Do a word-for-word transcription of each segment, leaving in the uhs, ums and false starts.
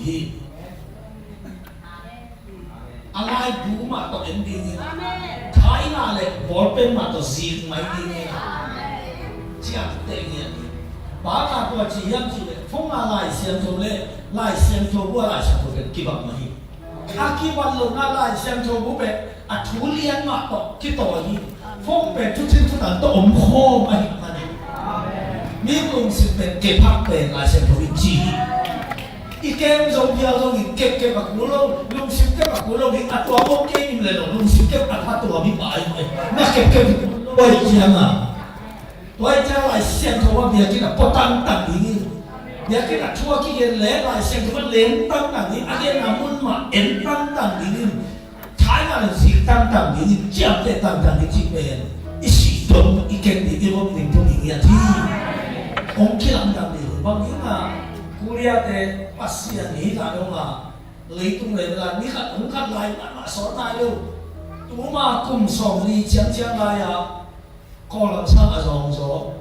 hi. A laibu mah tawh en ding hi. Thaina le bawlpen mah tawh zik mai ding hi. Ciamteh ngiat hi. Bang a tua ci hiam cih leh phone a Lai Siangtho le Lai Siangtho bu a Lai Siangtho pen kibat mah hi. A kibat lohna Lai Siangtho bu pen a thu lian mah tawh kitawi hi. Phone pen thuthil thutan tawh om khawm ahih manin mi lungsim pen kephat pen Lai Siangtho in ci hi. I kem zo pial zongin kepkep a kul lo, lungsim kep a kul lo ding, a tua bawk kei ning le lo, lungsim kep a pha tua mi pai mai. Na kepkep tua hi ciang a. Tua hi ciang Lai Siangtho a biakinn a pua tangtang ding in. Biakinn a thu a kigen le Lai Siangtho a lem tangtang ding, a genna mun mah en tangtang ding in. Thaina le zik tangtang ding in, ciamteh tangtang ding cih pen i sih dong, i ken ding, i lom ding thu ding hi a hi. Hong kilamdang ding hi bang ding a, Korea te Pasian hi ta dong a, leitung level a ni khat hong khat lai mahmah sawt nai lo. Tuma kum sawmli ciangciang lai a Kawlgam sang a zawngzaw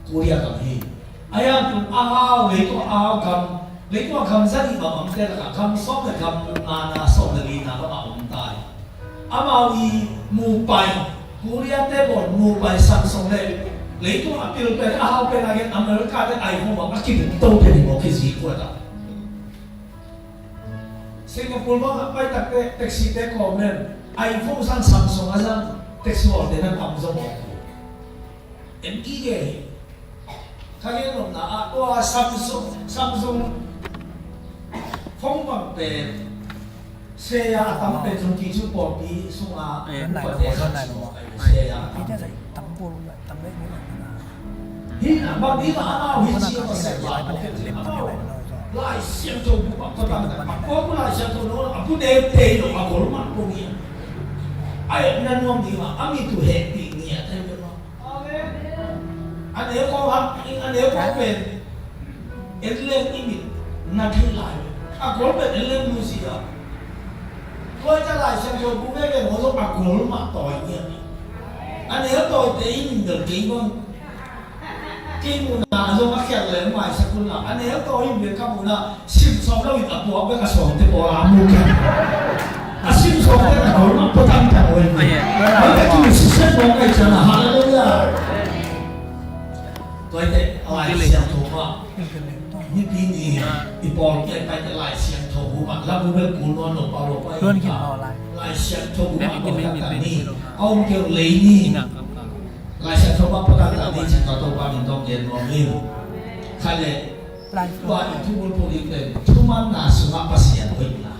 Korea gam hi. A hiangtun a hau, leitung a hau gam, leitung a gam za nih bang omte lakah gam sawm le gam ngana, sawm le lina bang a om ta hi. Amau i mupai, Korea te bawn mupai Samsung le leitung a pil pen, a hau pen a gen America te iPhone bang a kibuk to pen hi maw, kizik kuat a. Singapore bang a pai takte taxi te kawm lem, iPhone sang Samsung a sang taxi awlte na tam zong. En gige hi. Ka gen nopna ah tua Samsung, Samsung phone bang pen share a tam pen zong kicu pawlpi sungah, eh, upa te Samsung share a tam. Hi na bang hi na amau hi ci a pasal ba, Lai Siangtho bu bang ko tam na, ko bu Lai Siangtho no a bu ne te lo a gol ma ko ngi. Ai na nuam ding a, a mi tu he ti ngi a te lo. A neu khawng hak, a neu khawng pen en leng i mit na thei lai. A gol pen en leng mu si a. Tua ca Lai Siangtho bu veve maw zong a gol mah tawi ngiat. A neu tawite i min bel kei bang. Kei muhna zong a khial leng maisak un la. A neu tawi in bel ka muhna sim sawm lo in a puak bek a sawmte pawl a mu kei. A sim sawmte a gol mah pua tam tam oi. Ai, ai. Oi, ka tu sisen mawk ai ciang a, hallelujah. Tua hi teh Lai Siangtho mah. Mipi ni i pawl kiang paite Lai Siangtho bu mah. La bu bel kul nuam lo pau lo pai. Lai Siangtho bu mah pau lo pai ni. A om keu lei ni. Lai Siangtho mah pau lo pai ni. Cin ka Topa min tawh gen nuam ing. Khat le. Tua i thubulphuh ding pen thumanna sungah Pasian hoihna.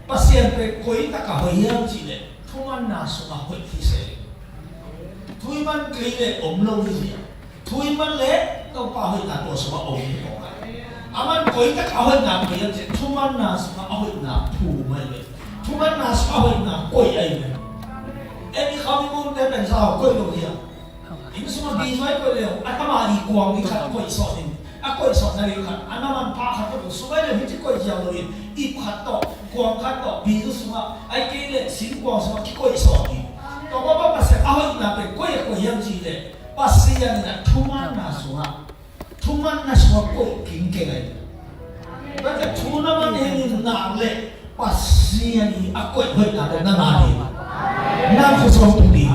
Pasian pen koi takah hoih hiam cih leh thumanna sungah hoih hi se. Thuman kei leh om lo hi hiam? Thuman leh Topa hoihna tua sungah om hi kawk a. Aman koi takah a hoihna koi hiam cih leh thumanna sungah a hoihna phu mai ve. Thumanna sungah a hoihna koih ai ve. Emi kham i munte pen sa koih lo hiam? Inn sungah bi zuai koih leh, a tama i kuang i khat koih sawh in, a koih sawhna ding khat, a na manpha khat tawh sung ai leh, hih ci koih ziau lo in, ip khat tawh, kuang khat tawh, bi zu sungah, ai kei leh sin kuang sungah kikoih sawh in. Tua mah bang Pasian a hoihna pen koi a koih hiam cih leh, Pasian in a thumanna sungah, thumanna sungah koih kingkeng ai. Tua ciang thu na man hing in nak leh Pasian in a koih hoihna pen na ngah ding, nang khuasawm tung ding,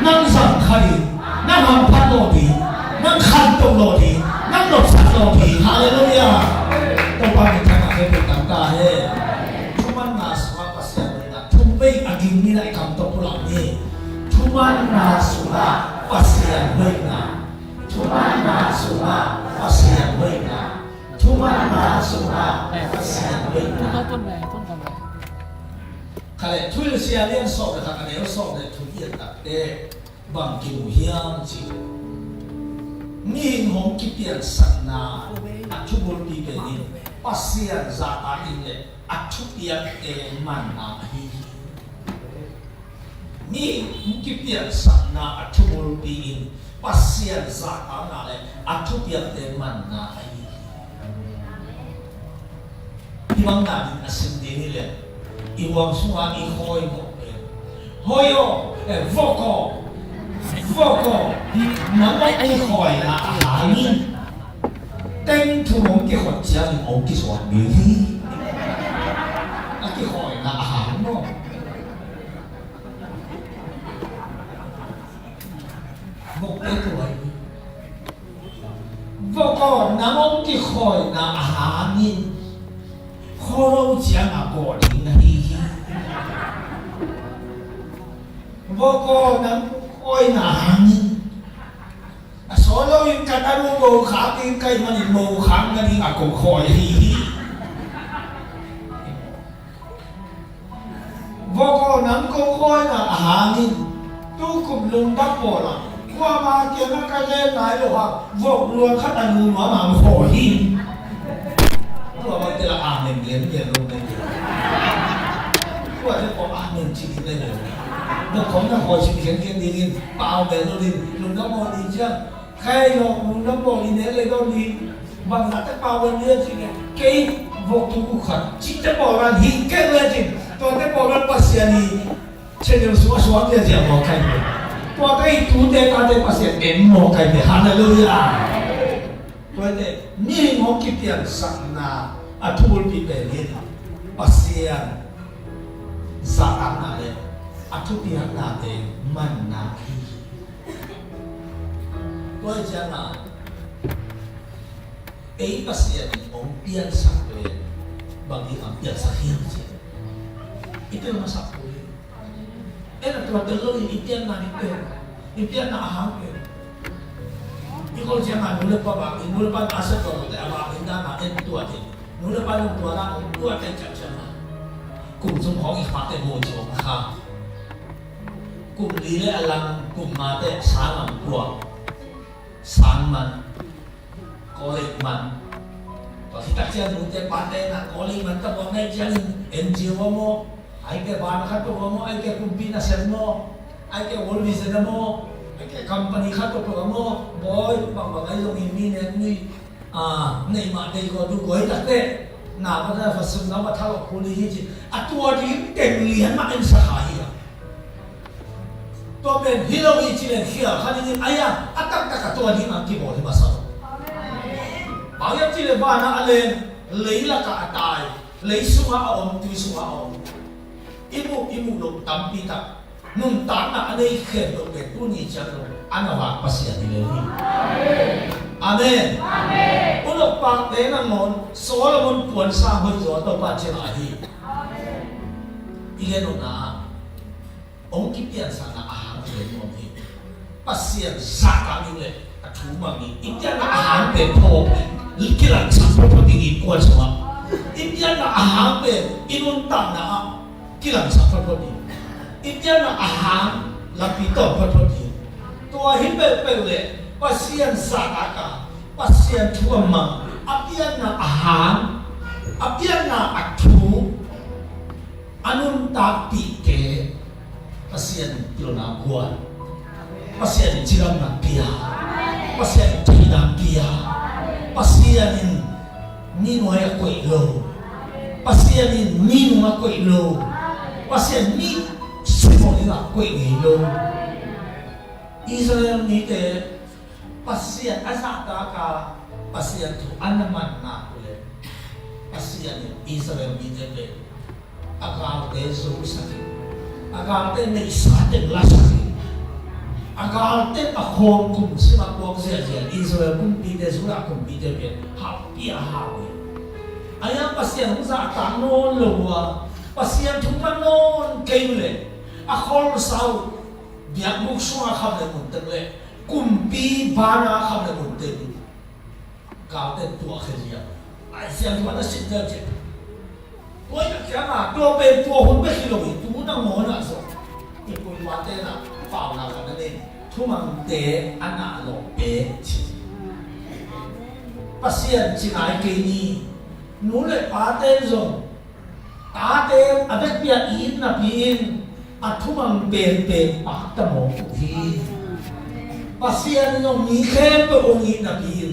nang zang kha ding, nang hamphat lawh ding, nang khantoh lawh ding, nang nopsak lawh ding. Halleluiah. Topa min thang a khempeuh tang ta hen. Thumanna sungah Pasian hoihna. Thum vei a ging ni na i kam tawh pulak ni. Thumanna sungah Pasian hoihna. Thumanna sungah Pasian hoihna. Thumanna sungah Pasian hoihna. Khat le, Thuhilhsia lian sawm le khat, a neu sawm le thum i et takte bang kimu hiam cih leh, mihing hong kipiansakna a thubulpi pen in Pasian zahtak in le a thupiakte manna ahi hi. Mi kipiansakna a thubulpi in Pasian zahtakna le a thupiakte manna ahi hi. Hih bang danin a sim ding hi leh, i huam sungah i khawi mawk pen, hoi aw, eh, vok aw, vok aw, nang aw i khawina a hang in. Teng thum hong kikhot ciangin hong kisuan ding hi. A kikhawina a hang maw? Vok te tuai. Vok aw, nang hong kikhawina a hangin khualo ciang a kawh ding na hi hi. Vok aw, nang khawina a hangin a sawt loin ka tanu mo khak ding ka hih manin mo khak nading a kong khawi hi hi. Vok aw, nang kong khawina a hangin tu kum lungdam pawl ah kuama kiangah ka gen nai lo hang vok luang khat a nu nuam a hong khawi hi. Tua bang te la amen lian lian lo nei. Tua te pawh amen ci ding nei lo. Vok khong na khawi ci khian khian dingin pau bel lo ding lungdam pawl ding ciang. Khai lo, nung na bawl in e le lo ni. Bang na te pa wan ni a cin e. Kei vok tu ku khat. Cin te bawl ran hi kei le cin. Tua te bawl ran Pasian hi. Channel suak suak ni a cin a bawl khai ni. Tua te i tu te ta te Pasian en maw khai ni. Hallelujah. Tua te mi hong kipian sakna a thubulpi pen hi. Pasian zatakna le a thupiakna te manna hi. Tua hi ciangin ei Pasian in hong piansak pen bang hi a piansak hiam cih i tel masak uh hi. En a tua tel lo in i pianna hi pen i pianna a hang pen i kol ciangin nu le pa bang in nu le pa na sa tua te a bang in dana en tua te nu le pa nung tua na hong tua te ciang ciangin kum zum hong i fa te mo ci hong kha. Kum li le a lang kum nga te sang ang kua sang man college man. Tua hi tak ciang nu te pa te na college man ta bawk nai ciangin N G O maw ai ke van khat tua maw ai ke kumpi na sem maw ai ke World Vision maw ai ke company khat tua maw bawi bang bang ai zong in mi nek nui. A, neih mah deih ko tu goi tak teh na va na va sum na va thal khul hi ci a tua ding teng lian mah en sa kha hi a. Tua pen hi lo hi ci len khial kha dingin a ia a taktak a tua ding a kibawl hi masa lo. Bang hiam ci le vana a len leilakah a tai lei sungah a om tui sungah a om i muh i muh lo tampi tak. Nuntakna a nei khempeuh pen tuni ciang lo a na vak Pasian hi lo hi. Amen. Unok pakte nangawn Solomon puansa hoih zaw Topa ciangah hi. I gen nopna ah hong kipiansakna a hang pen nuam hi. Pasian zahtak ding le a thu mang in i pianna a hang pen phaw kilangsak photphot ding i kuan sungah i pianna a hang pen i nuntakna ah kilangsak photphot ding. I pianna a hang lampi tawm photphot ding. Tua hi peuhpeuh le Pasian zahtak a Pasian thu a mang a pianna a hang a pianna a thu a nuntakpihte Pasian in pilna guan. Pasian in cidamna pia. Pasian in theidan pia. Pasian in mi nuai a koih lo. Pasian in mi nung a koih lo. Pasian mi simon in a koih ngei lo. Israel mite Pasian a zahtak a Pasian thu a na man nak uh le Pasian in Israel mite pen a galte zo sakin a galte neihsa teng la sakin a galte a khawm kum sima puak ziahziah Israel kumpite Judah kumpite pen haupi a hau hi. A ia Pasian hong zahtak nawn lo uh a Pasian thu man nawn kei uh le a khawm sau biakbuk sungah kham le mun teng le kumpi bana kham le mun teng. Galte tuah khe zia ai siang tuah na sit zel cih. Tua i tak ciang a tua pen tua hun bek hi lo hi tu na ngawn ah zong i puipate na pauna ka na nei thumangte a na lawh pek ci. Pasian ci nai kei ni. Nu le pate zong tate a vekpi a it napi in a thumang penpen pakta mawk uh hi. Pasian in hong mi khempeuh hong it napi in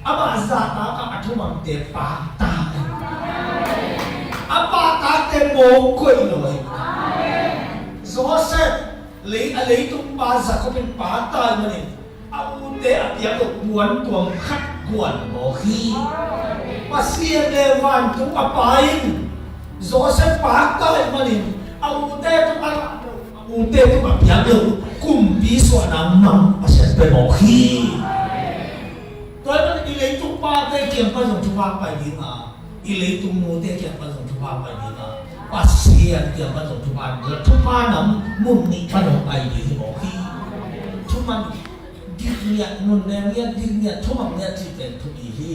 amah zahtak ah a thumangte pakta hi. A paktakte mawk koih lo hi. Joseph lei a leitung pa Jacob in pakta hi manin a ute a piak lo puan tuam khat kuan mawk hi. Pasian le vantung a Pa in Joseph pakta ahih manin a ute tung a lak lo, a ute tung a piak lo, kumpi suahna mang Pasian pia mawk hi. Tua ahih manin i leitung pate kiang pan zong thupha pai ding a, i leitung nute kiang pan zong thupha pai ding a, Pasian kiang pan zong thupha, thupha nam mun nih pan zong pai ding hi mawk hi. Thuman dik ngiat, nunnem ngiat, dik ngiat, thumang ngiat cih pen thupi hi.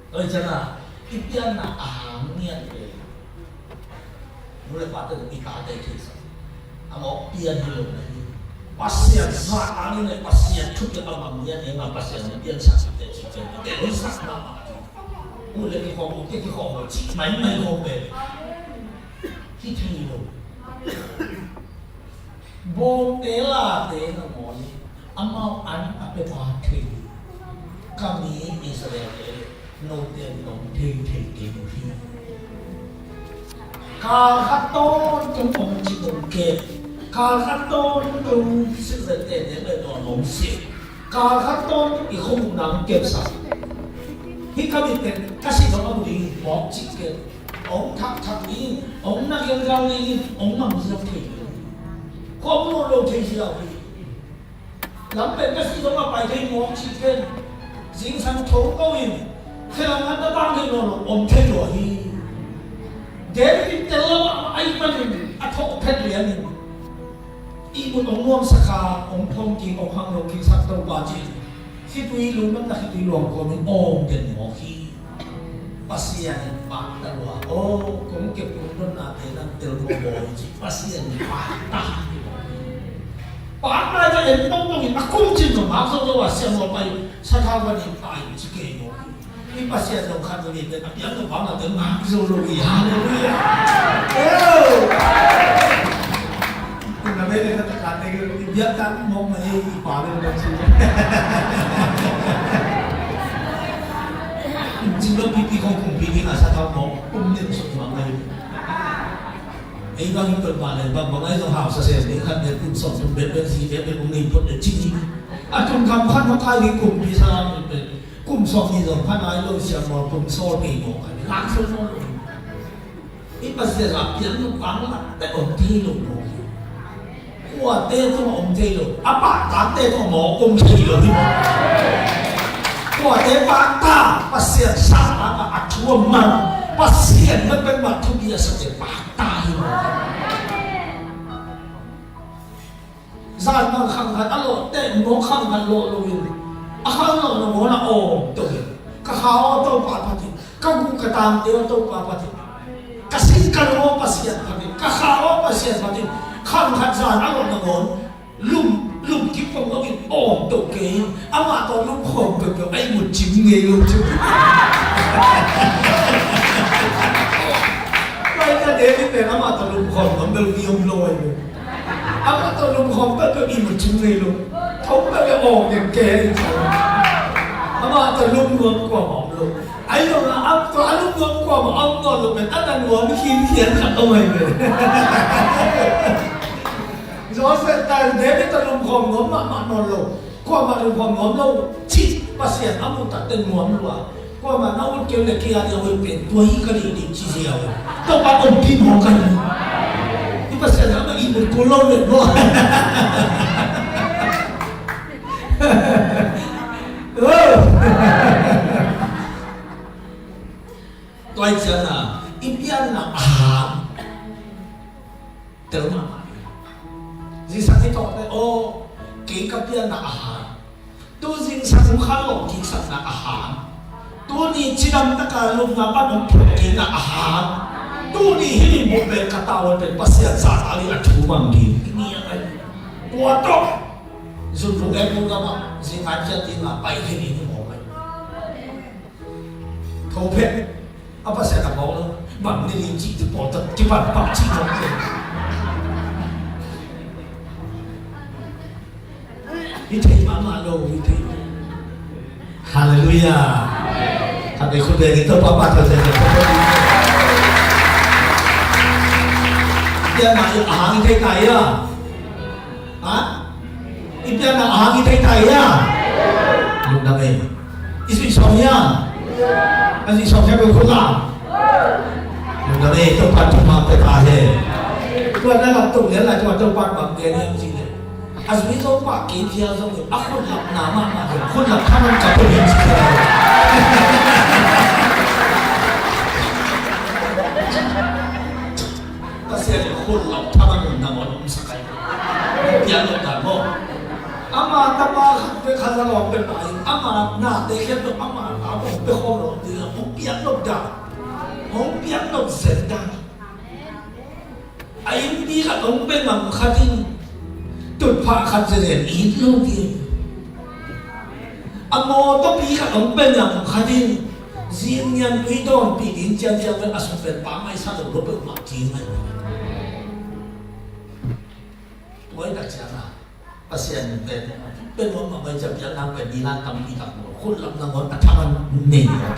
Tua hi ciangin i pianna a hang ngiat pen nu le pate i tate theisak a mawk pian hi lo na hi. Pasian zat a ngiat le Pasian thupiak a mang ngiat le nga Pasian na piansak te cih pen i tel hi sak mahmah. U le kikhawm, u te kikhawm lo cih maimai khawm pen hi thei lo. Bawngte late nangawn in amau an a pia pa thei hi. Ka mi Israel-te, note in nong thei thei kei uh hi. Kal khat tawntung hong ci hong kem, kal khat tawntung Israel-te ne le nawn hong sep, kal khat tawntung i khuavak nang kepsak. Hih ka mit pen ka sih zong a mu ding hi mawk cih ken. Hong thakthak ding, hong na gelgal ding, hong mang ziau thei ding. Khuavak mu lo thei ziau hi. Lam pen ka sih zong a pai thei mawk cih ken. Zingsang tho ko in, khelam an na bang thei nawn lo, om thei lo hi. David in tel lo a, ahih manin a thawh phet lian in. Ihmut hong nuamsak a, hong phawng kik, hong hang lo kiksak Topa ci. Khitui lungdamna khitui luang kawmin awng den mawk hi. Pasian in pahtak lua. Aw, kong kep kong donnate nang tel mawkmawk hi ci. Pasian in pahtak hi. Pahtak hi ta en tongtong in a kum cin zong hak zo lo a siam lo pai. Sathau van in pai ci kei mawk hi. I Pasian zong khat zong in a piang zong bang a teng ngak zo lo hi. Halleluiah. Oh! Tuna vei le na takat te i biak tak mawk na ei i pa le na ci. Ci lo pipi kong kong pipi na sa thau mawk um nen suk mawk na ei. Ei bang i pet ma le bang bang ei zong hau sa se ni khat ne kum sawm tum bet bet si bet bet um nei put le ci. A tum kam khat ma kai ni kum pi sa la bet bet. Kum sawm ni zong pha nai lo siam maw, kum sawl kei maw, ka lak sawl maw lo. I Pasian a piang lo pang la, te om thei lo maw. Kuate tung om thei lo, a pahtakte tung maw om thei lo hi maw. Kuate pahtak, Pasian sa pahtak a thu a mang, Pasian na pen mah thu bia sa te pahtak hi maw. Zan bang khang khat a lawh teh, mawk khang khat lawh loin a khang lawh nangawn a awng to hi. Ka kha aw Topa phat in, ka guh ka tangte aw Topa phat in, ka sin ka lung aw Pasian phat in, ka kha aw Pasian phat in. Khang khat zan a lawh nangawn lum, lum kip pong loin awng to kei in, amah tawh lum khawm peuhpeuh a ihmut cim ngei lo cu. Pai ka David pen amah tawh lum khawm ngam bel ni om lo ai lo. Amah tawh lum khawm peuhpeuh ihmut cim ngei lo. Thong peuh le awng ngem kei. Amah tawh lum nuam kuamah om lo. Ai lo na am tawh a lum nuam kuamah om nawn lo pen a na nuam khinkhian khat om ai lo. Joseph ta David tawh lum khawm nuam mahmah nawn lo. Kuamah lungkham nuam lo cih Pasian a muh tak teh nuam lua. Kuamah na ut kei le kei a dia hoih pen tua hi ka deih ding ci ziau. Topa ompih mawk ka hi. Hi Pasian a mah ihmut kul lo le lua. Tua hi ciangin i pianna a hang tel mahmah hi. Zingsang i tawh teh aw, kei ka pianna a hang. Tu zingsang hong khanlawh kik sakna a hang. Tuni cidam taka lupna pan hong phut kikna a hang. Tuni hih ni buk pen ka tavuan pen Pasian zahtak ding a thu mang ding. Kua tawh zunvung en lungdam ah zingkhan kiat ding a pai khin in hi mawk ai. Tho phet a Pasian a mawk lo. Bang ni lim cih tu pawl tak kipan pak cih mawk lo. Hi thei mahmah lo, hi thei. Halleluiah. Khat vei khut vei ni Topa pa thei thei. Pianna a hang hi thei ta ia. Ha? I pianna a hang hi thei ta ia. Lungdam ei. I zuih sawm hiam? A zuih sawm hiam, khut lam. Lungdam ei, Topa thupha pia ta hen. Tua na lam tung lian lai, tua Topa bang gen hiam cih leh, a zui Topa kei phial zong in a khut lam na mahmah hi. Khut lam thaman ka pia hi ci. Pasian in khut lam thaman nangawn om sak ai. Piang lo dan maw? Ama tapa khat pek khat a lawm pek pai. Ama nate khempeuh ama ta hong pia khawm lo ding a hong piang lo dan. Hong piang lo zen dan. A innpi khat hong pia ngam kha ding. Tutphah khat zenzen it lo ding. A mawtawpi khat hong pia ngam kha ding. Zing nian tui dawnpih ding ciancian pen a sung pen pa mai sa lo lo peuhmah ding mai. Tua hi tak ciang a Pasian pen pen hong mah mai ciang piakna pen ni lan tampi tak lo. Khut lam nangawn a thaman nei lo.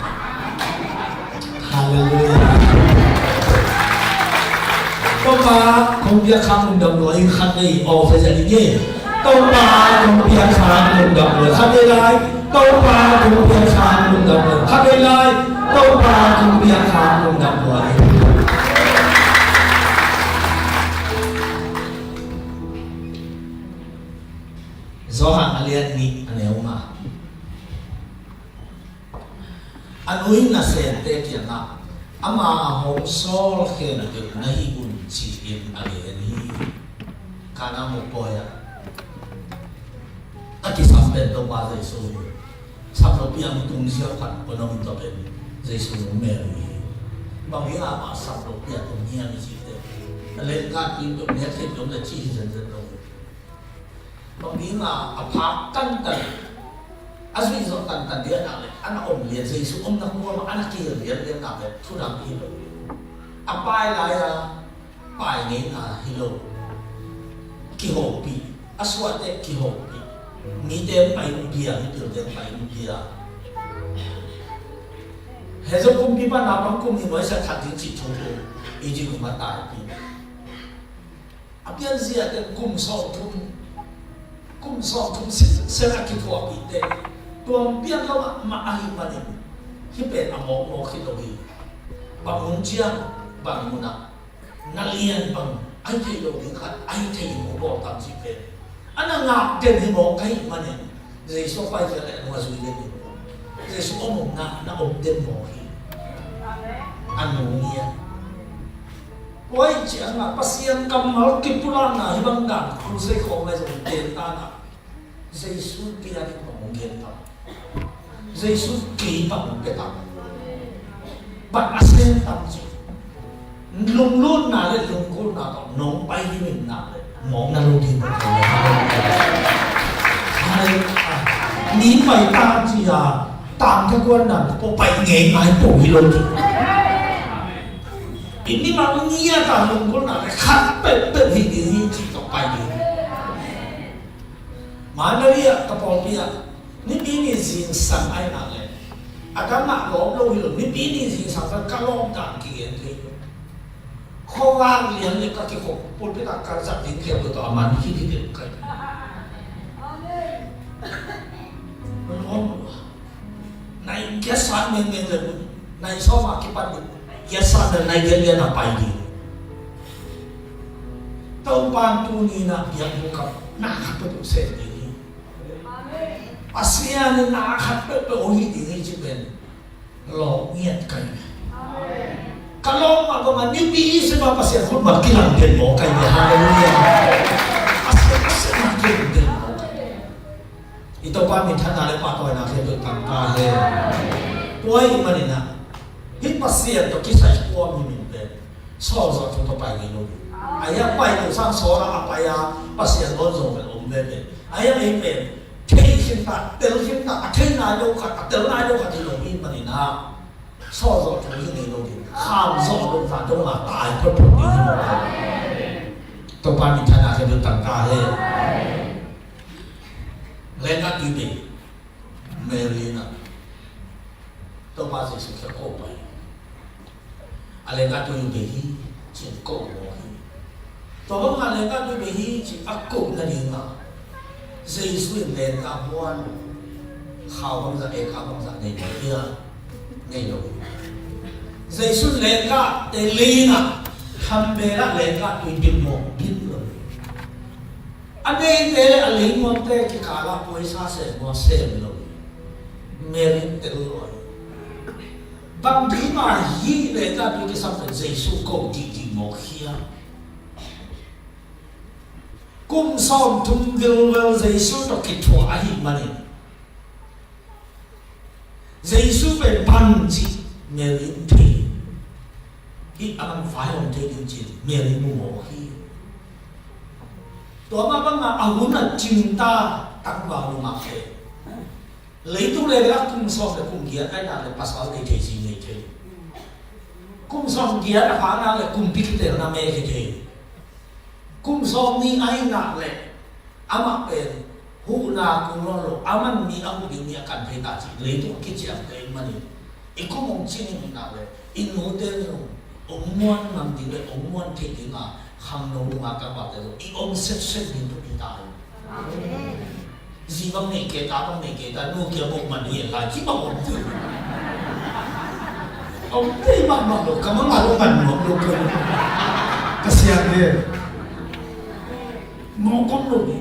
Halleluiah. Topa kong piak khak lungdam lua ing, khat nei aw fe zia ing e. Topa kong piak khak lungdam lua, khat nei lai. Topa kong piak khak lungdam lua, khat nei lai. Topa kong piak khak lungdam lua ing. Johan a lian nih a neu nga. A nu in nasemte kiangah, "Ama a hong sawl khempeuh na hi un," ci-in a gen hi. Kana mukpawi ah a kisam pen Topa Jesu hi. Saplopi a mi tung ziau khat pua na min tawh pen Jesu nu Mary hi. Bang hi a, amah saplopi a tung hiam i cihte, a lengkatpih peuh, nek khempeuh om le cih hi zenzen lo hi. Bang ding a, a phak tantan, a zuih zawh tantan ding a nak leh, a na om lian, Jesu omna kuamah a na kihel lianlian nak leh thu dang hi lo. A pai lai-a pai ngeina hi lo. Kihopih, a suahte kihopih. Mite pai bia, mipilte pai bia. He zong kumpipa naupang kum nih nuaisiah that ding cih thu i cih kum a taipih. A pianzia te kum sawmthum, kum sawmthum sinsel a kithuahpihte, tua pian lo mahmah ahih manin hih pen a mawkmawk hi lo hi. Bang hun ciang, bang munah na lian bang ahi thei lo ding khat ahi thei in hong bawl tam cih pen a na ngak den hi mawk ahih manin Jesu a paikhiat leh a nu a zui den hi. Jesu om omna na om den mawk hi. A nu ngiat. Tua ahih ciangin Pasian kammal kipulakna hih bang dan crusade khawng lai zong gen ta na. Jesu pian in bang hong gen tam? Jesu kei bang hong pia tam? Bang a sem tam ci. Lunglutna le lungkulna tawh nong pai ding in nak leh mawkna lo ding. Ni pai ta ci a, tangtha kuan dan tawh pai ngei ngai po hi lo ding. I mimal ngiat a lungkulna le khat peuhpeuh hi ding hi ci tawh pai ding. Mandalay ah ka pawlpi ah Nipi ni zingsang ai nak leh, a dang ah lawm lo hi lo, Nipi ni zingsang zan ka lawm dan kigen thei lo. Khuavak lian le ka kikhop, pulpit ah ka zat ding khia lo tawh a man khit hi deuh kai. Lawm lo. Nai giat sat mengmeng le, nai sawm a kipan deuh, giat sat le nai giat lian a pai ding. Topa'n tuni na biakbuk ah na khat peuhpeuh sem ding hi. Pasian in na khat peuhpeuh hong hih ding hi ci pen lawh ngiat kai ve. Ka lawm mah bangin Nipi i sem a Pasian khutmal kilang den mawk kai ve. Halleluiah. Pasian, Pasian a kilang den mawk kai ve. I Topa minthanna le pahtawina khempeuh tang ta hen. Tua ahih manin ah hih Pasian tawh kisai kuam hi min pen sawl zawh thu tawh pai ngei lo ding. A hiang pai lo sang sawl a pai a Pasian bawl zo pen om veve. A hiang ei pen thei khin ta, tel khin ta, a thei nai lo khat, a tel nai lo khat hi lo hi manin ah sawl zawh thu hi ngei lo ding. Kham zawh lo ta dong a tai phot phot ding hi lo. Topa minthanna khempeuh tang ta hen. Lenggah tui bei Mary in ah Topa Jesu kiang ko pai. A lenggah tui bei hi ci-in ko mawk hi. Tua bangin a lenggah tui bei hi ci-in a ko nading a Jesu in lenggah huan Khau bangzah, e, khau bangzah nei lo hia? Nei lo. Jesu lenggahte lei in ah, khambelah lenggah tui pil mawk pil lo. A neite le a lei nuamte kikalah puaisa sem mawk sem lo. Mary in tel lo. Bang ding a hih lenggah tui kisam pen Jesu ko dihdih mawk hia? Kum sawmthum vilvel Jesu tawh kithuah ahih manin Jesu pen bangci Mary in thei hi. Hih a man vai hong thei ding ci-in Mary mu mawk hi. Tua mah bangah a hun a cingta tangval nungakte. Leitung level ah kum sawm le kum giat ahih nak leh pasal nei thei, zi nei thei. Kum sawm giat a phak nak leh kumpi kitelna me hi thei. Kum sawm nih ahih nak leh amah pen huhna kul nawn lo, aman mi a huh ding, mi a kan thei ta cih leitung a kiciamteh ahih manin i kum hong cing ahih nak leh i nute zong hong muan ngam ding le hong muan theih ding a khangno nungak tangvalte zong i om setset ding thupi ta hi. Amen. Zi bang nei kei ta, bang nei kei ta, nu kia buk man hi lai, ci bang om thei. Om thei mahmah lo, ka mangah lo man nuam lo ka. Ka siang ve. Mawk om lo ni.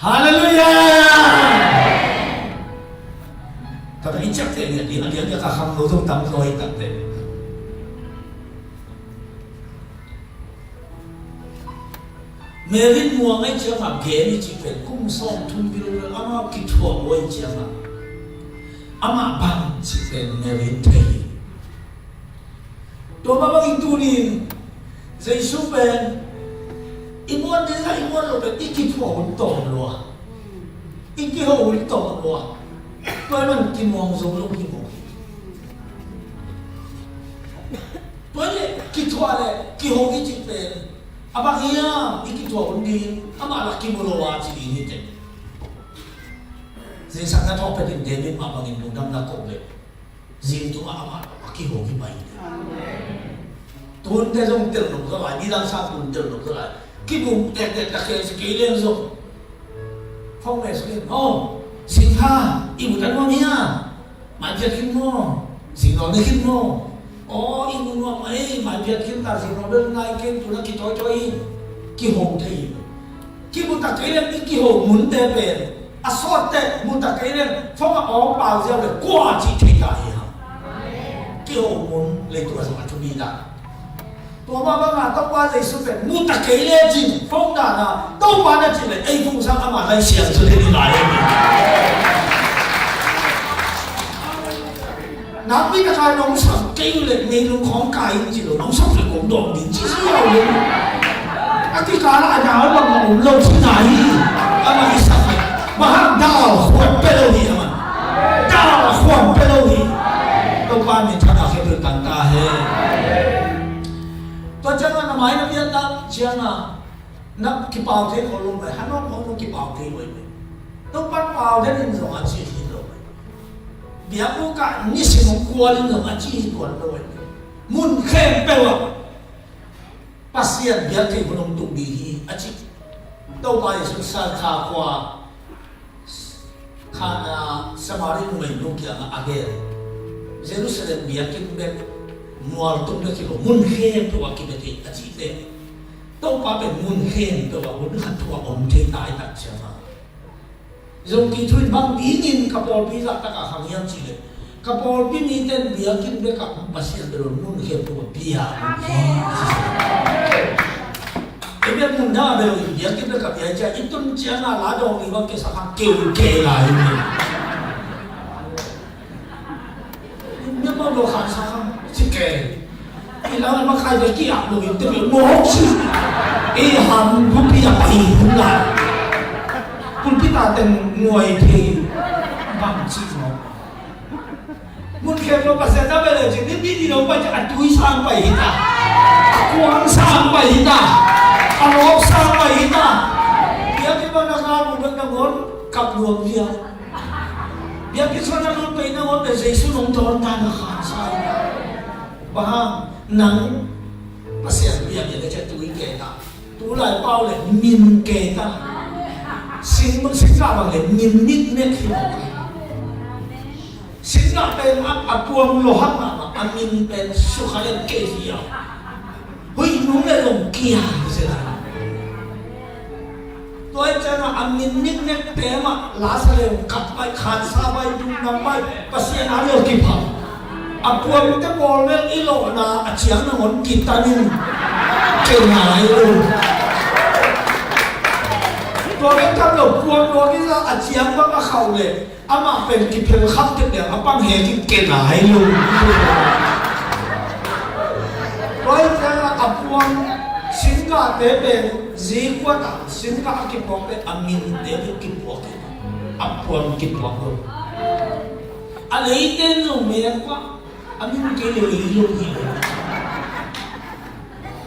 Halleluiah. Ka ka i ciak te ni, a diak, a diak, a diak, ka kham lo zong tam zaw hi tak te. Mary in muang ahih ciangah gen i cih pen kum sawmthum vilvel amau kithuah uh ahih ciangah amah bang cih pen Mary in thei hi. Tua mah bangin tuni-in Jesu pen i muan ding le i muan loh pen i kithuah hun tawm lua, i kiho hun tawm lua. Tua ahih manin kimuang zo lo hi mawk hi. Tua leh kithuah leh kiho i cih pen a bang hiam, i kithuah hun ding amah la kimu lo a ci ding hi teh. Zingsang na thawh phetin David mah bangin lungdamna koh leh zing tungah amah a kiho hi mai hi. Tunte zong tel lo zaw lai, nidang sang tun tel lo zaw lai. Kibum tektek ta kei si kei leng zong phone message in, oh, Singha, i mu tan nuam hia? Mai phiat khin maw? Zing nawn khin maw? Aw, i mu nuam ei, mai phiat khin ta, zing nawn bel nai kei, tu na kitawitawi in. Kiho thei in. Kimu ta kei leng i kiho munte pen a sawt teh, mu ta kei leng phone a awng pau ziau le kua cih thei ta hi hang. Kiho mun leitung a zong a thupi ta. Tua mah bangah Topa Jesu pen mu ta kei lecin phone dana Topa na cih leh ei phone sang ama lai siang su thei ding lai. Nakpi takin nong sam kei leh meilung khawng kai in ci lo, nong sam leh kong dawng ding ci si lo le. A kikal ah a nau bang a om lo ci nai hi. Amah i sak hi. Bang hang dal khuan pia lo hi amah. Dal khuan pia lo hi. Topa min thang a khempeuh tang ta hen. Tua ciangin na mai na pian tak ciangin na kipau thei khol lo mai, hanawm khol lo kipau thei lo mai. Topa pau den in zong a ci hi lo mai. Biakbuk ah nisim hong kual in zong a ci hi tuan lo mai. Mun khempeuh ah Pasian biak theih hun hong tung ding hi a ci. Topa Jesu Salkha khua kha, ah, Samari numeinu kiangah a gen. Jerusalem biakinn bek, mualtung bek hi lo, mun khempeuh ah kibia thei a cih teh. Topa pen mun khempeuh ah hun khat thu a om thei ta hi tak ciangin. Zong kithun bang dingin ka pawlpi zahtakah khang hiam cih leh, ka pawlpi mite in biakinn bekah Pasian bel mun khempeuh ah bia uh hi. Amen. I bia mun dah bel biakinn bekah bia hi ciah i tun ciangin la dawng i bang kei sa khang keu kei lai hi. Myanmar lo khan sa khan si kei. I lam ma khai ve ki ap lo in te lo no si. I ham bu pi ap pai hun la. Pulpit a teng nuai thei. Bang si no. Mun khem lo Pasian na bele ci ni ni lo pai a tui sang pai hi ta. A kuang sang pai hi ta. A lop sang pai hi ta. Biakinn bang na kha mun bang na ngon kap nuam dia. Biakinn suan a lut pai nangawn pen Jesu nong dawn ta na khan sa hi. Bang hang nang Pasian biakinn a ciah tui kei ta. Tulai pau le min kei ta. Sing, singkah bang le min niknek hi mawk a. Singkah pen a, a puam lo hak mahmah, a min pen sukha en kei hi a. Huih nung le long kia hi se lai. Tua hi ciangah a min niknek te mah la sa le kap bai, khansa bai, dungdam bai, Pasian a liau kiphal. A puamte pawl bel i lawhna a ciang nangawn kitanin ke nai lo. Tua bek tham lo, puam lua kisa a ciang bang a khauh leh amah pen kiphel kham tek leh a pang he kike nai lo. Tua hi ciangah a puam singkahte pen zikuat ah singkah a kipuak pen a minte pen kipuak hi. A puam kipuak lo. A leite in zong mek pah, a min kei le lei lo hi.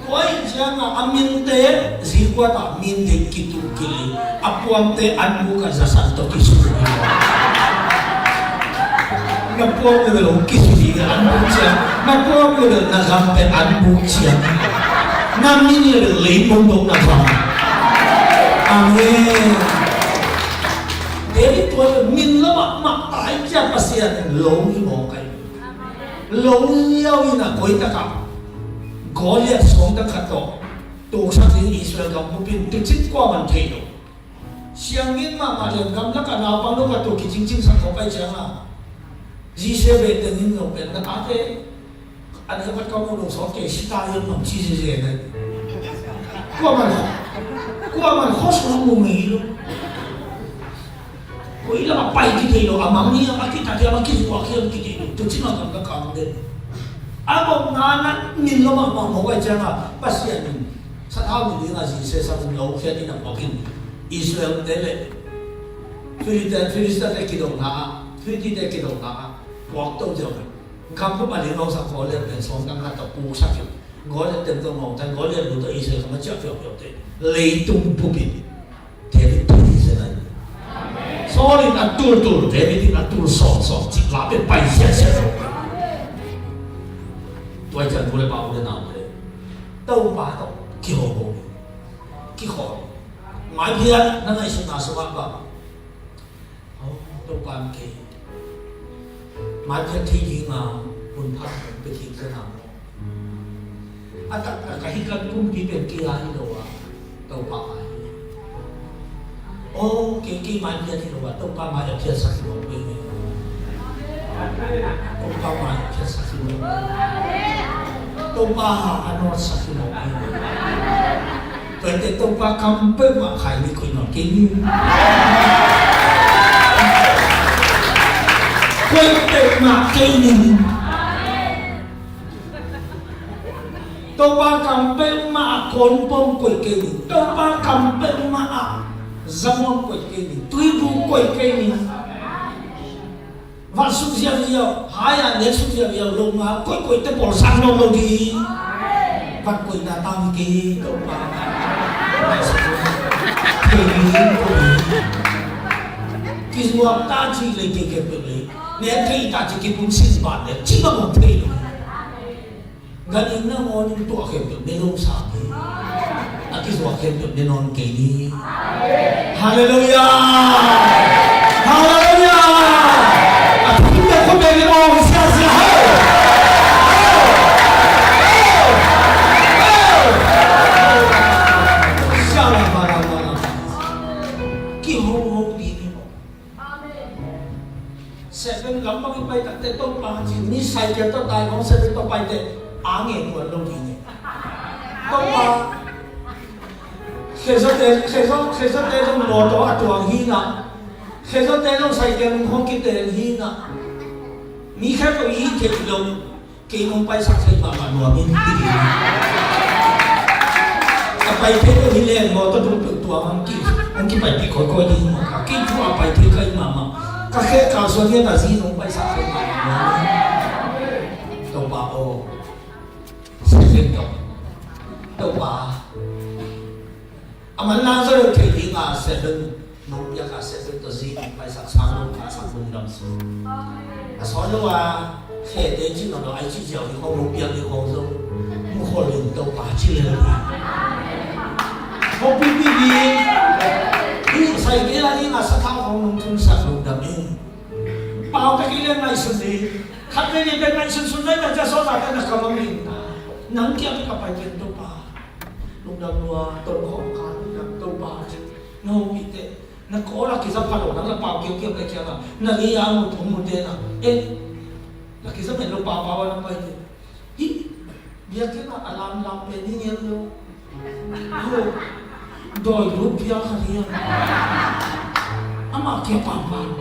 Tua hi ciangah a minte zikuat ah minte kitu kili, a puamte an buk ah zasan tawh kisu hi. Na puam le lo kisu hi, an buk ciang. Na puam le lo na gamte an buk ciang. Na min le lo lei mong dong na gam. Amen. David tua min lo mahmah tai ciang Pasian in lo hi mawk ai. Lo liau in a koi takah Goliath suang dang khat tawh tuksak ding Israel gam bup in tucin kuaman thei lo. Siangin mahmah lian gamlak a naupang lo khat tawh kicingcingsak khawk ai ciangah Jiseh beh tengin lo pen na ate a ne khat ka muh lo sawt kei sita hiam bang ci zeze nai. Kuaman kuaman khuasuak mu ngei lo. Koi lam a pai kithei lo, a mang hiam, a kitat hiam, a kizuak hiam kithei lo. Tuci mah kam ka kam den. A bawmna na min lo mahmah mawk ai ciangah Pasian in sathau ni dingah Jiseh sang in lo khiat in a puak in Israel te le Filistia, Filistia te kidona ah, Filistia te kidona ah puak to ziau. Gam bup a ling lo sak Goliath pen suang dang khat tawh puksak in Goliath teng tawh ngawng tan Goliath lu tawh Israel kham a ciah piaupiau te leitung bup in David thei hi zen ai. Saul in a tultul, David in a tul sawmsawm, cikla pia pai siasia lo. Tua hi ciang nu le pa u le nau le Topa tawh kiho ho, kiho. Maiphiat na ngaihsutna sungah bang Aw, Topa in kei maiphiat thei dinga hun pha hong pia kik zen a maw? A taktak a hih kan pumpi pen kei a hi lo a, Topa a hi. Aw, kei, kei maiphiat hi lo a, Topa mai a phiatsak hi lo a, kei hi. Topa mai a phiatsak hi lo a, Topa a nawtsak hi lo a, kei hi. Tuate Topa kam peuhmah khai ni koih nawn kei ni. Koih peuhmah kei ni. Topa kam peuhmah a kawnpawm koih kei ni. Topa kam peuhmah a zamawm koih kei ni. Tuibu koih kei ni. Vat suk ziauziau, hai a nek suk ziauziau lo nga, koihkoih te pawl sang lo lo ding. Vat koihna tang hi kei, Topa. Thei ding ko ding. Kizuak ta ci lei kei kei peuh lei. Nek thei ta ci kei pun sin ban lei. Ci bang hong thei lo. Ganhing nangawn in tuah khempeuh ne lo sa kei. A kizuak khempeuh ne nawn kei ni. Halleluiah! Halleluiah! A thum le khua beng in awng siasia ho. Siasia ho. Kiho ho ding hi maw? Seven lam bang i pai takte Topa ci, mi cycle tawh tai khawng seven tawh paite a nge kuan lo ding hi. Topa, Khezote, Khezo, Khezote zong mawtaw a tuang hi na, Khezote zong cycle nung khawng kiteel hi na, mi khat tawh i theih lo. Kei nong paisak thei mahmah nuam in, i ding. Ka pai thei lo hi leng maw, tua tung peuh tua hong ki, hong kipaipih kawikawi ding hi maw ka. Kei thu a pai thei ka hi mahmah. Ka khe kalsuan hian a zi nong paisak thei mahmah nuam in. Topa aw. Seven tawh. Topa. A man nang zaw thei ding a seven. Nong piak a seven tawh zi nong paisak sang lo ka sak lungdam si. A sawn lo a khete cih nong lo ai cih ziau hi khong nong piak hi khong zo. Mu khol in Topa ci lel hi. Khong pipi ding. Hi Sai kei la ding a sathau hong nung tun sak lungdam ing. Pau ta kei leng ngaihsun ding. Khat vei vei pen ngaihsun sun lai ta cia sawt ta na kamang ing ta. Nang kiang ka pai pen Topa. Lungdam lua, ton khawm kha, lungdam Topa. Na hong ite. Na kawl a kizap pha lo, nang na pau kiukiau le kiang a. Na li a mu thum mu te na. Eh. Na kizap men lo pau pau a na pai te. Hi, biakinn ah a lamlam pen hi ngel lo. Yo, dawi lut piang kha hi a. Amah kia paupau.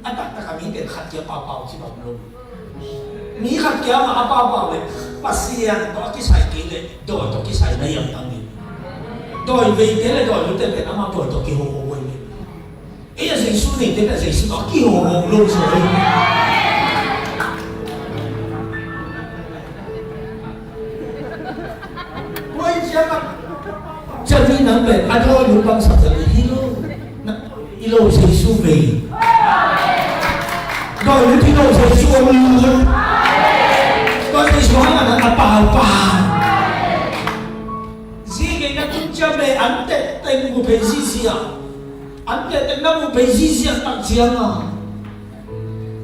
A taktak a mi pen khat kia paupau ci bang lo. Mi khat kia mah a paupau le. Pasian tawh a kisai kei le dawi tawh kisai na hiam tang hi. Dawi veite le dawi lutte pen amah dawi tawh kiho ho hi. Ei a Jesu neite pen Jesu tawh a kiho ho lo sawm. Tua in ciang a, ciang ni nang pen a dawi lungdam sak zel hi lo. Na, i lo Jesu vei. Dawi lut hi lo Jesu om lut. Tua Jesu hang a nang a paupau. Zi kei na tung ciang le an teh teng bu phei zizia. An teh teng na bu phei zizia tak ciang a.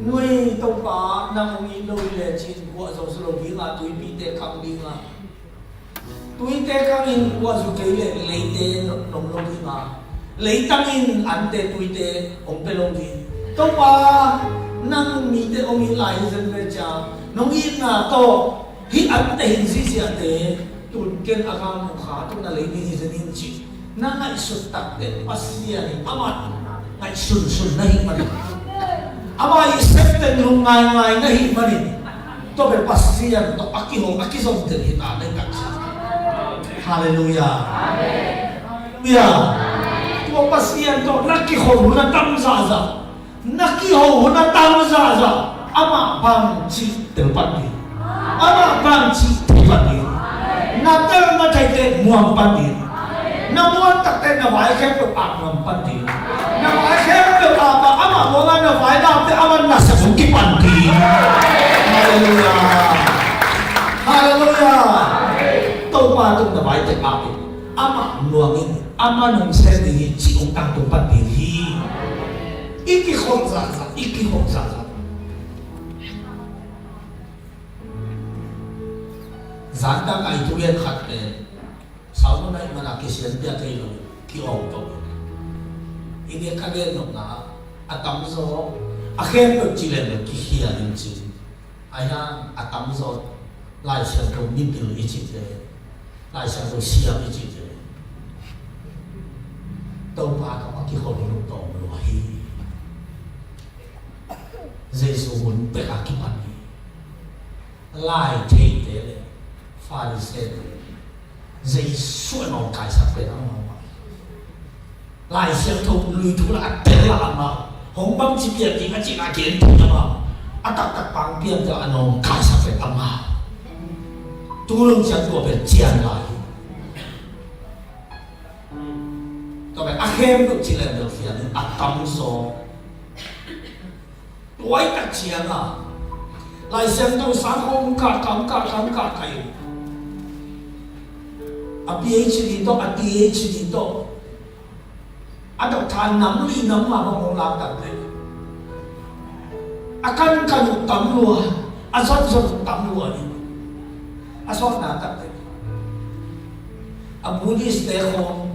Nui Topa nang hong it lo hi le cin guah zo zo lo ding a, tuipite khang ding a. Tuite khang in guah zu kei le leite nom lo ding a. Leitang in ante tuite hong pe lo ding. Topa nang mite hong it lai hi zen ve cia. Nong itna tawh hih ante hin ziziate tun ken a gam kha tun a lei ding hi zen in ci. Na ngaihsut takte Pasian in amah ngaihsunsun na hih manin, amah i septen lungngaingai na hih manin, tua pen Pasian tawh a kiho a kizom den hi ta na hi tak. Halleluiah. Halleluiah. Tua Pasian tawh na kiho hun a tam zahzah. Na kiho hun a tam zahzah, amah bang cih tel pan ding. Amah bang cih tel pan ding. Na tel na theite muang pan ding. Na muang takte na vai khempeuh ap ngam pan ding. Na vai khempeuh ap a, amah muang a na vai dapte amah nasia sung kipan ding. Halleluiah. Halleluiah. Topa tung na vaite ap in. Amah muang in, amah nong sem ding hi cih hong tangtung pan ding hi. I kikhop zahzah, i kikhop zahzah. Zan dang a i thugen khat pen, sau nunai mana kisian pia thei lo, ki-awng to. I biak kha gen nopna, a tamzaw, a khempeuh ci lem lo, kikhia ding ci. Ahi hang a tamzaw Lai Siangtho mipil i cihte, Lai Siangtho siam i cihte, Topa tawh a kiho hun tawm lua hi. Jesu hun pek a kipan hi. Lai theite le Pharisee te Jesu a nawngkaisak pen amau mah. Lai Siangtho lui thu la a tel la amau. Hong bang ci piak ding a cih la gen thei amau. A taktak pang piang tel a nawngkaisak pen amau. Tu lung ciang tua pen cian lai. Tua pen a khempeuh ci lem lo fian in a tamzaw. Tuai tak ciang a Lai Siangtho sang hong kah, kah, kah, kah, kah, kah in. A PhD tawh, a ThD tawh. A doctor nam li nam ma bang hong lak tak le. A kan kan uh tam lua, a zot zot uh tam lua in. A sawtna tak le. A Buddhist te khawng,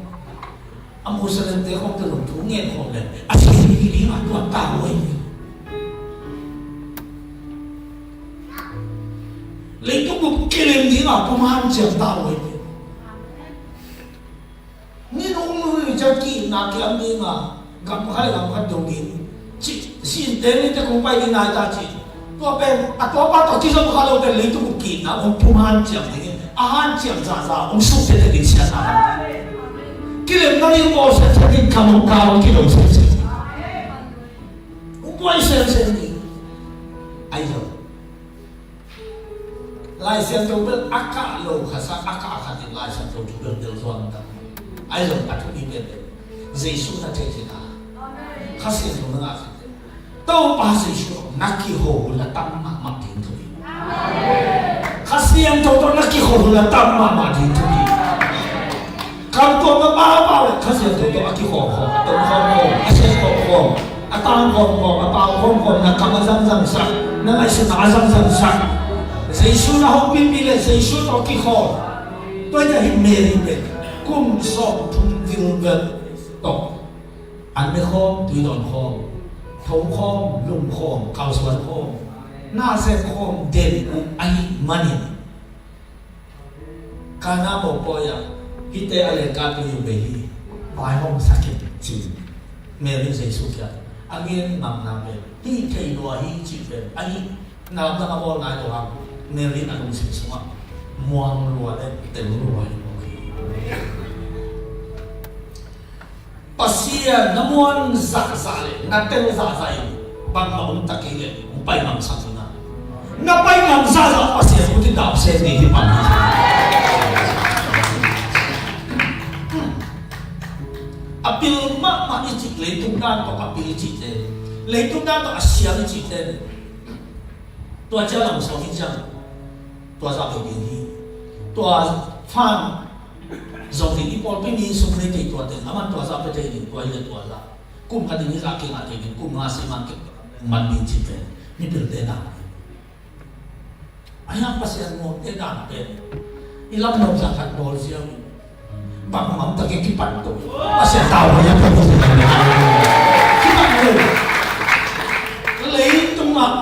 a Muslim te khawng te zong thu ngen khawm le, a si hi ding a tuat ta huai hi. Leitung bup kilem ding a pum hanciam ta huai hi. Ni nung nung ni ciang ki na kiam ding a, gam khat gam khat dong ding. Ci, sin te ni te kong pai ding nai ta ci. Tua pen, a tua pa tua kizom kha lo pen leitung kikna, hong pum hanciam ding, a hanciam zaza, hong suk te te ding sian na. Kilemna ding bawl sian sian ding, kam hong kau hong kidong sian sian. Hong buai sian sian ding. Ai lo. Lai Siangtho bel a kah lo kha sa, a kah khat in Lai Siangtho thu bel bel zuang ta. Ai lo a thu mi bel bel. Jesu na thei thei ta. Kha Siangtho na ngah thei thei. Topa Jesu na kiho hun la tam mahmah ding thu hi. Kha Siangtho tawh na kiho hun la tam mahmah ding thu hi. Kamtuam a pau pau le Kha Siangtho tawh a kikhawm khawm, a tong khawm khawm, a sem khawm khawm, a tang khawm khawm, a pau khawm khawm, na kam a zangzang sak, na ngaihsutna a zangzang sak. Jesu na hong pipi le Jesu tawh kikhawm. Tua hi a hi Mary pen kum sawmthum vilvel tawh an ne khawm, tui dawn khawm, tho khawm, lum khawm, kalsuan khawm, na sem khawm den uh ahih manin Kana mawpawi ah hihte a lengka tui uh bei hi, vaihawm sak in ci-in Mary Jesu kiang a gen ngamna pen hih thei lua hi cih pen a hih namdang a bawl nai lo hang Mary a lungsim sungah muang lua le tel lua hi mawk hi. Pasian na muan zahzah le na tel zahzah in bangmah om ta kei leh hong pai ngamsak hi na. Na pai ngam zahzah Pasian ut in dap sem ding hi bang hi. A pil mahmah i cih leitung dan tawh a pil i cihte, leitung dan tawh a siam i cihte, tua cia lamsawng hi ciang tua zah pia ding hi. Tua fang zong ding i pawlpi mi sung nei thei tua teng a man tua zah pia thei ding tua hi le tua zah. Kum khat in hi zah kingah thei ding, kum nga si man kek man ding ci pen mipilte dan. A hiang Pasian ngawmte dan pen i lam nop zah khat bawl ziau in bangmah tak i kipan to. Pasian tau a hiang Pasian kipan to. Leitungah,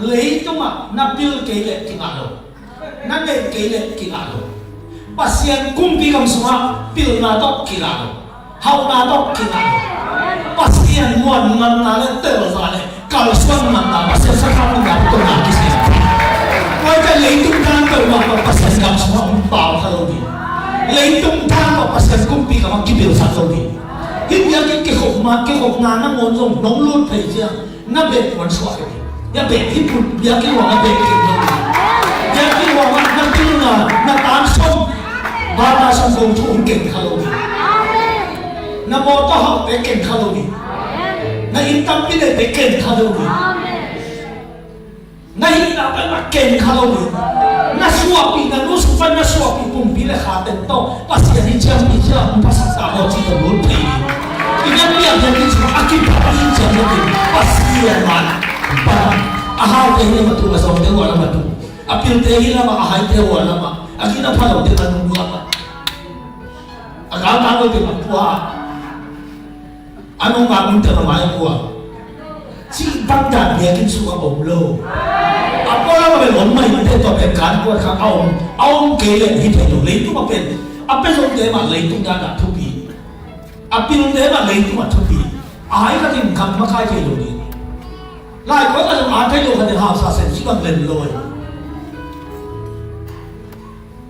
leitungah na pil kei leh kingah lo. Na neih kei leh kingah lo. Pasian kumpi gam sungah pilna tawh kingah lo. Hauhna tawh kingah lo. Pasian muan ngamna le telza le kalsuan ngamna Pasian sathau ngamna tawh na kisem. Tua hi ta leitung dan tawh mah tawh Pasian gam sungah hong pau kha lo ding. Leitung dan tawh Pasian kumpi gam ah kipilsak lo ding. Hih biakinn kikhopna, kikhopna nangawn zong nong lut thei ciang na beh kuan suak hi. Ya beh hi put biakinn luang a beh keng lo. Biakinn luang a na pilna, na tan sawm, bata sawm gong thu hong keng kha lo hi. Na mawtaw hauhte keng kha lo hi. Na inn tampi neite keng kha lo hi. Na hihna pen a keng kha lo hi. Na suahpih, na nu sung pan na suahpih pumpi le kha teng tawh Pasian hi ciam, hi ciam, hong phasak ta maw cih tawh lut thei hi. I na piak hian hi ciam a kipak a hi ciam hi ciam Pasian man pan a haite hi lam a tu, a zawngte uh a lam a tu, a pilte hi lam a, a haite uh a lam a, a gina pha lote a nung lam a, a galkang lote a pua a. A nungak nungte a mai a kua. Cih bang dan biakinn sungah om lo. A pualam a bel om mah hi te, tua pen kan kuat kha a om, a om kei leh hi thei lo. Leitung a pen a pia zote mah leitung dan ah thupi. A pilte mah leitung ah thupi. A hai khat in gam makai thei lo ding. Laikawk a zong a thei lo khat in hausa sem cih bang lem lo hi.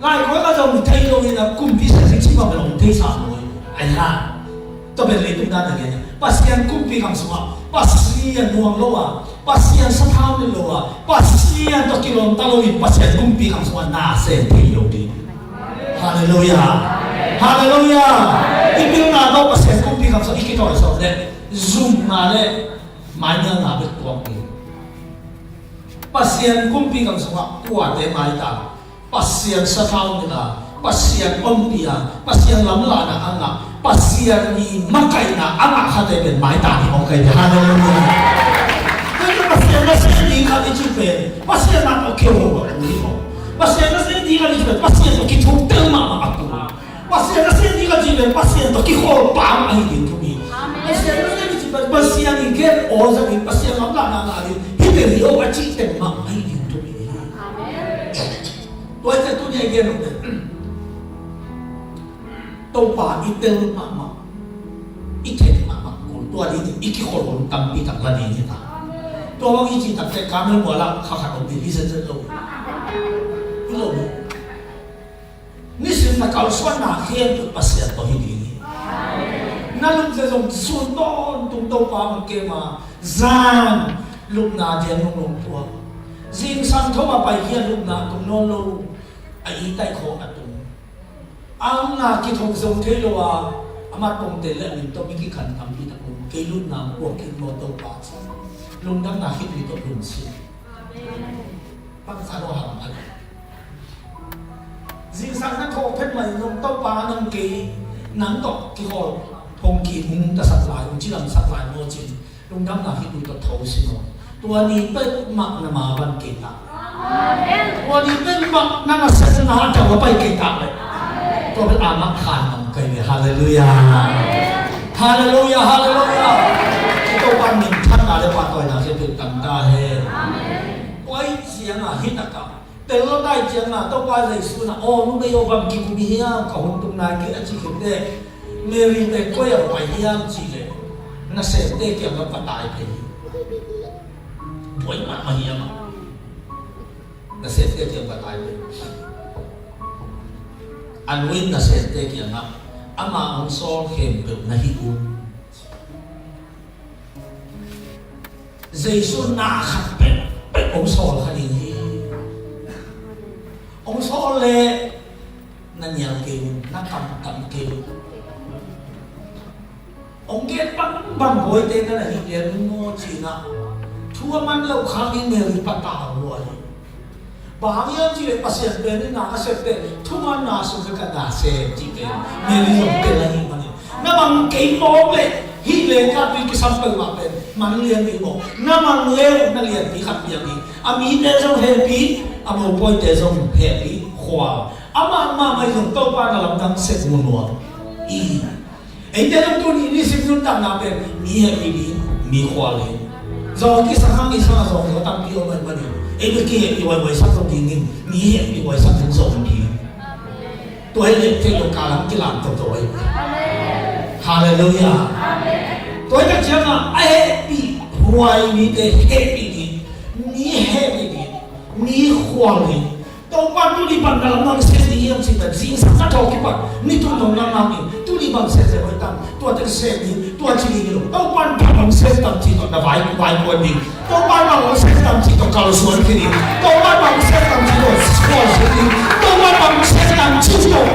Laikawk a zong thei lo in a kumpi siasia cih bang bel hong theisa lo hi. Ai ha. Tua bel leitung dan a gen a. Pasian kumpi gam sungah Pasian muang lo a, Pasian sathau nei lo a, Pasian tawh kilawm ta lo in Pasian kumpi gam sungah na sem thei lo ding. Halleluiah. Halleluiah. I pilna tawh Pasian kumpi gam sungah i kitawisawm leh zumna le mainialna bek tuak ding. Pasian kumpi gam sungah kuate maitan, Pasian sathau nilh a, Pasian ompih a, Pasian lamlahna a ngah, Pasian i makaihna a ngah khate pen maitan hi hong kai ve. Halleluiah. Tua hi Pasian nasem ding khat i cih pen Pasian a tawh kiho a pu hi maw. Pasian nasem ding khat i cih pen Pasian tawh kithuk tel mahmah a pu. Pasian nasem ding a cih pen Pasian tawh kikholpam ahi ding thupi. Amen. Pasian nasem ding cih pen Pasian i gen aw zangin Pasian lamlahna ngah ding hih pen hi aw a cih teng mah ahi ding thupi. Amen. Tua hi ciang tuni a i gen uh pen Topa i tel mahmah, i khen mahmah kul, tua ding i kikhol hun tampi tak la ding hi ta. Tua bang i cih tak teh Carmel mual ah kha khat om ding hi zenzen lo. Hi lo hi. Nisim na kalsuanna khempeuh Pasian tawh hi ding hi. Na lupzia zong sun tawntung Topa hong kem a, zan lupna diang nungnung tua. Zingsang thawm a pai hi a, lupna tung nawn lo, a i taih khawng a tung. A omna kithok zong thei lo a, amah tawngte le a min tawh mi kikhan tampi tak um. Kei lupna hong puak kik maw Topa ci. Lungdamna khitui tawh lungsim. Bangzah lo hang a le. Zingsang na thawh phet mah in zong Topa nang kei Nang tawh kikhawl hong kim hong tasak lai, hong cidamsak lai maw cin, lungdamna hi, tui tawh tho si maw. Tua ni pen mah na ma van kei ta. Tua ni pen mah na nasepna a dau a pai kei ta le. Tua pen a mah khan ngam kei le. Halleluiah. Halleluiah, halleluiah. Topa minthanna le pahtawina khempeuh tang ta hen. Tua ahih ciangin hih takah tel lo tai ciangin Topa Jesu in, "Aw numei aw, bang kikum hiam, ka hun tung nai kei," a cih khit teh, Mary pen koi ah pai hiam cih leh, nasemte kiangah va tai phei hi. Buai mahmah hiam ah. Nasemte kiangah va tai phei. A nu in nasemte kiangah, "Ama hong sawl khempeuh na hih un. Jesu na khat peuhpeuh hong sawl kha ding hi. Hong sawl leh na nial kei un, na kamkam kei un. Hong gen bangbang bawite na na hih lian un maw," ci-in ah, thu a man lo khak in Mary patau lua hi. Bang hang hiam cih leh Pasian pen in na a sep pen thumanna sung khat ah na sem cih pen Mary zong tel ahih manin, na bang kei mawk leh hih lengka tui kisam peuhmah pen man lian ding maw. Na mang leh na lianpi khat piang ding. A mite zong hehpih, a mopawite zong hehpih, khual. Amah mahmah in zong Topa na lamdang sep nuam hi. Eite zong tuni nisim nuntakna pen mi hehpih ding, mi khual ding. Zawng kisang hang i sang a zawng zaw tampi om ahih manin, ei bek kihehpih huaihuai sak lo dingin, mi hehpih huai sak ding zawng ding. Tua hi leh theih lo, kalam kilam toto hi. Halleluiah. Tua hi tak ciangin a hehpih huai mite hehpih ding, mi hehpih ding, mi khual ding. Topa tuni pan na lamdang sem ding hiam cih pen, zingsang a thawh kipan ni tul dong nang nang in, tuni bang sem leh hoih tam, tua teng sem ding, tua ci ding hi lo. Topa bang hong sem tam cih tawh na vai, vai kuan ding. Topa bang hong sem tam cih tawh kalsuan khia ding. Topa bang hong sem tam cih tawh khualsuan ding. Topa bang hong sem tam cih tawh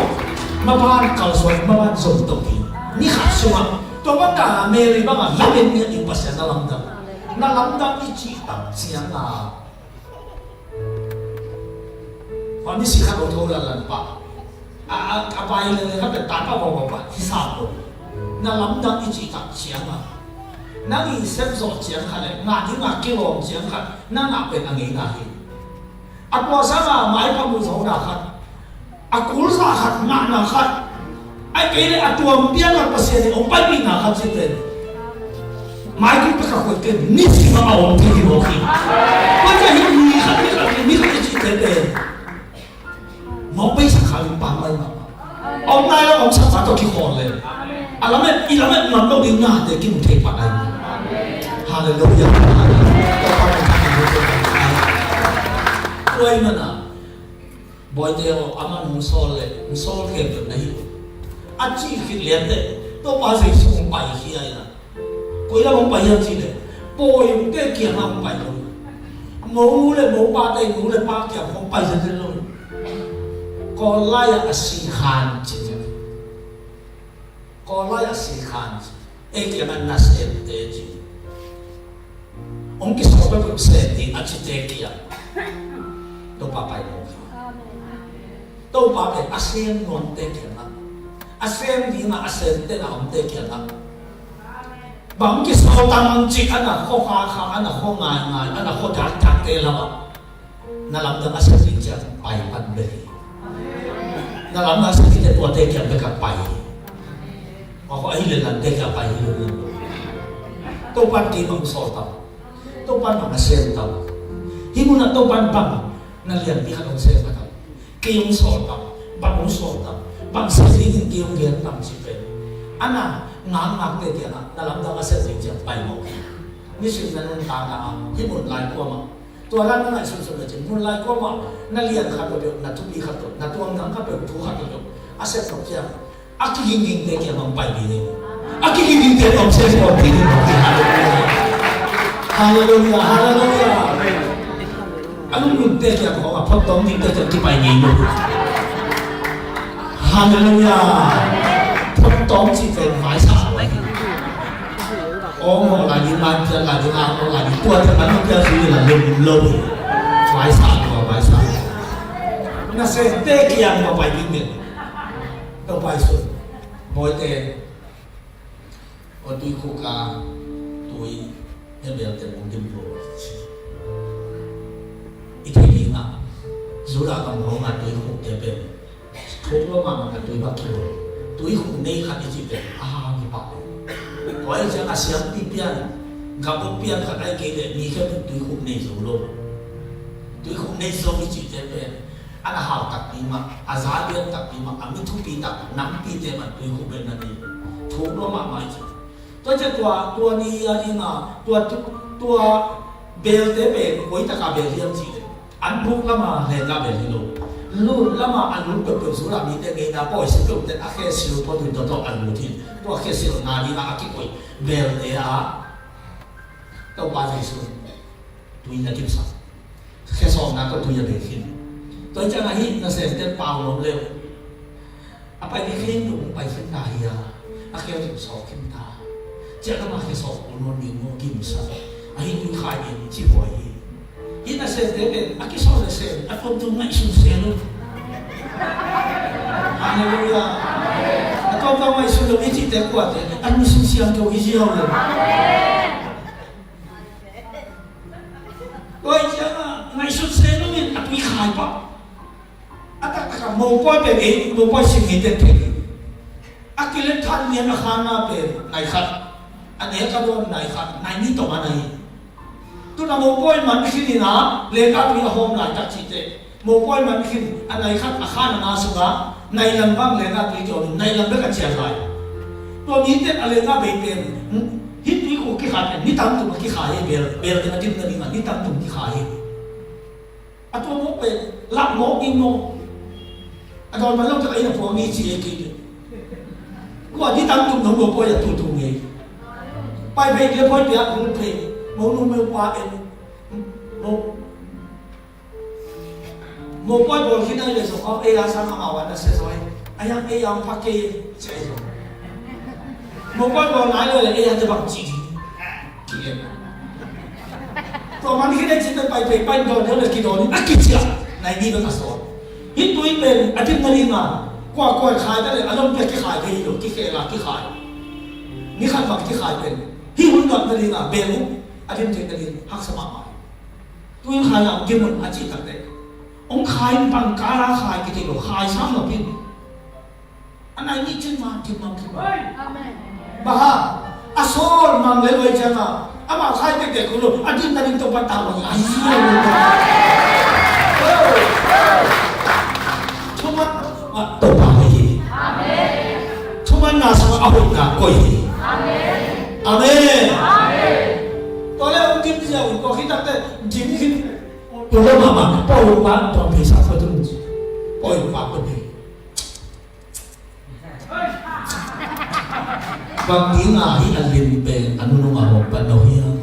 maban kalsuan, maban zom to ding. Ni khat sungah tua bang ta Mary bangah lamet ngiat ding Pasian na lamdang. Na lamdang i cih tak ciangin Hua misi khat hong tho lanlan pah. A, a, a pai lele khat peuh tapa vawvawvah hi sam lo. Na lamdang i cih tak ciangin, nang i sep zawh ciang khat le ngah ding a kilawm ciang khat na ngah pen a ngeina hi. A tua sanga maipha muh zawhna khat, a kulza khat, ngahna khat, ahih kei leh a tuam piakna Pasian in hong paipihna khat cih pen, maikut pek a koih pen nisim a om thei hi mawk hi. Tua ciang hih mi khat, mi khat, mi khat i cihte pen mawk peisak kha limpa maimah. A om nai lo, a om saksa tawh kikhawl le, a lamet, i lamet ngam lo ding nate kimu thei pah ahi. Halleluiah. Tua ahih manin Bawite aw, aman hong sawl leh hong sawl khempeuh na hi uh, a cih khit lian teh, Topa Jesu hong paikhia in ah, koi lam hong pai hiam cih leh, pawi ute kiangah hong pai lo. Mo nu le mo pate, nu le pa kiang hong pai zenzen lo. Kawl lai-ah a sikhan cih ciang, Kawl lai-ah sikhan, ei kiangah nasemte ci. Hong kisawl peuhpeuh sem ding a cite kiang Topa pai mawk hi. Topa pen a sem nuamte kiangah, a sem dingah a semte na omte kiangah, bang kisawl tam cih a na khua khakha, a na khua ngaingai, a na khua dakdakte lamah na lamdang a sem ding ciang pai pan bek hi. Na lamdang a sem ding ciang tuate kiang bek a pai hi. Aw, ahi le lante kiang pai hi lo. Topa'n kei bang sawl tam, Topa'n bang a sem tam. Hih munah Topa'n bang na lianpi khat hong sem kha tam, kei hong sawl tam, bang hong sawl tam, bang sem ding in kei hong gen tam cih pen a na ngakngakte kiangah na lamdang a sem ding ciang pai mawk hi. Nisim na nuntakna ah hih mun lai kuamah, tua dan na ngaihsun sun le cin, mun lai kuamah na lian khat peuhpeuh, na thupi khat peuh, na tuamdang khat peuh, thu khat peuhpeuh a sem nop ciang, a kiginggingte kiang bang pai ding hi. A kiginggingte tawh sem pawt ding hi. Halleluiah, halleluiah. A lunglungte kiang khawng, a phottawng dingte kiang kipai ngei lo. Halleluiah. Phottawng cih pen vaisa. Aw, mawh lai ding, lai pian lai ding, a mawh lai ding, tua te man pian sui la lum lo. Vaisa, tua vaisa. Nasemte kiang va pai ding den. Topa i sun. Bawite, aw, tuikhuk a tui he belte hong dim lo. I theih ding ah Judah gam hong a tuikhukte pen thuk lua mahmah a tui bang kilo. Tuikhuk nei khat i cihte a hang hi pah lo. Tua hi ciang a siampi pian, gam uk pian khat a hi kei leh mi khempeuh tuikhuk nei zo lo. Tuikhuk nei zo i cihte pen a na hau takpi mah, a za lian takpi mah, a mi thupi tak, nampite mah tuikhuk pen na nei. Thuk lua mahmah i ci. Tua ciang tua, tua ni a ding a, tua, tua belte pen koi taka bel hiam cih leh, an buk lama lenggah bel hi lo. Lut lama a lut peuhpeuh Judah mite ngeina pawi si peuhte a khe sil pawh tui tawh a lut hi. Tua khe silna ding a a kikoih belte a Topa Jesu tui na kimsak. Khe sawmna tawh tui a bel khin. Tua hi ciang a hih nasemte pau nuam leh, a pai ding khin, tung pai khin ta hi a, a khe tung sawk khin ta. Ciah lama khe sawk ul nuam ding maw, kimsak. A hih tui khai ding ci huai hi. Hih nasemte pen a kisawh le sem a tuamtuam ngaihsun se lo. Halleluiah. A tuamtuam ngaihsun lo i cihte kuate a lungsim siangtho hi ziau lo. Tua hi ciangin ngaihsut se lo in a tui khai pah. A taktak a mopawi pen ei mopawi sim hi tete. A kilet than lian a khanna pen nai khat, a nek a dawn nai khat, nai ni tawh a na hi. Tun a mopawi man khin in a lenggah tui a hawm laitak cihte. Mopawi man khin a nai khat a khan a na sungah nai lam bang lenggah tui tawh nai lam bek a cian lai. Tua mite a lenggah bei pen hih tui khu kikhai pen ni tam tum a kikhai hi. Bel, bel pen a dim na ding a ni tam tum kikhai hi. A tua mawk pen lak mawk ding maw? A dawn man lo tak a inn a puak ni ci ei kei. Kua ni tam tum nong mopawi a tutu ngei. Pai phei le phawi piak hong phei. Mo nu mo pa en. Mo Mopawi bawl khin a hi le zong aw, ei a sang amau a na sia zaw hi. A hiang ei a hong pha kei cia hi zong. Mopawi bawl nai lo le ei a te bang ci ding. Ki en. Tua man khin a ci te pai pei pai dawn deuh le kidawn in a kiciah. Nai ni bek a sawn. Hih tui pen a dim na ding a kua kua khai ta le a lom pia kikhai thei hi lo, kikhel a kikhai. Ni khat bang kikhai pen hih hun luat na ding a bel uh a dim thei na ding haksa mahmah hi. Tui khai a hong kimun a cih takte hong khai in bang kala khai kithei lo, khai sam lo pin. A nai nih cin ma kim mang kim. Amen. Baha a sawl mang le luai ciang a amah khai tektek kul lo, a din na ding Topa tau lo. Ai, thuman a Topa hoih hi. Thuman na sungah a hoihna koih hi. Amen. Tua le hong kim ziau in tua khit takte din hi. Tua lo mahmah, pawi uh pa, tua pheisa tua tu. Pawi uh pa tua phe. Bang ding a hih a lim pen a nunung a hong pan lo hiam?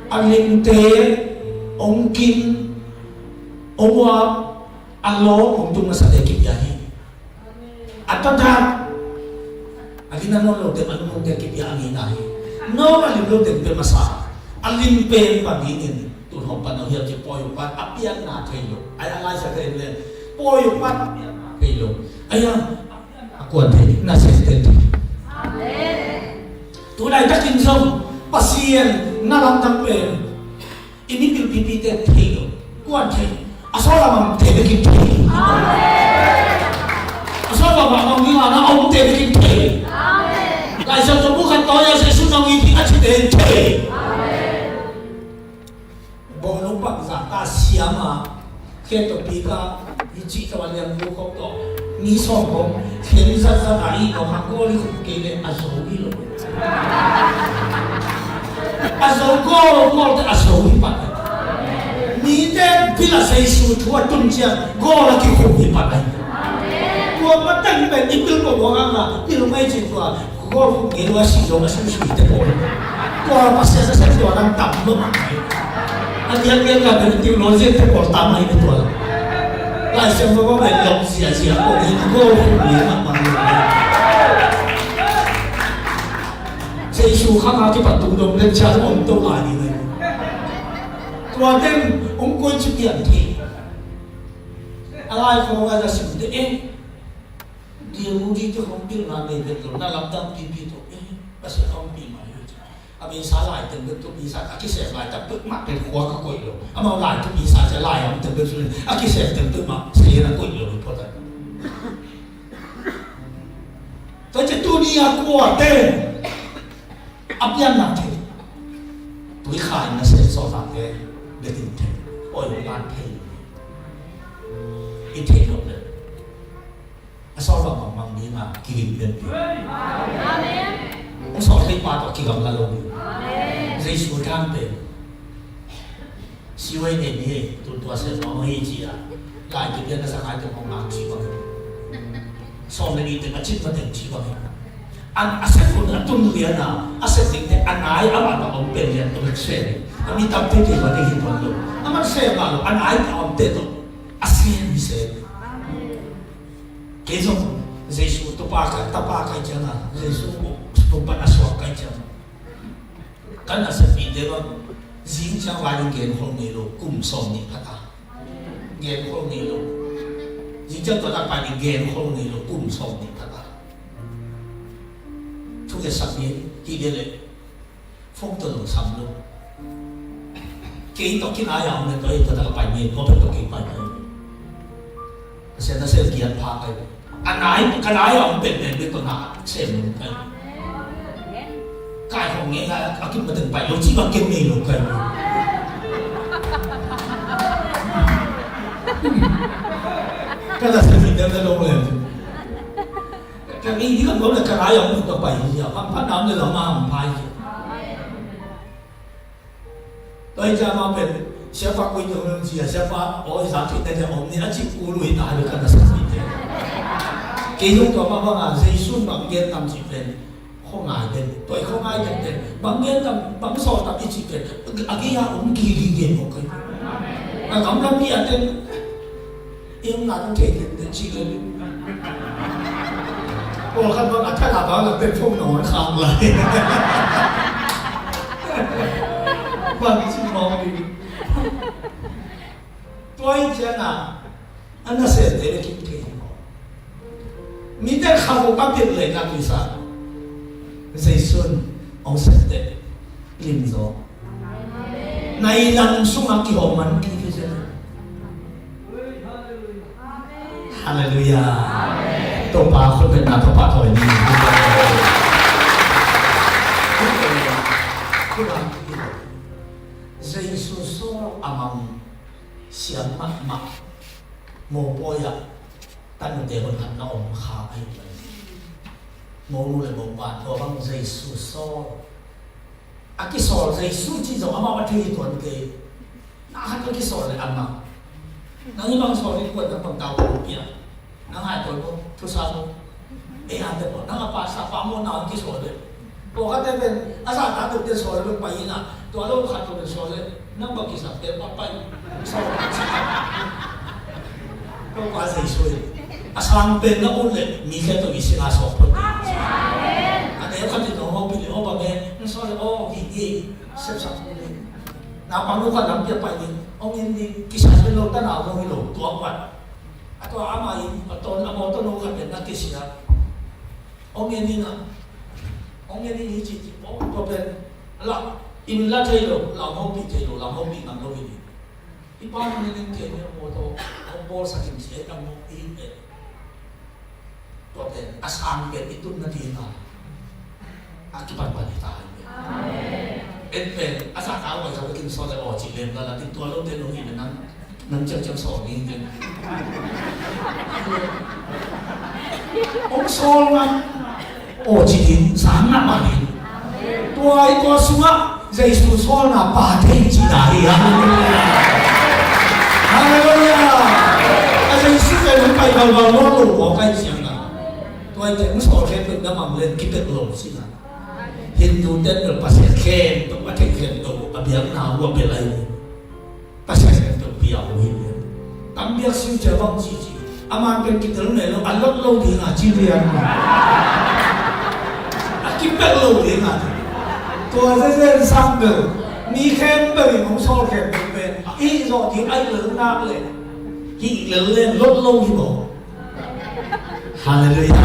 A limte hong kin, hong uap, a lawm hong tung nasate kipia hi. A taktak a gina nawn lote, a nungte kipia a ngeina hi. Nawn a lim lote pe masa. A lim pen bang dingin tun hong pan lo hiam cih pawi uh pan a pianna thei lo. Ai a laisa thei le pawi uh pan a pianna thei lo. Ai a, a kuan thei na se te. Amen. Tunai takin zong Pasian na lamdang pen i mipil pipite thei lo. Kuan thei. A sawl a mang te bekin thei. A sawl a mang mang ding a na om te bekin thei. Lai Siangtho bu khat tawi a Jesu nong it hi a cite in thei. Bawlung bangzah ta siam a khe topi ka i cih tawh a liang bu khop tawh ni sawm khop khen zatzat a i tawh hang kawl i khum kei le a zo hi lo. A zo kawl kawl te a zo hi pat. Mite pil a Jesu thu a tun ciang kawl a kikhum hi pat ai. Tua pateng pen i pil ko buang ang a pil mai cin tua Golf ngei lua si zong a sui sui te pawl. Tua Pasian a sem tua nang tam lo. A diak diak ka pen tiu lo zia te pawl tam ai tua. Lai Siangtho pen lo zia zia ko ni golf ngei ma ma lo. Jesu kha kha ki pat tung dong den cha om to ai ni. Tua ten ong koi chu pian thei. A lai khong a za sim te e. Dia mu di tu hong pil na nei vet lo, na lamdang pipi tawh, eh, Pasian hong pi mai lo. A misa lai teng vet tu misa a kisem lai tak pek mah pen khua ka koih lo. Amau lai tu misa cia lai hong teng vet tu a kisem teng pek mah sia na koih lo, pawt a. Tua cia tuni a kua teng a pianna thei. Tui khai na se sawltak te betin thei. Oi, hong lan thei. I thei lo le. A sawltak bangmang ding a kiging pianpia. Amen. Hong sawltak pa tawh kigamla lo ding. Amen. Jesu thang pen. Siwai ne ni ei, tun tua se mawng hi ci a. Lai kipia na sa ngai te mawng nang ci bang hi. Sawm le ni te a cit ma teng ci bang hi. An a sep un a tun lian a, a sep ding te a nai a wan a om pen lian a mek se. A mi tam te te ma te hi tuan lo. A man se ma lo, a nai a om te to. A se mi se. Kei zong Jesu tupa kai, tapa kai ciang a, Jesu tumpan a suak kai ciang. Kan a sepite bang, zing ciang vai in gen khol ngei lo, kum sawm nih phat a. Gen khol ngei lo. Zing ciang tua tak pai in gen khol ngei lo, kum sawm nih phat a. Thu ke sak ni, hi de le. Phone tawh zong sam lo. Kei tawh kinai a om le tawh ei tawh tak a pai ni, tua pek tawh kei pai pai. Ka sia na sel kiat pha kai. A nai, ka nai a om pen pen bek tawh na sem lo kai. Kai hong nge a kim mateng pai lo ci bang kem ngei lo kai. Ka la sa ni ka lo le. Ka ngei ding a om le ka nai a om tawh pai hi a, pang phat na om le lo ma om pai hi. Tua hi ciang amau pen, siapa koi tawh nang ci a, siapa aw i zak theih tete om ni a cih kul uh hi ta hi ka na sa cihte. Kei zong tua mah bang a, Jesu in bang gen tam cih pen, khuangai pen, tua i khuangai pen pen, bang gen tam, bang sawl tam i cih pen, a gei a om kik ding gen mawk kei. A gamla mi a ten, Eng na nong thei den den ci le. Pawlkhat bang a thak a bang a pek phone na hong khak lai. Bang ci mawk ding. Tua hi ciang a, a nasem te le kim thei hi mawk. Mite kha ko ka pek le na tui sa. Jesu in hong sem te lim zaw. Nai lam sungah kihawm man kik hi zen. Halleluiah. Topa khut beng na Topa thawi ni. Jesu sawl a mang siam mahmah. Mopawi ah tanute hun khat na om kha ahi. Monu le mopa tua bang Jesu sawl. A kisawl Jesu cih zong amau a thei hi tuan kei. Na khat a kisawl le amah. Nang i bang sawl hi kuan nang bang tau ko pia. Nang hai tuan ko thusa ko. E a te ko nang a pa sa pa mo na kisawl le. Ko ka te pen a sa ta tu te sawl le pai na. Tua lo khat ko sawl le. Nang bang kisap te pa pai. Sawl. Ko pa Jesu. A sang pen na un le mi khe to i si a sawl ko. A te khat i no ho pi le o ba me. Sawl le o hi hi. Sepsak ni. Naupang nu khat lam pia pai ding. Hong en ding. Kisai pen lo ta nau lo hi lo. Tua khat. A tua ama in a ton a mawtaw nu khat pen na kisia. Hong en ding a. Hong en ding hi ci ci. Tua pen. La. In la thei lo. Lam hong pi thei lo. Lam hong pi ngam lo hi ding. I pa nang en en thei ni a mawtaw. Hong bawl sa in ci. Hong mawk i pen. Tua pen a sang pen i tunna ding a, a kipanpan hi ta hi pen. En pen a sa ka ua sa kin sawl le aw ci lem la la tin tua lo te lo hi le nang, nang ciang ciang sawl ding pen. Hong sawl nang aw ci ding sang na ma ding. Tua i tua sungah Jesu sawlna pa thei cihna hi. Halleluiah. Halleluiah. A Jesu pen hong pai balbal nawn lo maw kai ciang a. Tua i teng sawl khempeuh na mang len kipek lo cihna. Hindu ten bel Pasian khempeuh a thei khempeuh a biakna uh a bel ahi. Pasian in pia uh hi lian. Tam biak siu cia bang ci ci. A man pen kitel ne lo, a lot lo ding a ci lian. A kipel lo ding a. Tua zezen sang bel. Mi khempeuh in hong sawl khempeuh pen. Hi zawh ding a hi lel nak le. Hi lel le lot lo hi lo. Halleluiah.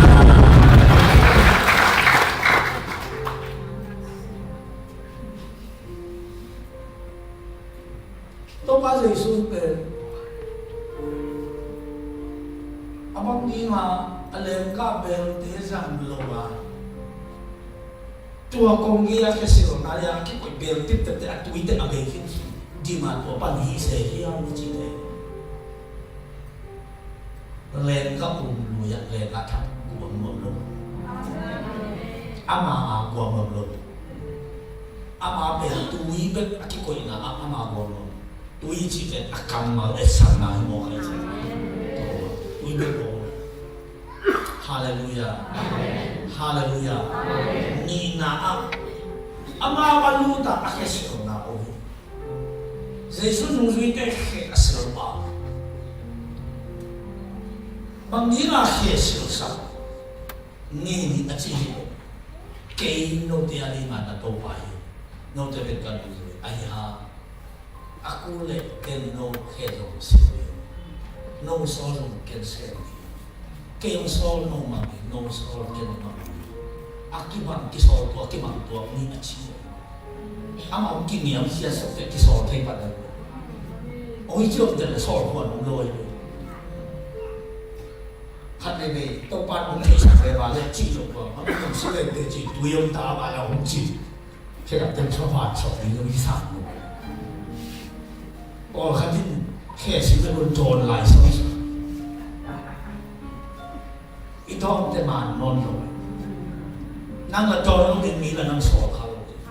Topa Jesu pen a bang dinga a lengkah belte zang lo a, tua kong gei a khesilna le a kikoih bel tiptepte a tuite a bei khin khin dima tua pan hi se hiam i cite. Lengkah um lui ah lengkah thak guam nuam lo. Ama a guam nuam lo. Ama pen tui bek a kikoihna ah ama guam nuam. Tui cih pen a kammal etsakna hi mawk ahi cih. Tui bek guam nuam. Halleluiah. Halleluiah. Nihna ah ama a lut a a khesilna uh hi. Jesu nungzuite khe a silpa. Bang dinga khe silsak ni ni a ci hi. Kei note a dinga na Topa hi. Note pen ka nungzui ahi ha. A kul le ken no khe zong sil hi. No sawl zong ken sel hi. Kei hong sawl no mang hi, no sawl ken mang hi. A kimang kisawl tuak, kimang tuak ni a ci. Amah hong kiniamkhiat sawk teh kisawl thei pan a. Oi ci om teh le sawl huan om lo hi. Khat veivei Topa hong theisak ve va le ci lo va. Amah hong si ve teh ci tui om ta va le hong ci. Khe dap teng sawm van sawm ding lo hi sang lo. Pawlkhat in khe si ve lo dawn lai sawm sawm. I dawnte man nawn lo. Nang la dawn lo ding mi la nang sawl kha lo ding.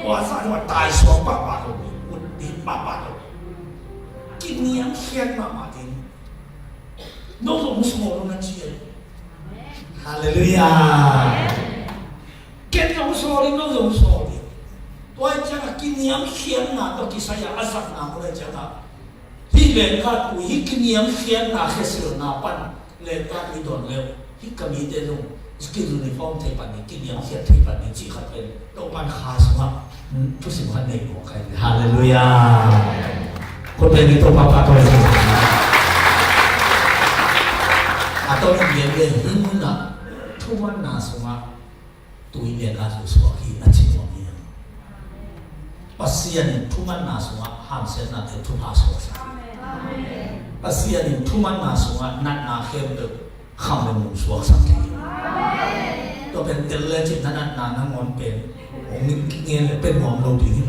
Tua sa lo tai suak pahpah lo ding. Ut ding pahpah lo ding. Kiniamkhiat mahmah ding. No zong sawl lo na ci e. Halleluiah. Ken zong sawl ding, no zong sawl ding. Tua i ciangah kiniamkhiatna tawh kisai-ah a zatna ko le ciangah Hih lengkah tui, hih kiniamkhiatna khesilna pan lengkah tui dawn leu, hih ka mite zong skill uniform thei pan ni, kiniamkhiat thei pan ni cih khat pen Topan kha sungah thusim khat nei ko kai. Halleluiah. Khut beng ni Topa pa tawh. A tawh in gen ve hih munah thumanna sungah tui lengkah tui suak hi a ci nuam hi. Pasian in thumanna sungah hamsiatnate thupha suaksak. Pasian in thumanna sungah natna khempeuh kham le mun suaksak hi. Tua pen tel le cin na natna nangawn pen hong ngen le pen nuam lo ding hi.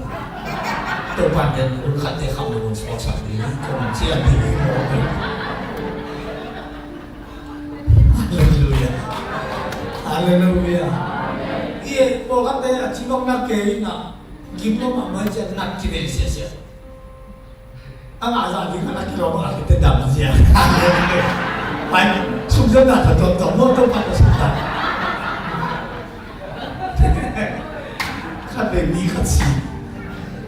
Topan pen hun khatte kham le mun suaksak ding hi. Kong cian ding hi. Halleluiah. Halleluiah. Ie, pawlkhatte a ci bang na kei na, gim lo mahmah ciah na kivei siasia. A ngah zah ding a na kilawm a kite dam sia. Pai, sumzia na tha tawmtawm maw, Topa ka sumta. Khat ve mi khat si.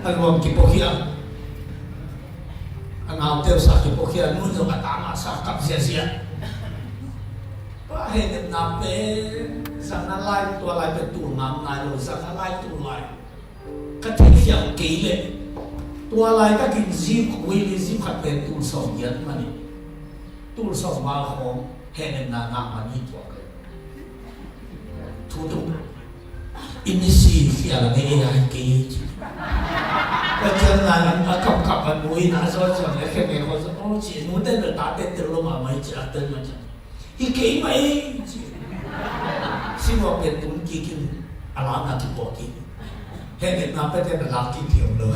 A luang kipokhia. A naute uh sa kipokhia, nun zong a tama sa kap ziazia. Tua hehnemna pen zang a lai, tua lai pen tul ngam nai lo, zang a lai tul lai. Ka theihkhial kei leh tua lai ka kin zip, wili zip khat pen tul sawm giat mani. Tul sawm val khawng hehnemna ngah mani tua ka. Thu tuk. I misi khial a ngei ei a hi kei ci. Ka cian lai a kapkap a nu in a zawh ciang le khe ngei khaw zaw, aw ci, nute bel tate tel lo mahmah hi ci a tel mah ciang. Hi kei mah ei ci. Sinuak pen tun kik in a lamna kipuak kik. Hehnemna pete na lak kik thiam lo.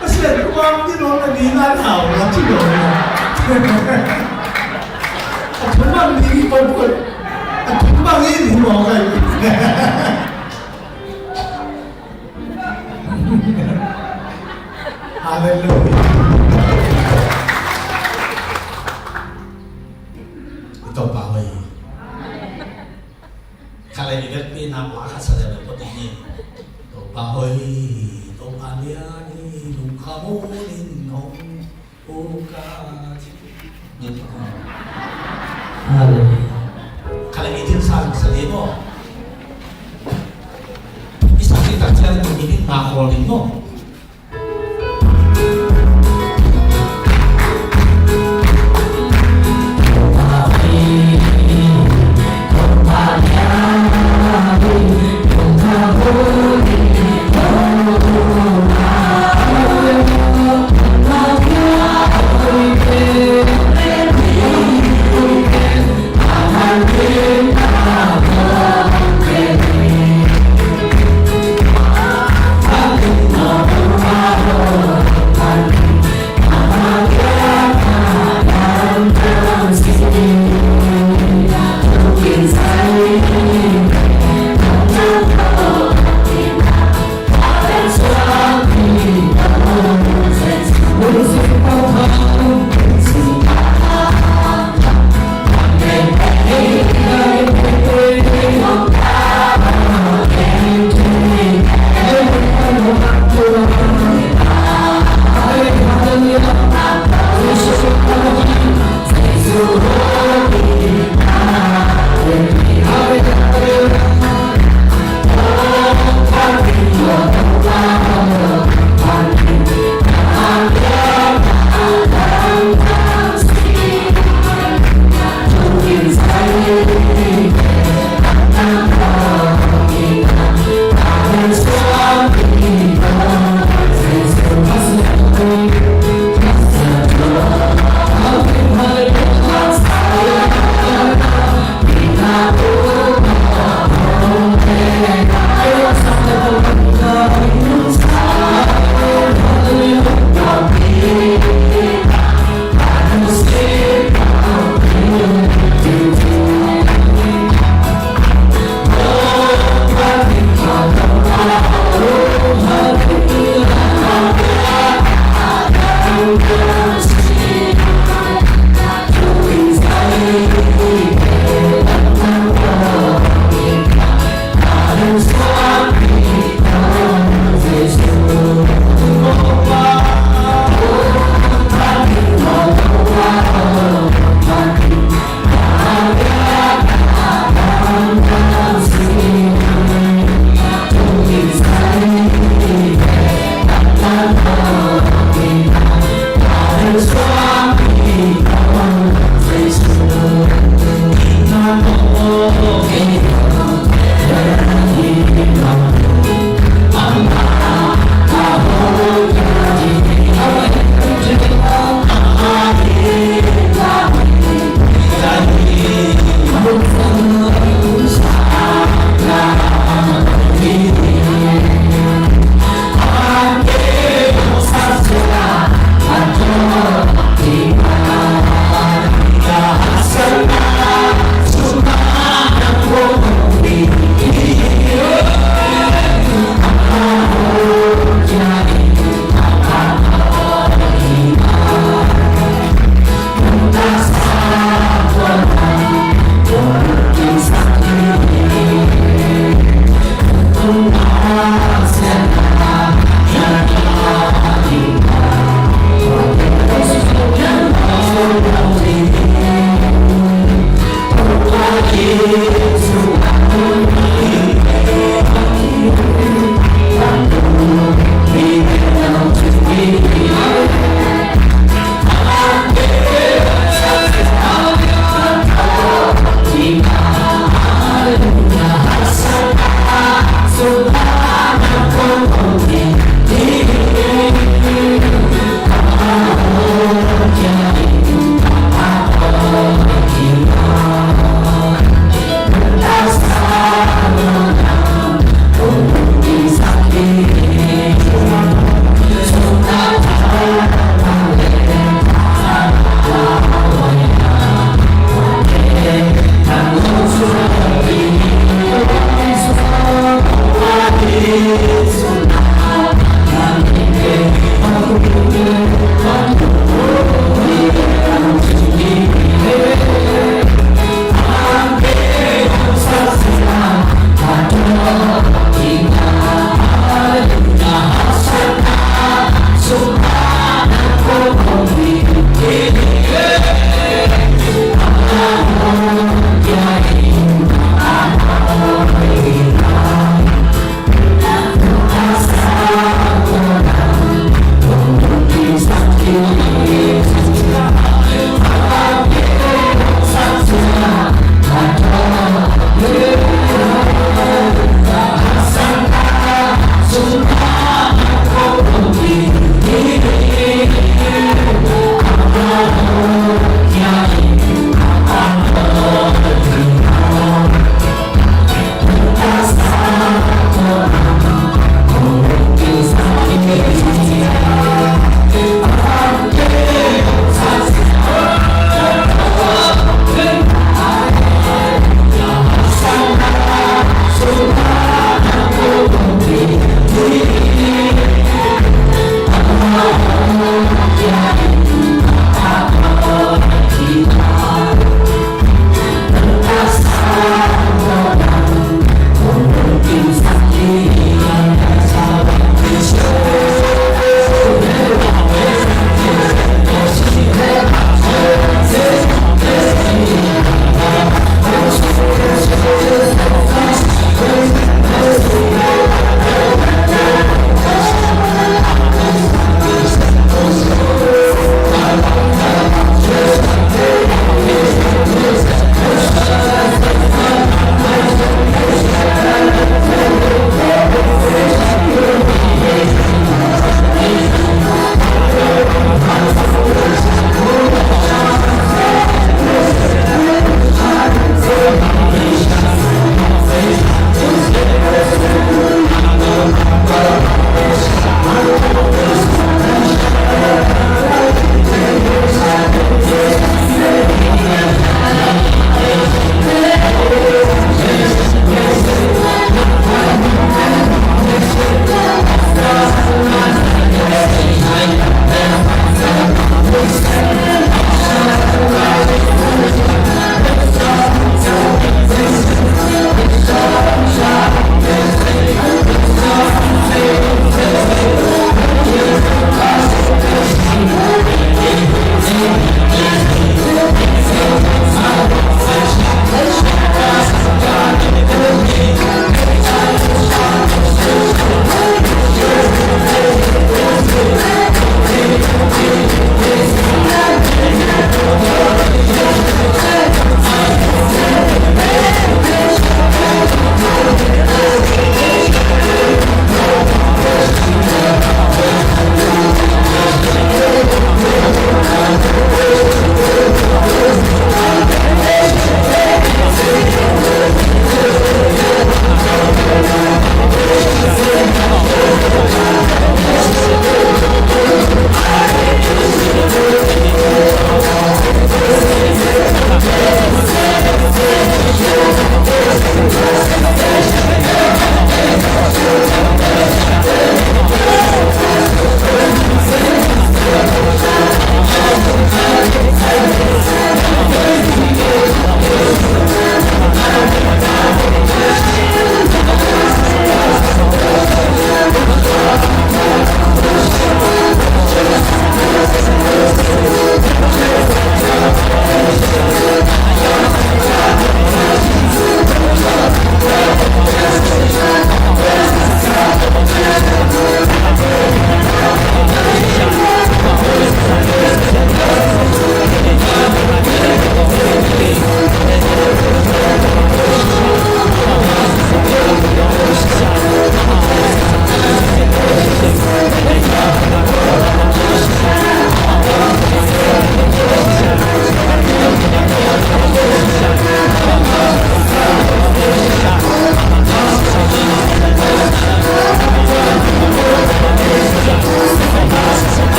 Pasian kuang ti lo na ni na hau la ti lo. A thum bang ni ki pon pon. A thum bang ni ni mo kai. Halleluiah. I Topa hoih. Khalei i vekpi nak la khat sa leh pawt ding hi. Topa hoih, Topa lian hi, lungkham un in hong uk a ci. Halleluiah. Khalei i din sa sa ding maw. I sa ding tak ciang i din nga kawl ding maw.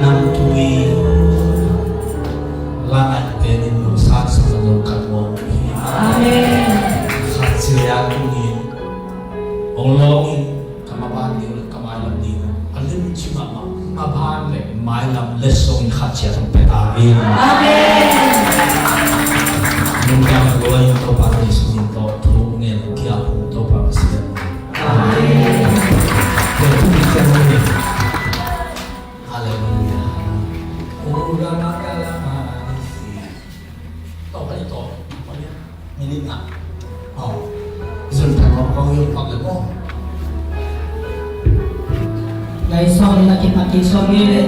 Namtui langai pen in nusan sa zo ka nuam hi. Amen. Khat sia kungin ong lawng in ka maban ding le ka mailam ding a lim ci mahmah, maban le mailam le song in khat sia ong pe ta in. Amen. Nung yang gua in Topa Jesu in to thu ngen kia hong Topa Pasian. Amen. Hallelujah. Ora makalama isi. Tawh ka ni tawh. Minit nga. Aw. Zun tawh kong yung pak le mo. Lai sawm na kipat ki sawm ni le.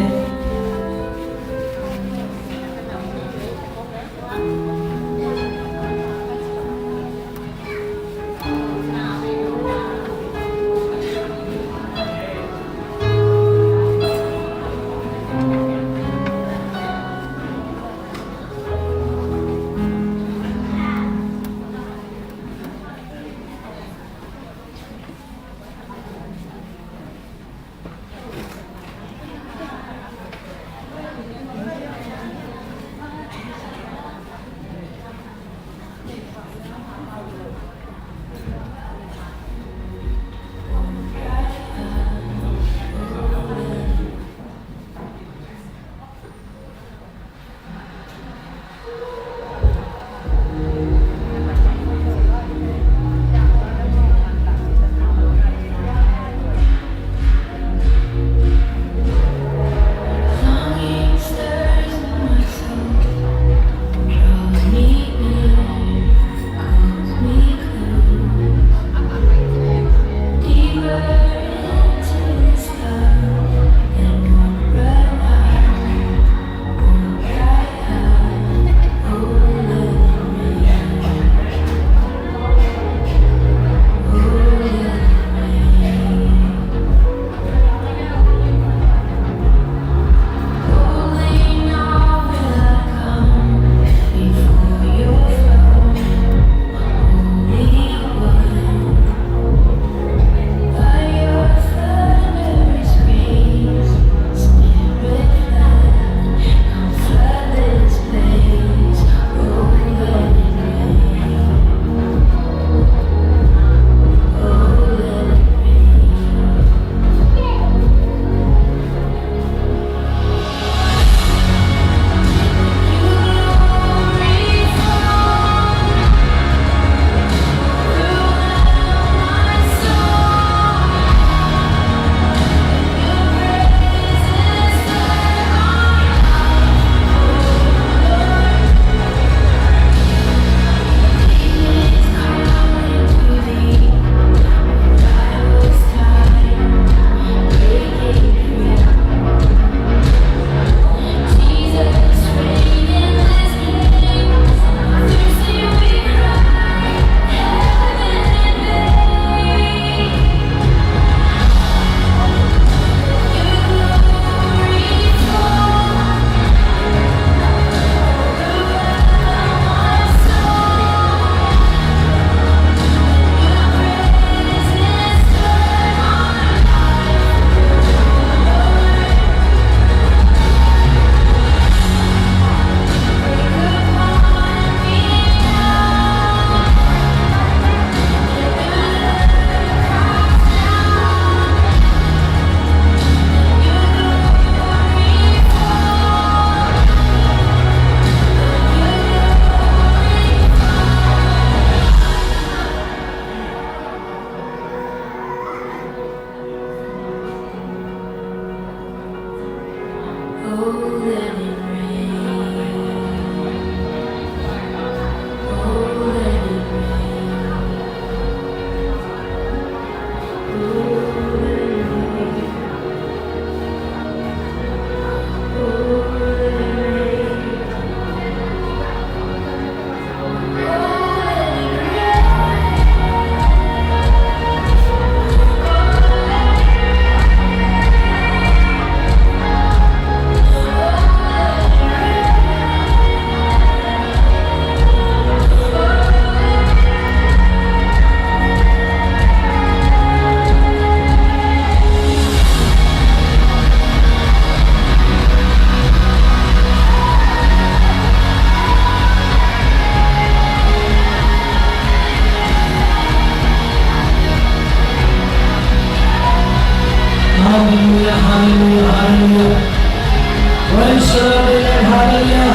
Praise the Lord, amen, hallelujah.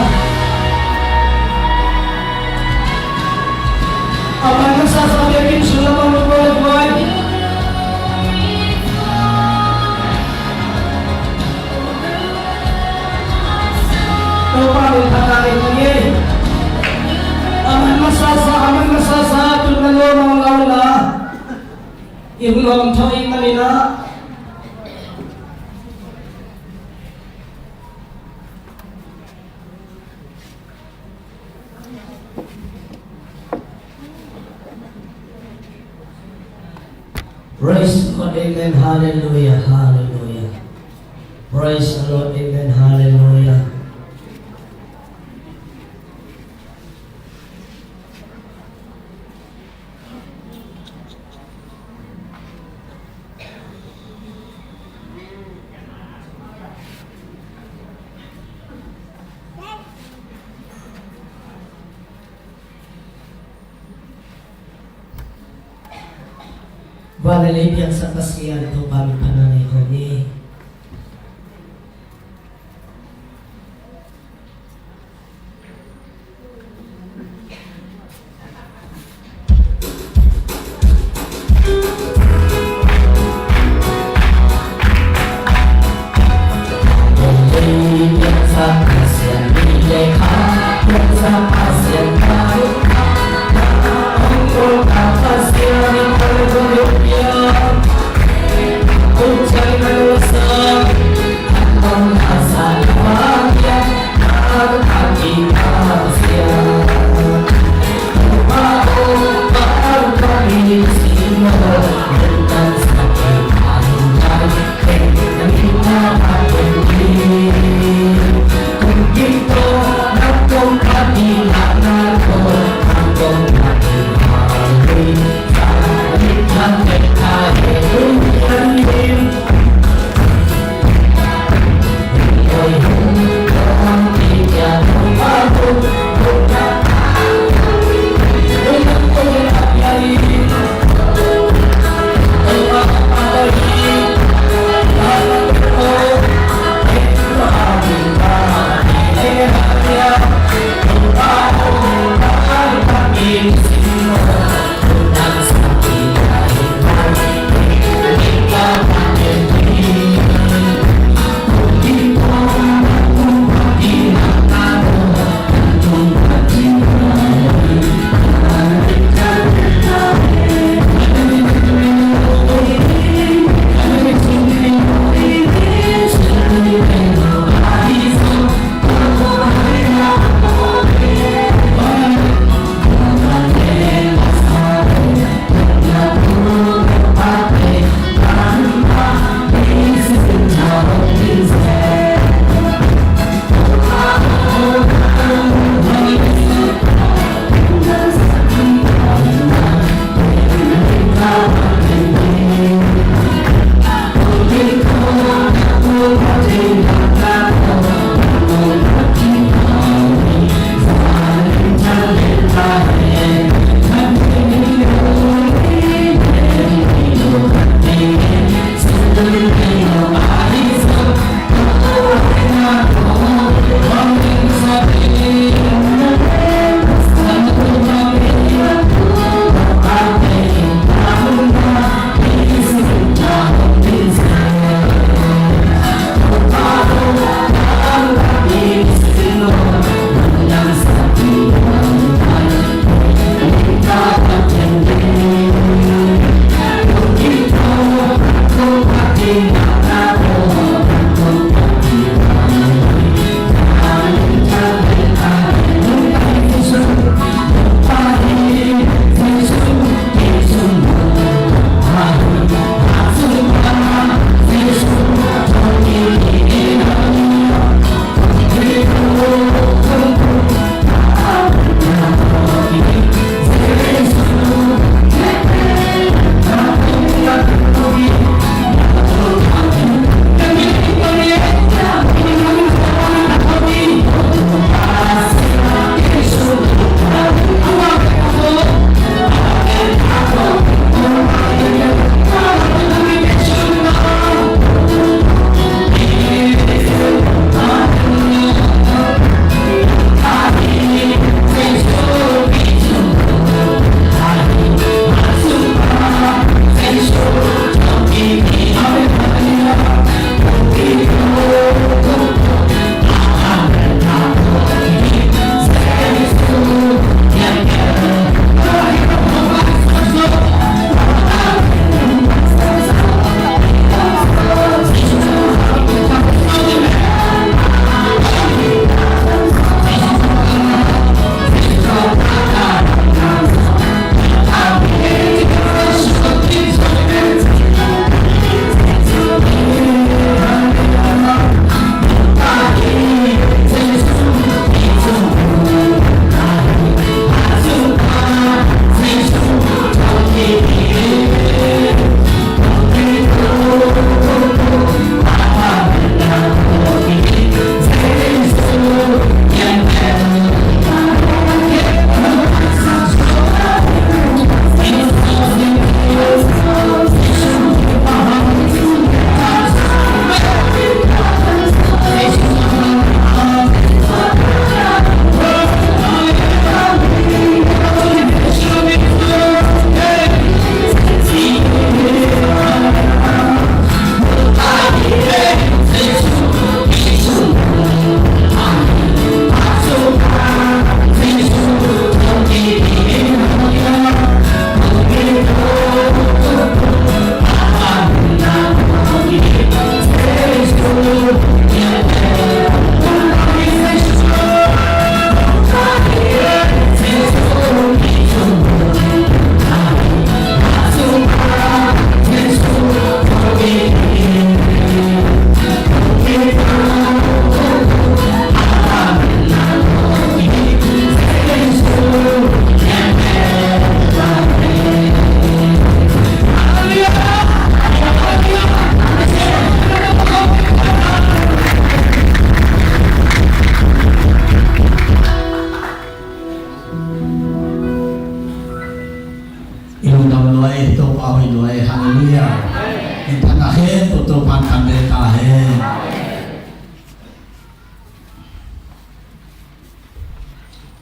Amen, masa sa biakinn sung lamah hong buai, buai. Topa min phatna nei ung ei. Amen, masa sa, amen, masa sa, tun na lo mawng lau la. I hun hong thawi manin ah. Praise God, amen, hallelujah, hallelujah. Praise the Lord, amen, hallelujah. Van le lei piangsak Pasian, Topa min phatna nei kawm ni.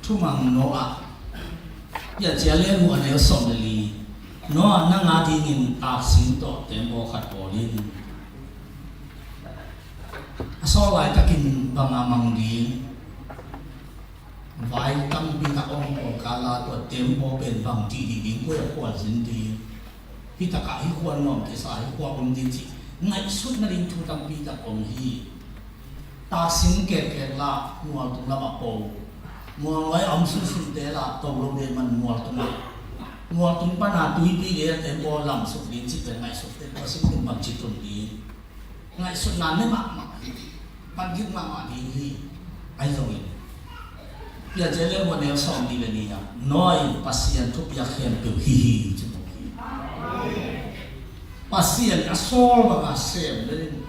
Thumang Noah. Piancil a lian guk, a neu sawm le li. Noah nang a dingin taksing tawh tembaw khat bawl in. A sawl laitakin bang a mang ding? Vai tampi tak hong pawlkal a, tua tembaw pen bang dih ding, koi a khualzin ding? Hih takah hih khua nuam kisa, hih khua um ding cih ngaihsutna ding thu tampi tak om hi. Taksing kekkek lah mualtung lamah po. Mualnuai a om sunsunte lah to lo ding man mualtung ah. Mualtung pan a tuipi gei a tembaw lamsuk ding cih pen ngaihsut teh, tua singkung bangci tun ding? Ngaihsutna ne mahmah hi. Pangkik mahmah ding hi. Ahi zongin Piancil a lian guk, a neu sawmnih le nih ah, Noah in Pasian thupiak khempeuh hi hi, ci mawk hi. Pasian a sawl banga sem le in,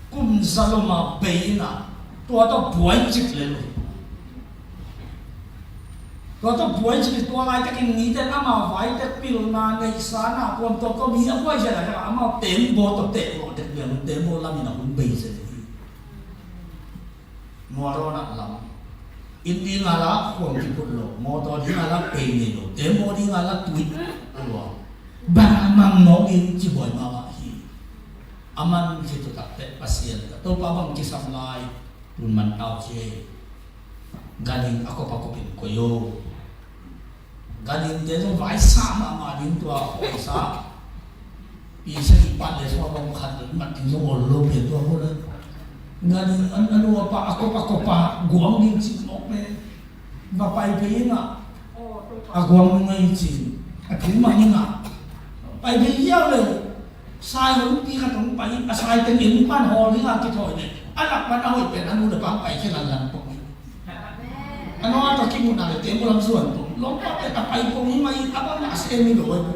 kum za lom a bei in ah, tua tawh buai cik le lo hi. Tua tawh buai cik hi. Tua laitakin mite in amau vaitek pilna, neihsa na, kuam tawh tawh mi a buai zia laitakin amau tembaw tawh teh lawh dek liang, tembaw lamin a hun bei zel hi. Mualrawnah lam. Inn ding a lah khuang kiphut lo, mawtaw ding a lah pei nei lo, tembaw ding a lah tui a lua. Bang a mang mawk in ci buai mahmah hi. A man khit uh takteh Pasian ka Topa bang kisam lai, tun man tau ci ei. Ganhing a kop a kop in koi o. Ganhingte zong vaisa mahmah ding, tua khuaisa. Pi sagih pan le sua bang khat mat ding zong ol lo pian tua ko le. Ganhing an a lua pa a kop a kop a guang ding cih mawk le. Va pai pai ing ah, a guang nung ei cin. A thu mah ing ah, pai pai hiau le. Sai hong pi khat hong pai, a sai teng in pan hawl ding a kithawi le, a lak pan a hoih pen a nu le pa pai khia lanlan pong. A nua tawh kimuhna le tembaw lam zuan pong. Lawmpa pen a pai pong hi mah in, a bang na sem hi lo.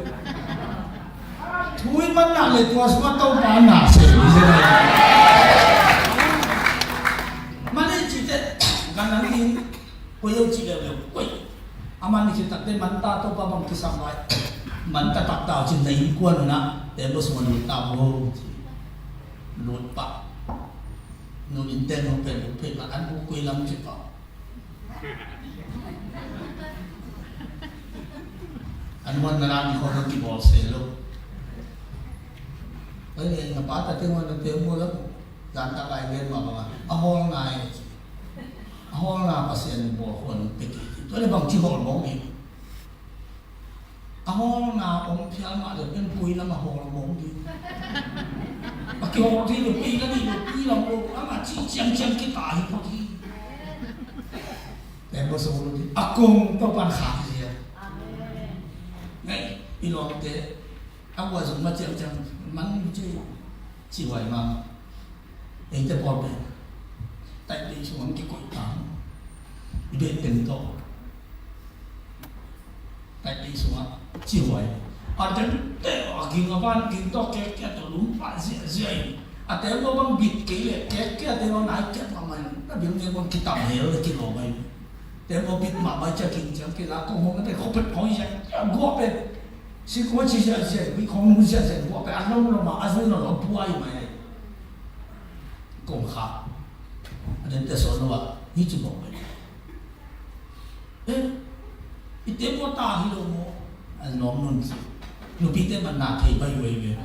Thu i manna le tua sungah Topa na sem hi zen. Mani cite, ganang in, koi yo ci leuleu, koi. A man ni khit takteh manta Topa bang kisam lai. Manta taktak cin na innkuan un ah tembaw sungah lut ta vo. Lut pah. Nu innte nu pen lut phei pah, an bu kui lam ci pah. An muan na lam ni khawng kibawl se lo. Oi, na pa ta teng wan na tembaw lam. Zan tak lai gen mah bangah a hawlna e. A hawlna Pasian in bawl khuan pek hi. Tua le bangci hawl mawk ding? A hawlna om phial mah le pen koi lam a hawl mawk ding? A kihawl ding le pei la nih le pei lam lo, amah cih ciangciang kita hi phot hi. Tembaw sung lo ding a kong Topan khak hi zia. Ngai, i lawmte a kua zong ma ciangciang man ci, ci huai mah. Eite pawl pen taipei sungah kikoih ta. I beh teng tawh taipei sungah ci huai. A teng teh a ging a van ging tawh kekkia tawh lum pah ziahziah in, a teng tawh bang bit kei leh kekkia teng tawh nai kiat mahmah in, a bil ngen bang kitam hel le kilawm ahi. Tembaw bit mahmah ciah ging ciang kila kong hong te khawpet hong ziah, guah pen sik hong ci ziahziah, bit hong hong ziahziah, guah pen a lom lom a, a zui lo lo buai mai. Kong kha. A den te sawn lo a, hi ci bawk mai. Eh, i tembaw ta hi lo maw? A nuam nun ci. Nupite man na thei bai wei wei.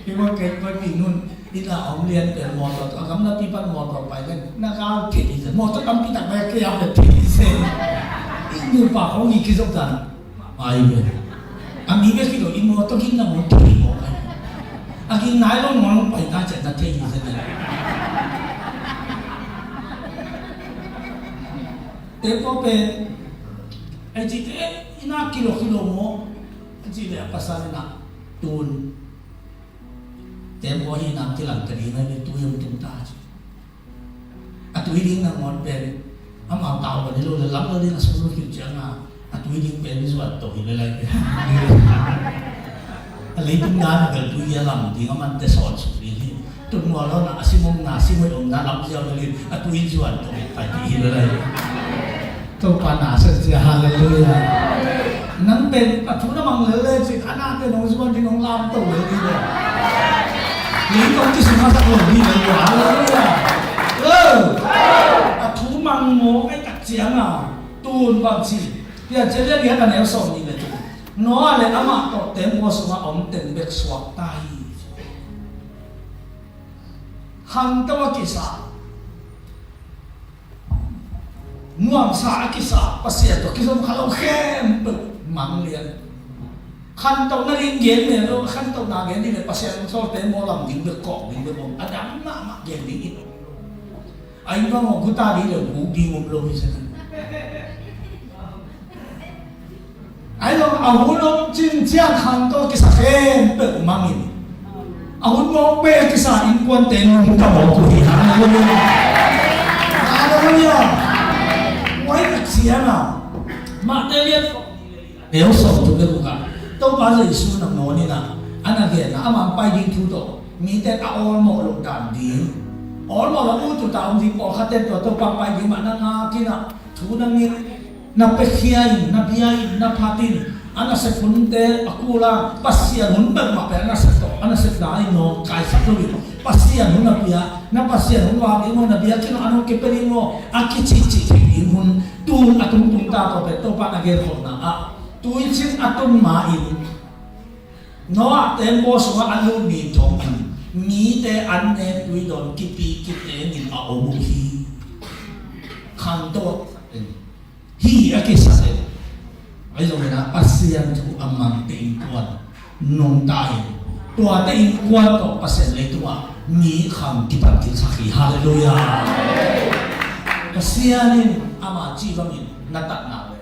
Hi maw, kei bai pi nun. Ina om lian pen mawtaw, a gamlapi pan mawtaw pai len, na gal phit hi zen. Mawtaw tampi tak bai kei a pen phit hi zen. I nupa hong i kizop dan. Pai pen. A mi bek hi lo, i mawtaw gin na mawtaw gin mawk ai. A gin nai lo mawk pai na cen na thei hi zen. Te ko pen. Ai ci te, ina kilo kilo mawk. Ai ci le a pasal ina tun. Tembaw hi nam kilang ka ding a, tui hong tung ta ci. A tui ding nangawn pen amau tau ka ding lo le lam lo ding a sung lo khin ciang a, a tui ding pen zuan to hi le lai pen. A leitung dan a bel tui a lam ding a man te sawn suk ding hi. Tun mual lo na a simong na simoi om na lam ziau le ding a tui zuan to hi pai ding hi le lai. Topa na sia sia, hallelujah. Nang pen a thu na mang lel le cin, a na pen hong zuan ding hong lam to lel ding le. Lei tong ci sung a sak lo ding le, hallelujah. A thu mang mawk ahih tak ciangin tun bang ci. Piancil lian giat a neu sawm nih le thum. Noah le amah tawh teembaw sungah a om teng bek suakta hi. Khanto a kisa, nuamsa a kisa, Pasian tawh kizom kha lo khempeuh mang lian. Khantohna ding gen lian lo, khantohna gen ding le Pasian sawlte mawlam ding bek kawk ding bek om, a dang mahmah gen ding hi. A inn bang aw guta ding le guk ding om lo hi zen. Ai lo, a hun om cin ciang khanto kisa khempeuh mangin, a hun mawk peuh a kisa innkuante nungta mawk uh hi. Halleluiah. Halleluiah. Huai a ciangin Mate lian neu sawm thum le guk ah Topa Jesu na ngawn in a, a na gen a, amah pai ding thu tawh mite a awlmawh loh dan ding. Awlmawh loh uh tuta om ding pawlkhatte tua Topa pai ding mah na ngak in a, thu na ngen, na piakhia in, na bia in, na phat in, a nasep hunte a kul a, Pasian hun peuhmah pen a nasep tawh, a nasep na in naw kaisak lo in, Pasian hun a pia, na Pasian hun vak in naw, na biakinn ah a nong kipia in naw, a kicihcih thei ding hun, tun a tungtung ta tawh pen Topa na genkhopna ah, tuicin a tun ma in, Noah teembaw sungah a lut ni thawngin mite an nek tui dawn kipi kitengin a om uh hi. Khanto hi a kisate. Ahi zongin a Pasian thu a mangte innkuan nungta in, tuate innkuan tawh Pasian leitungah mi khang kipan kilsak hi. Halleluiah. Pasian in ama cih bangin na tatna le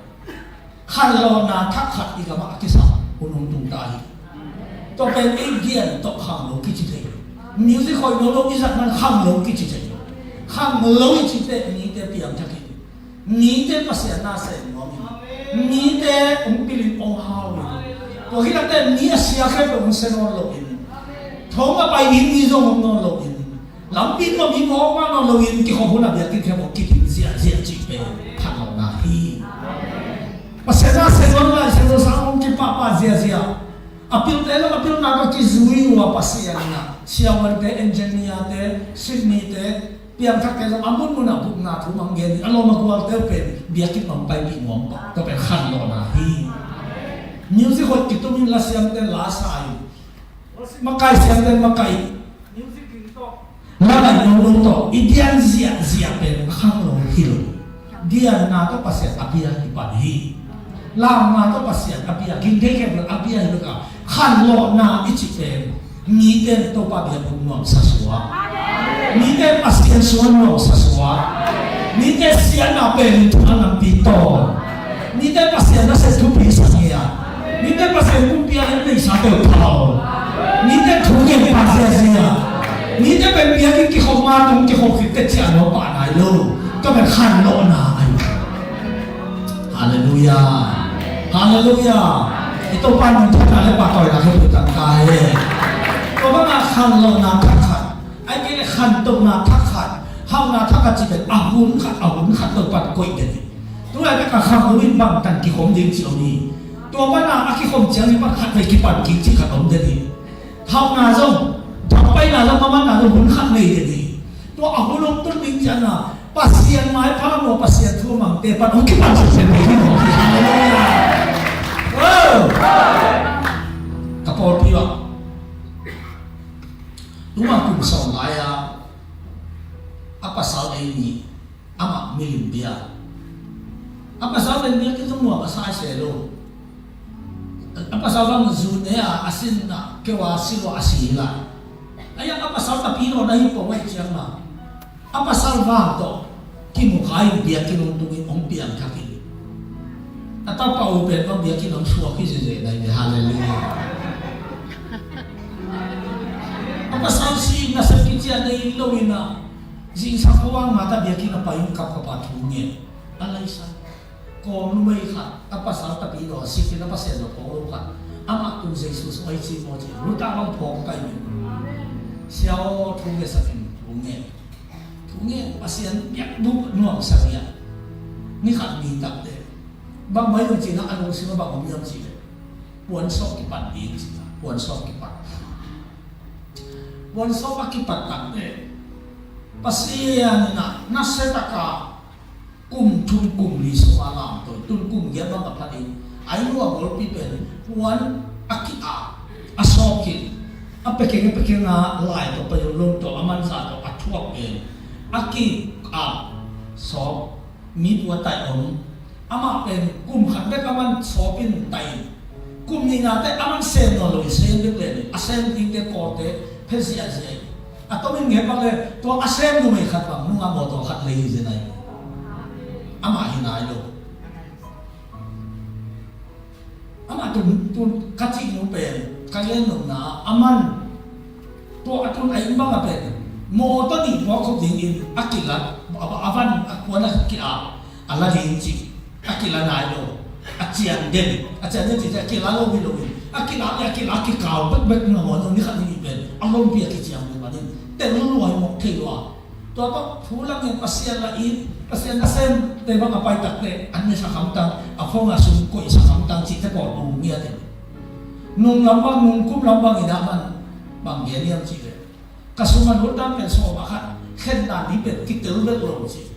khanlawhna thak khat i gamah a kisa hun hong tung ta hi. Tua pen ei gen tawh khanglo kici thei. Music hoih lo lo i zat man khanglo kici thei. Khanglo i ci teh mite piangthak in, mite Pasian na sem nuam in, mite hong pil in hong hau in. Tua hi lak teh mi a sia khempeuh hong sia nawn lo in, thong a pai ding mi zong hong nawn lo in, lampi nuam in hong mah nawn lo in, kikhop hun a biakinn khempeuh kiding ziahziah cih pen khanlawhna hi. Pasian a sem lo lai sem lo sang hong kipahpah ziahziah. A pilte lo a pilna ka kizui uh a Pasian in a, siavuante, engineer-te, sitnite, piangthakte zong a munmun ah bupna thu mang gen in, a lawm a gualte uh pen biakinn hong paipih nuam pah. Tua pen khanlawhna hi. Music hoih kitum in, lasiamte la sa in, makai siamte makai in, music in tawh, la ngai lo lo tawh i dian ziahziah pen khanglo hi lo. Dianna tawh Pasian a bia kipan hi. Lamna tawh Pasian a bia, gingte kep lo a bia hi lo ka. Khanlawhna i cih pen mite Topa bia buk nuamsa suak, mite Pasian suan nuamsa suak, mite siatna pen in thu a lampi tawl, mite Pasian nasep thupi sa ngiat, mite Pasian kumpi a en neisa peuh phal, mite thu ngen pah ziahziah, mite pen biakinn kikhop ma tung kikhop khit teh ciah lo pah nai lo. Tua pen khanlawhna ahi. Halleluiah. Halleluiah. I Topa nungthanna le pahtawina khempeuh tangka hen. Tua bangah khanlawhna thak khat, ahih kei leh khantohna thak khat, hauhna thak khat cih pen a hun khat, a hun khat Topa koih den hi. Tulaitak a khanglo in bangtan kikhom ding cih om hi. Tua bana a kikhom ciangin bang khat vei kipan kik cih khat om den hi. Hauhna zong, thangpaihna zong, mamanna zong hun khat nei den hi. Tua a hun hong tun ding ciangin a Pasian maipha maw, Pasian thu a mangte pan hong kipan sitset ding hi maw. Halleluiah. Oh! Ka pawlpi ah tuma kum sawm lai-a a pasal ei nih, amah milim bia. A pasal pen biakinn zong nuam a sa se lo. A pasal bang zu ne a, a sin a keu a si lo a si lai. A iang a pasal tapi lo na hi pong a i ciang ma. A pasal vang tawh kimu kha in biakinn hong tung in hong piangthak in. A tapa uh pen bang biakinn hong suak hi zeze na hi ve. Halleluiah. A pasal si nasep kician nei lo in a, zingsang khawang mata biakinn a pai in kapkap a thu ngen. A laisa kawm numei khat, a pasal tapi lo a sikin a Pasian lo pawng lo khat, amah tun Jesu sung a i ci maw ci, Ruta bang phawk kai min. Sia aw, thu nge sakin, thu nge, thu nge, Pasian biak buk nuam sa ngiat. Ni khat ni takte bang mai lo cina a lungsim a bang om hiam ci le, puan sawk kipan ding cina, puan sawk kipan. Puan sawk a kipat takte Pasian in ah nasia taka kum thum kum li sungah lamto, tun kum giat bang a phatin, a inn uah golpi pen puan a ki-ap, a sawp khin, a pekeng a pekeng a lai tawh pai lo tawh a manza tawh a thuak pen a ki-ap sawp, mi tua tai om. Amah pen kum khat bek a man sawp in tai in, kum nihnate a man sem nawn lo in sem bek len in, a sem dingte kawlte phe ziahziah in, a tomin ngepak le tua a sem numei khat bang nungah mawtaw khat lei hi zen ai. Amah hi nai lo. Amah tun, tun ka cih nu pen ka gen nopna a man tua a tun a inn bang a pen mawtaw nih puak khop dingin a kilat, a, a van a kuan a ki-ap a la ding cih a kila nai lo. A cian den, a cian den cih a kila lo hi lo in, a kila, a kila kikau bekbek na maw, ni khat ni pen a lompi a kiciang den manin tel luai mawk thei lua. Tua tawh thu lam ngen Pasian la in, Pasian a semte bang a pai takte an ne sa khamtang, a phone a sum koih sa khamtang cihte pawl um ngiat in. Nung lam bang, nung kum lam bang in a man bang gen hiam cih leh, ka sum a lut dan pen sawm a khat, khen dan ding pen kitel vet lo cih.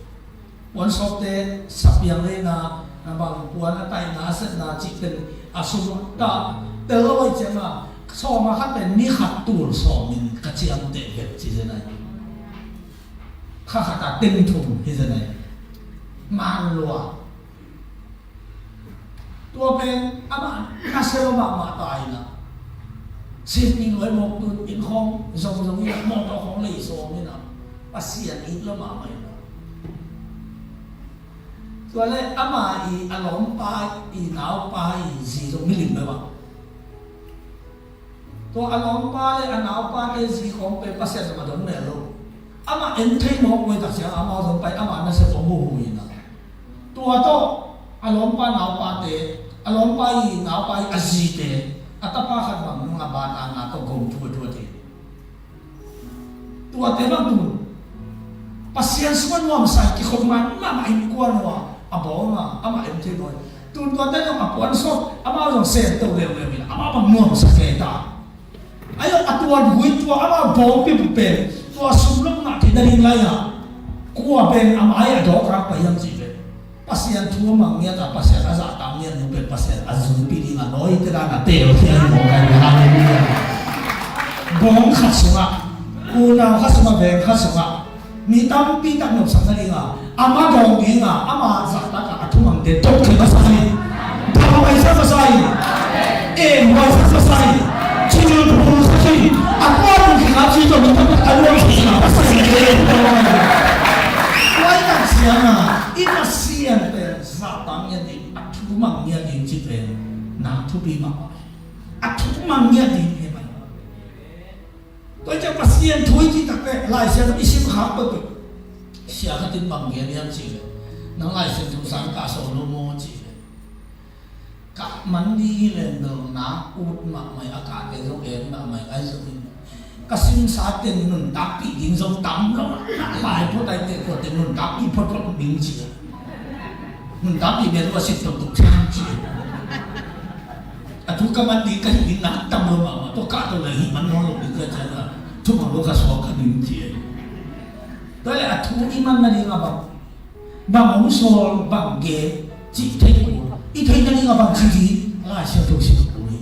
Puan sawpte sapiang leina, na bang puan a taina a setna cih pen a sum ta tel lo ai ciang a, sawm a khat pen ni khat tul sawm in ka ciamteh vet ci zen ai. Kha khat a teng thum hi zen ai. Man lua. Tua pen amah nasia lo mahmah ta in a, sin ning loi mawk tun inn khawng zong zong in a, mawtaw khawng lei sawm in a, Pasian it lo mahmah in a. Tua le amah i a lawmpa i naupa i zi zong milim lo a. Tua a lawmpa le a naupate zi khawng pen Pasian zong a don mel lo. Amah en thei mawk loi tak ciang amau zong pai amah nasep hong huhu in a. Tua tawh a lawmpa naupate, a lawmpa i naupa i a zite, a tapa khat bang nung a bata na tawh gom thu a thu a ti. Tuate bang tun Pasian sungah nuamsa kikhop man mahmah in kuan uh a, a bawng a, amah en thei bawi. Tun tuate zong a puan sawt amau zong sem to leuleu in amah bang nuamsa kei ta. Ai a tuan hui tua amah bawng pipi pen tua sum lok ngah thei na ding lai a, kua pen a mai a dawk rak pai hiam cih pen Pasian thu a mang ngiat a, Pasian a zahtak ngiat nu pen Pasian a zungpi ding a, nawite dan a teel khia hi mawk ai. Halleluiah. Bawng khat sungah, unau khat sungah, veng khat sungah mi tampi tak nopsak na ding a, ama dawng ding a, ama zahtak a, a thumangte dawk thei masa hi. Dawng ai sa masa hi. Ei huai sa masa hi. Thil phung sa hi. A kuan khingap si tawh mi tampi tak a nuam sa hi. Pasian hi. Huai tak siang a, i Pasian pen zahtak ngiat ding, a thu mang ngiat ding ci pen na thupi mahmah. A thu mang ngiat ding hi mah. Tua ciang Pasian thu i cih tak leh Lai Siangtho i sim khak peuhpeuh. Sia khat in bang gen hiam cih leh, nang Lai Siangtho sang kah sawm lo maw cih leh, kah man ding hi leh bel na ut mahmah a, kahte zong en mahmah ai zong in. Ka simsa teng nuntakpih ding zong tam lo, na lai phot ai teh tua teng nuntakpih photphot ding ci a. Nuntakpih bel tua sip toktok thiam ci a. A thu ka man ding ka hih ding na tam lo mahmah, tua kah to leh hih man nawn lo ding ka cian a, thumang lo ka suak ka ding ci a. Tua leh a thu i man nading a bang, bang hong sawl, bang gen cih thei kul, i theih nading a bang ci ding, Lai Siangtho sim kul hi.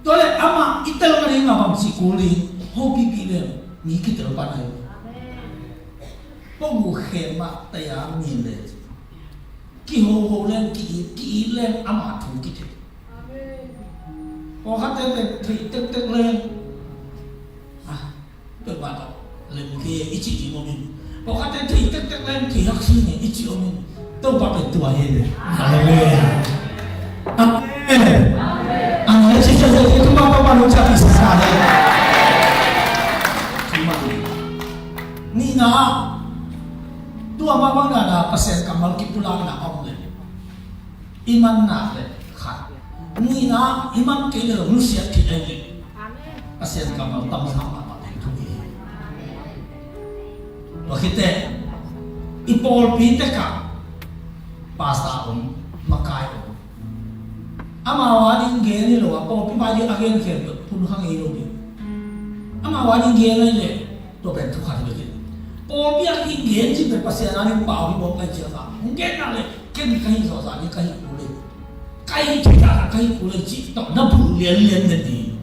Tua leh amah i tel nading a bang ci kul ding, hopih pih leng mi kitel pan ahi. Pawng uh khem mah taya min leh kihoho leng ki-it, ki-it leng amah thu kithei. Pawlkhatte pen thei tektek leng, ah, Topa tawh lem kei i cih ding om in. Pawlkhatte thei tektek leng thei hak si ne i cih om in. Topa pen tua hi le. Halleluiah. Amen. Amen. Ci ciang ciang Topa, Topa nung ciang i sa sa hi. Nihna, tua mah bang na Pasian kammal kipulakna om le. I man nak leh khat. Nihna, i man kei leh nusiat khit ahi leh. Amen. Pasian kammal tam zah mahmah ding thu hi. Tua khit teh, i pawlpi tek ah pastor om, makai om. Amau a ding gen hi lo a, pawlpi mai ding a gen khempeuh phun kha ngei lo ding. Amau a ding gen ahi leh, tua pen thu khat hi lo ding. Pawlpi a kigen cih pen Pasian a ding pau hi mawk ahih ciangin, hong genna le ken ka hih zawh zah ding ka hih kul hi. Ka hih theih zah ka hih kul hi cih tawh na bulh lianlian den ding.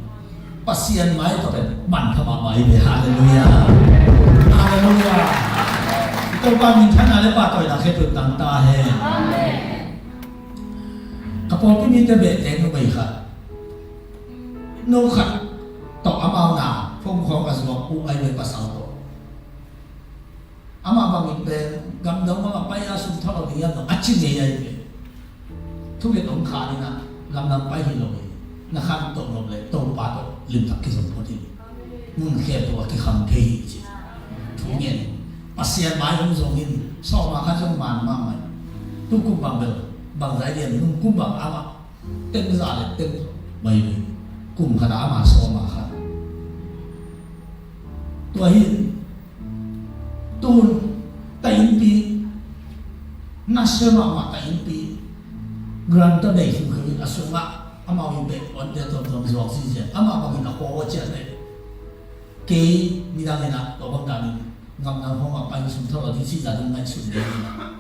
Pasian mai tawh pen manpha mahmah hi ve. Halleluiah. Halleluiah. Topa minthanna le pahtawina khempeuh tang ta hen. Amen. Ka pawlpi mite beh teng numei khat, no khat tawh amau na phone khawng a zuak uh ahi ve, pasal tawh. Amah bangin pen gamdang bangah pai a sum thaw lo ding hiam, a ci ngei ahi ve. Thunget hong kha ding a, gamdang pai hi lo hi. Na khantoh nop leh Topa tawh limtak kizom phot hi. Mun khempeuh a kikham thei hi ci. Thungen. Pasian mai hong zong in, sawma khat zong man mahmah hi. Tu kum bang bel, bang zah diam, nung kum bang amah teng za le teng mai hi. Kum khat a amah sawma khat. Tua hi. Tun, ta innpi, nasia mahmah ta innpi, grant a nei khimkhim in a sungah amau in beh onte tomtom zuak ziahziah, amah bangin a khua uh a ciah teh. Kei midang in ah tua bang danin gamdang hong a pai sum thaw lo ding cih zah dong ngaihsun ding in ah,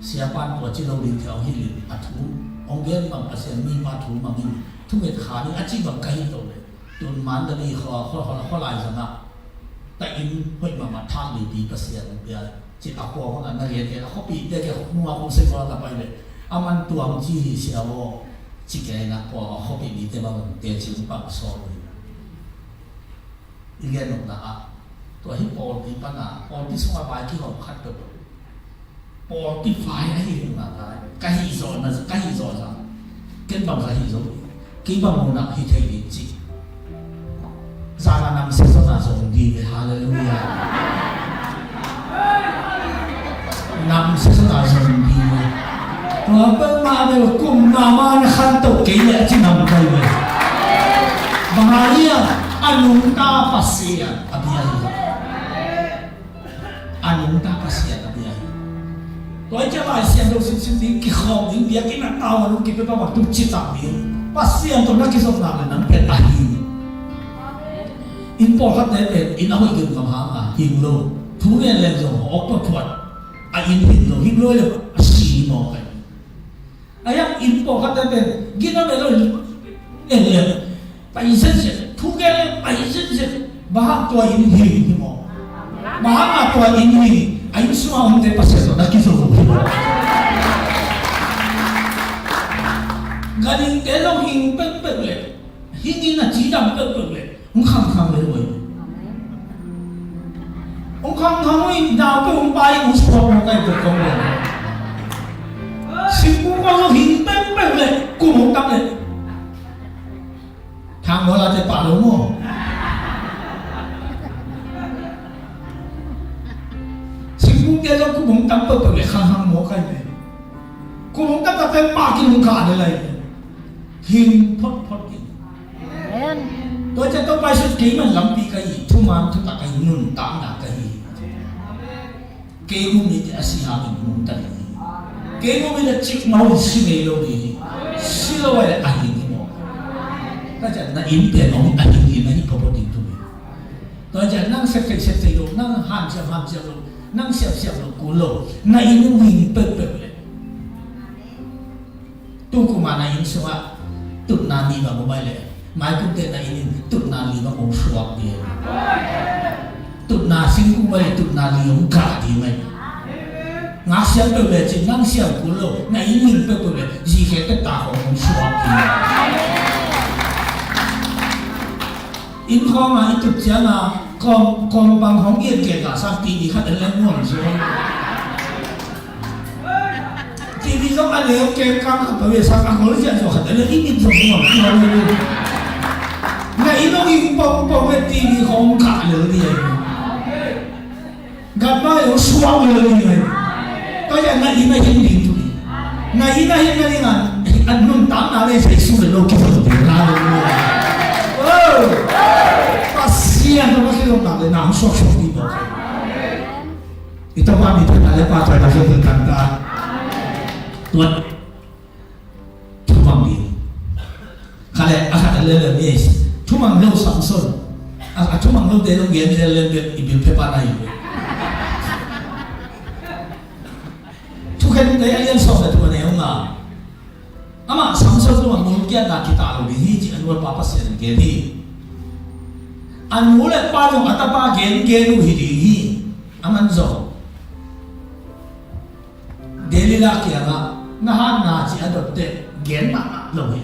siapa'n tua ci lo ding thei hilh in, a thu hong gen bang Pasian mipa thu mangin thunget kha ding a cih bang ka hih to leh, tun Mandalay khua, khua, khua, khua lai zangah ta inn hoih mahmah thak lipi Pasian hong pia. Cih a khua hong a na lian lian a khuapihte kiang nungak hong sei khua ka pai leh, a man tuam ci hi sia aw, ci kei na khua a khuapih mite bang teci hong pang sawn hi. I gen nopna ah, tua hi pawlpi pan a, pawlpi sungah vai kihawm khat peuh. Pawlpi vai ahi hi mah ka, ka hih zawhna, ka hih zawhna. Ken bang ka hih zo, kei bang munah hi thei ding ci. Zan a nam siazawn a zong ding hi, halleluiah. Nam siazawn a zong ding hi. Tua peuhmah bel kum mahmah na khantoh kei leh a ci nam kai ve. Bang hang hiam, a nungta Pasian a bia hi. A nungta Pasian a bia hi. Tua hi ciang Lai Siangtho simsim ding, kikhawm ding, biakinn a tau a lungkim peuhmah tu citak ding. Pasian tawh na kizopna le nang pen a hing. Inn pawlkhatte pen inn a hoih gemgam hang a hing lo. Thu ngen leng zong hawk phuaphuat. A inn hing lo, hing lo le a si mawk ai. A hiang inn pawlkhatte pen gina ve lo in en leng pai zenzen, thu gen leng pai zenzen. Bang hang tua inn hing hi maw? Bang hang a tua inn hing? A inn sungah omte Pasian tawh na kizo hi maw? Ganhingte zong hing peuhpeuh leh, hing in a cidam peuhpeuh leh, hong khangkhang lel uh hi. Hong khangkhang uh hi, nau peuh hong pai, hong suak hong kai peuh kong lel. Singkung kong zong hing peuhpeuh leh, kum hong tam leh, thang nualate pah lo maw? Singkungte zong kum hong tam peuhpeuh leh, khangkhang maw kai leh. Kum hong tam tak pen pah kin hong kah lel lai. Hing photphot in. Amen. Tua ciang Topa Jesuh, kei man lampi ka hi, thuman thutak ka hi, nuntakna ka hi. Kei um mite a si hangin nungta ding hi. Kei um mite cikmah un si ngei lo ding hi. Si lo a le a hing hi maw? Tua ciang na inn pen hong a hing hi, na hih photphot ding thu hi. Tua ciang nang sep thei sep thei lo, nang hanciam hanciam lo, nang siamsiam lo kul lo, na inn hong hing peuhpeuh le. Tu kum a na inn sungah tutna nih bang om ai leh, maikumte na inn in tutna li bang hong suak ding. Tutna singkung bang, tutna li hong kah ding ai. Ngak siam peuh le cin, nang siam kul lo, na inn ning peuhpeuh le, zikhe teptak hong suak ding. Inn khawng a i tut ciang a, kawm, kawm bang hong i et kek a, sak T V khat en leng nuam zaw. T V zong a neu kek kang khat peuh i sak a, gol ziahziah khat en leng i mit zong nuam zaw. Na inn hong ing pongpong le T V khawng kah lel ding. Gatma yo suak lo ni ngai. Tua ya na inn a hing ding tu ni. Na inn a hing na ding a, a nuntakna le Jesu le lo kizom ding. Halleluiah. Oh. Pasian tawh na kizopna le na hong suaksuak ding bawk. I Topa minthanna le pahtawina khempeuh tang ta. Tua thumang ding. Kha le, a khat a lel lel ni. Thumang lo Samson. A, a thumang lote zong gen lel lel bek i bil phepa na hi. Thukhente a lian sawm le thum a neu nga. Amah Samson tungah mulkiatna kitah lo ding hi ci a nu le pa Pasian in gen hi. A nu le pa zong a tapa gengen uh hi ding hi. Aman zong Delilah kiangah na hatna ci a dotteh gen mahmah lo hi.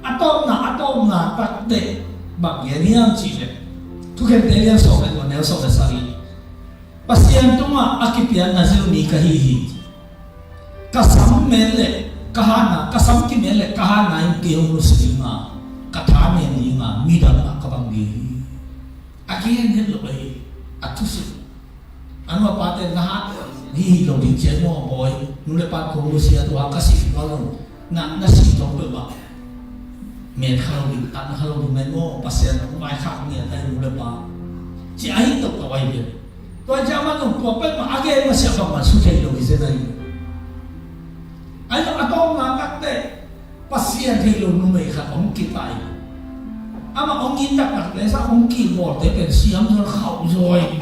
A tawpna a tawpna takteh bang gen hiam cihleh, Thukhente a lian sawm le thum a neu sawm le sagih. Pasian tungah a kipiakna zil mi ka hi hi. Ka sam men le ka hatna, ka sam kimen le ka hatna in kei hong nusia dinga, ka tha men dinga, midang ah ka bang ding hi. A gen het lo ahi, a thusim. A nu a pate na hat hi hi lo ding ciang maw bawi, nu le pa kong nusia tua ka si lo lo. Na, na si tawh peuhmah. Met kha lo ding, tan kha lo ding, met maw, Pasian a hong vaikhak ngiat ahi nu le pa. Ci a hi tawh tawh ahi ve. Tua ciang amah zong tua peuhmah a gen masiah bangmah su thei lo hi zen ahi ve. Ahi zong a tawpna takteh Pasian thei lo numei khat hong kitai. Amah hong it taktak le sa hong kibawlte pen siam zaw khauh zaw hi.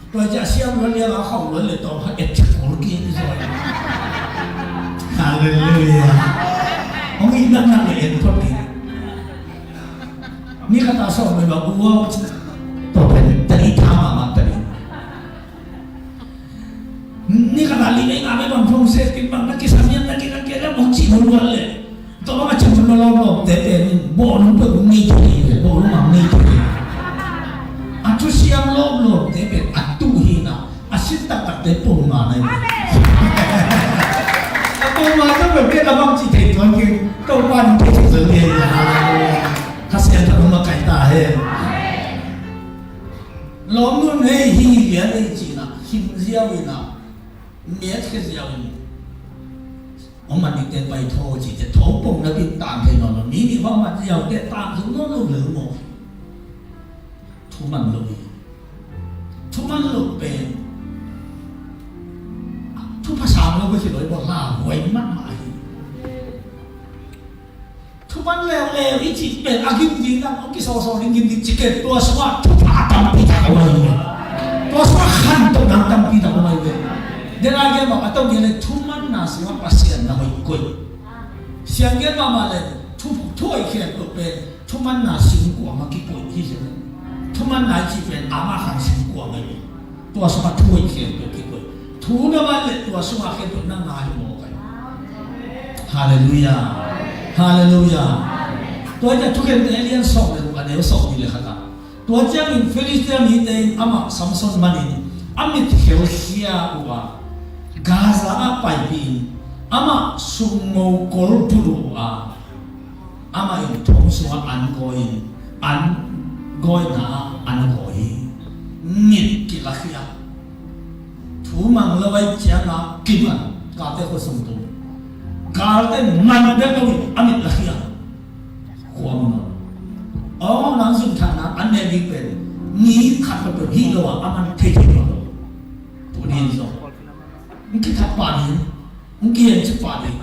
Tua ciah siam luan liang a khauh luan le tawm khat et cik kul kik zaw. Halleluiah. Hong it naknak le en phot ding. Ni khat a sawm le ba uau. Tua pen tadi tha mahmah tadi. Ni khat a li ei ngah me bang phong se kin bang na kisam hiam na kinak kia le hong cih luan le. Tua bang a cih hun lawmlawmte pen bawlung peuh hong ngei thei hi ve, bawlung a hong ngei thei hi. A thusiam lawmlawmte pen a tuh hi na, a sin taktakte pongma na hi. A pongma tawh peuh pen a bang cih thei tuan kei, Topa ning thei thei tuan kei. Kha Siangtho hong makaih ta hen. Lawm nun hei hi lian ei cihna, him ziau ina, miat khia ziau in. Hong man dingte pai tho ci te tho pong na bit tang thei nawn lo. Mi nih hong man ziau te tang zong nawn lo lel maw. Thu man lo hi. Thu man lo pen thu pha sang lo ko ci lo hi maw, la huai mahmah hi. Thu man leuleu i cih pen a gim ding dan hong kisawlsawl ding gim ding ci ken tua sungah thupha a tampi tak a om ahi ve. Tua sungah khantohna tampi tak a om ahi ve. Dena gen bang a tawh gen le thumanna sungah Pasian na hoih koih. Sianggen mahmah le thu, thu hoih khempeuh pen thumanna singkuang a kikoih hi zen. Thumanna i cih pen ama khan singkuang ahi ve. Tua sungah thu hoih khempeuh kikoih. Thu na man le tua sungah khempeuh na ngah hi mawk ahi. Halleluiah. Halleluiah. Tua ciang Thukhente a lian sawm le guk a neu sawmnih le khat ah, tua ciangin Filistia mite in amah Samson manin a mit khelkhia uh a, Gaza ah paipih in amah sungmo kol puluk uh a, amah in thong sungah an gawi in, an gawina ah an gawi hi. Mit kilakhia. Thu mang lo ai ciangah kiman, galte khua sung tung. Galte man bek lo in a mit lakhia. Kuam no. Aw, nang zun thahna an ne ding pen ni khat peuh hi lo ah a man thei thei lo. Tuni in zong. Ng kithat pah ding, ng kihen cik pah ding,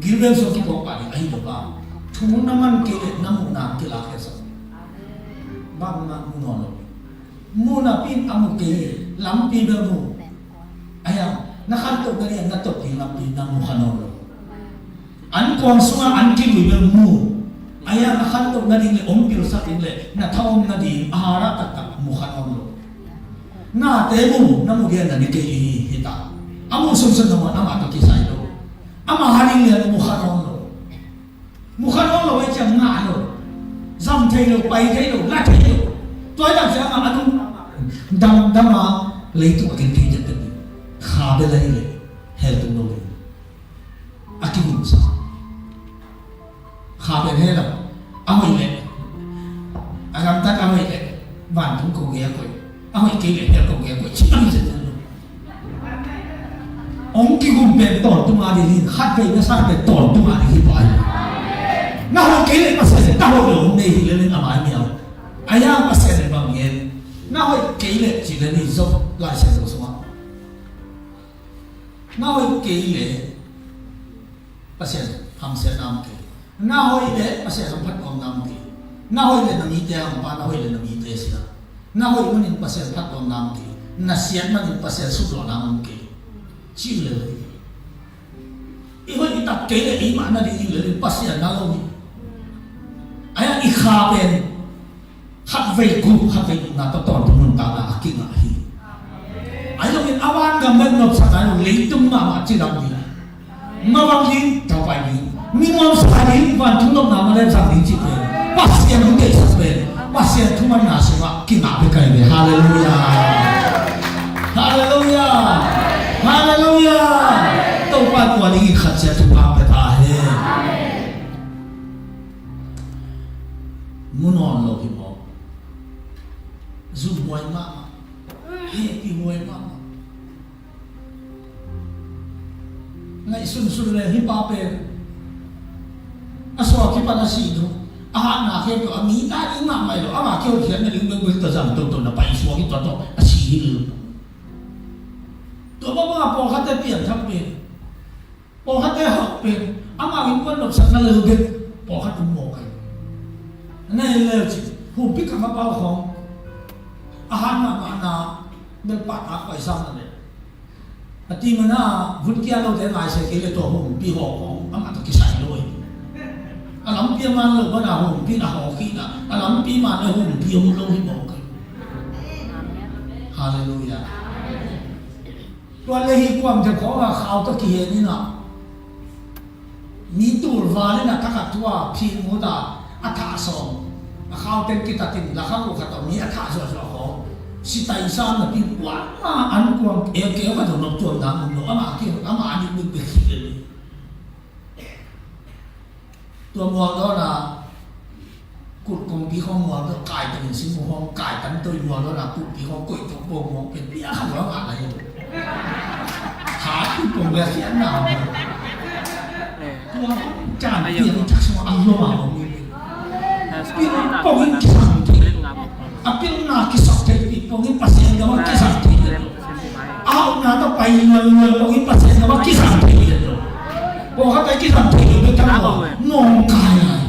gilveng sung kituak pah ding ahi lo bang. Thu na man kei leh na muhna kilak khe sa. Bang na mu nawn lo. Muhna pi in a mu kei leh lampi bel mu. Ahi hang na khantoh nading na tot ding lampi na mu kha nawn lo. An kuang sungah an kilui bel mu. Ahi hang na khantoh nading le om pilsak ding le na tha om nading a harah taktak mu kha nawn lo. Nate mu, na mu lian na ni kei hi, hi ta. A mu sunsun na mu, amah tawh kisai lo. Amah a ding lian mu kha nawn lo. Mu kha nawn lo, ei ciang ngah lo. Zam thei lo, pai thei lo, la thei lo. Tua hi tak ciang a, a nung dam, dam a, leitung a ken thei ciang ken. Kha bel a hi le, hell tung lo le. A kigumsa. Kha pen he lo. A hoih leh, a gamtat a hoih leh vantung ko gei a koih. A hoih kei leh hell ko gei a koih. Ci bang zet lo. Hong kigum pen tawntung a ding hi. Khatvei na sa pen tawntung a ding hi pai. Na hoih kei leh Pasian leh na hoih lo hong nei hi leh leh a mai miau. A yang Pasian leh bang ngen. Na hoih kei leh ci leh ni zong Lai Siangtho sungah. Na hoih kei leh Pasian hamsiatna om kei. Na hoih leh Pasian hamphattuamna om kei. Na hoih leh na mite hampa, na hoih leh na mite sia. Na hoih manin Pasian phattuamna om kei. Na siat manin Pasian suplawhna om kei. Ci leh. I hoih i tat kei leh eimah na ding hi lel in Pasian na lo hi. Ahi a i kha pen khatvei gup khatvei gupna tawh tawntung nuntakna a kingah hi. Ahi zongin a vangam bek nopsak nai lo, leitung mahmah cidam ding, mavang ding, taupai ding, mi nuamsa ding, vantung nopna malep zang ding cih pen Pasian hong deihsak pen Pasian thumanna sungah kingah bek ahi ve. Halleluiah. Halleluiah. Halleluiah. Topa in tua dingin khat ciat thupha pia ta hen. Mu nawn lo hi maw? Zumhuai mahmah. Hehpihhuai mahmah. Ngaihsunsun le hih pa pen a suak kipan a sih dong, a hatna khempeuh a mi ta ding mahmah hi lo, ama kihotkhiatna ding bekbek tawh zang toto na pai suak hi tawh tawh a si hi lo. Tua bang bangah pawlkhatte piangthak pen, pawlkhatte hauh pen, amau innkuan nopsakna lel bek pawlkhat um mawk hi. Na hi leu cin humpi ka ngap a khawng a hat mahmahna bel pahtak paisakna le a ti mana vut kia lote ngai se kei le tua humpi haw khawng amah tawh kisai lo hi. A lampi a man lo bana humpi na haw kina a lampi man le humpi om lo hi mawk hi. Halleluiah. Tua le hi kuam te khawng a khau tawh kihen ina mi tul val in a thak a tua phin mu ta a thah sawm a khau ten kitatin la kha ku khat tawh mi a thah zuahzuah khawng si tai sam na pi kuam ma an kuam e keu khat tawh nop tuam dang um lo ama ki ama an i buk bek hi le. Tua mual dawn a kut kongpi khawng mual dawn kai tengin sim khawng kai tang toi mual dawn a kutpi khawng koih tok bo mual pen pia khat lo ngah lai lo. Kha kut kong le sian na. Tua chan piang tak sung a lo ma lo. Piang pong in kisang thei. A pilna kisap thei pi pong in Pasian gam a kisap thei. A hauhna tawh pai luanluan pong in Pasian gam a kisap thei. Pawlkhat a kisap thei lo bek tang lo. Nawngkai lai.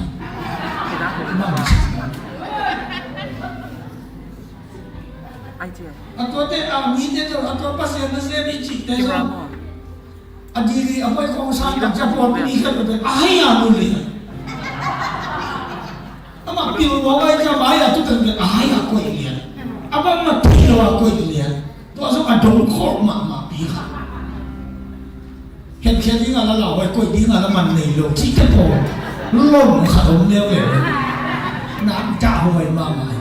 A tuate a mite tawh a tua Pasian na sem i cihte zong a dili a huai kong sang tak cia pawl pi khat pen a hai a mu lian. Amah pil ua vai cia vai a tu kan pen a hai a koih lian. A bang ma thei lo a koih lian. Tua zong a dong khawh mahmah pi khat. Khenkhen ding a la lau vai koih ding a la man nei lo cih te pawl lom khat om leuleu. Nak dah huai mahmah.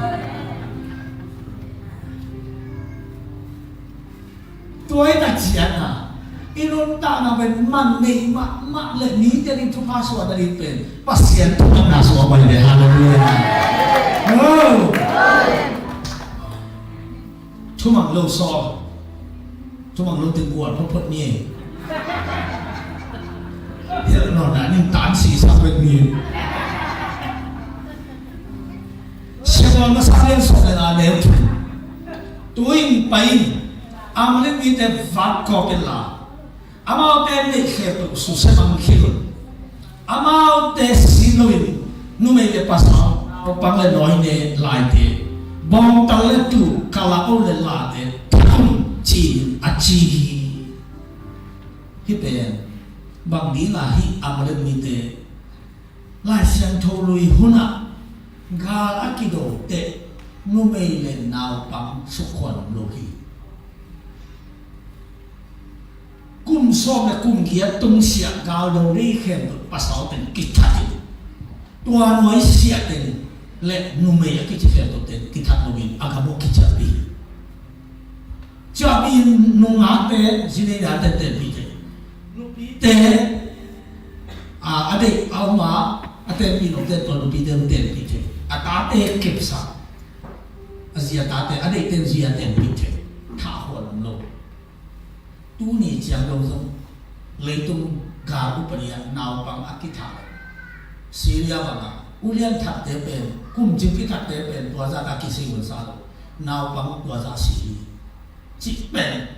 Tua hi tak ciang a i nuntakna pen man nei mahmah le mite ding thupha suahna ding pen Pasian thumanna suah mai ve. Halleluiah. Thumang lo sawl. Thumang lo teng gual photphot ni. Hel nawn a ning tan si sak bek ni. Siavual masa lian sawm le nga neu thum. Tu in pai in Amalek mite vat kawk inla amaute neih khempeuh susia mang khia un. Amaute si loin numei le pasal, naupang le nawine laite, bawngtal le tuu, kalao le late that un ci-in a ci hi. Hih pen bang ding a hih Amalek mite Lai Siangtho lui hunah gal a kido teh numei le naupang sukhuan lo hi. Kum sawm le kum giat tungsiah galdo dei khempeuh pasal teng kithat in tua nuai siah teng le numei a kici khempeuh teng kithat loin a gam uh kiciapih hi. Ciapih in nungakte zinei dan teng tenpih thei. Nupite a, a deih a um a, a tenpih nopte tua nupite uh tenpih thei. A tate kepsak a zi a tate a deihte in zi a tenpih thei. Thahhuan om lo. Tuni ciang lo zong leitung gal upadi ah naupang a kithah Syria bangah ulian thatte pen kumcing kithatte pen tua zah a kisei hunsa lo. Naupang tua zah si hi. Cih pen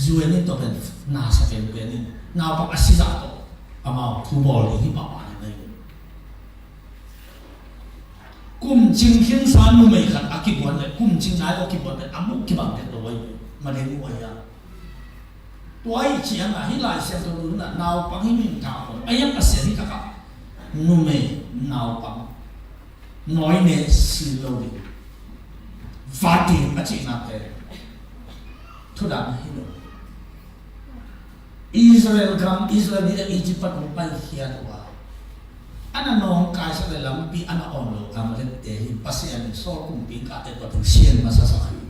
U N in tua pen nasa penpen in naupang a si zah tawh amau thu bawl ding hi pahpah hi mai. Kumcing khinsa numei khat a kibuan le kumcing nai a kibuan le a muh kibang tek lo ahi. Madeng uh ahi a. Tua ahih ciangin ah hih Lai Siangtho nunah naupang hih min tawh om. A hiang Pasian hih takah numei naupang nawi ne sik lo ding, va ding a cihna pen thu dang hi lo. Israel gam, Israel mi Egypt pan hong paikhiat uh a, a na nawngkaisak le lampi a na awn lo Amalekte hi. Pasian in Saul kumpi kate tua teng sian masasak hi.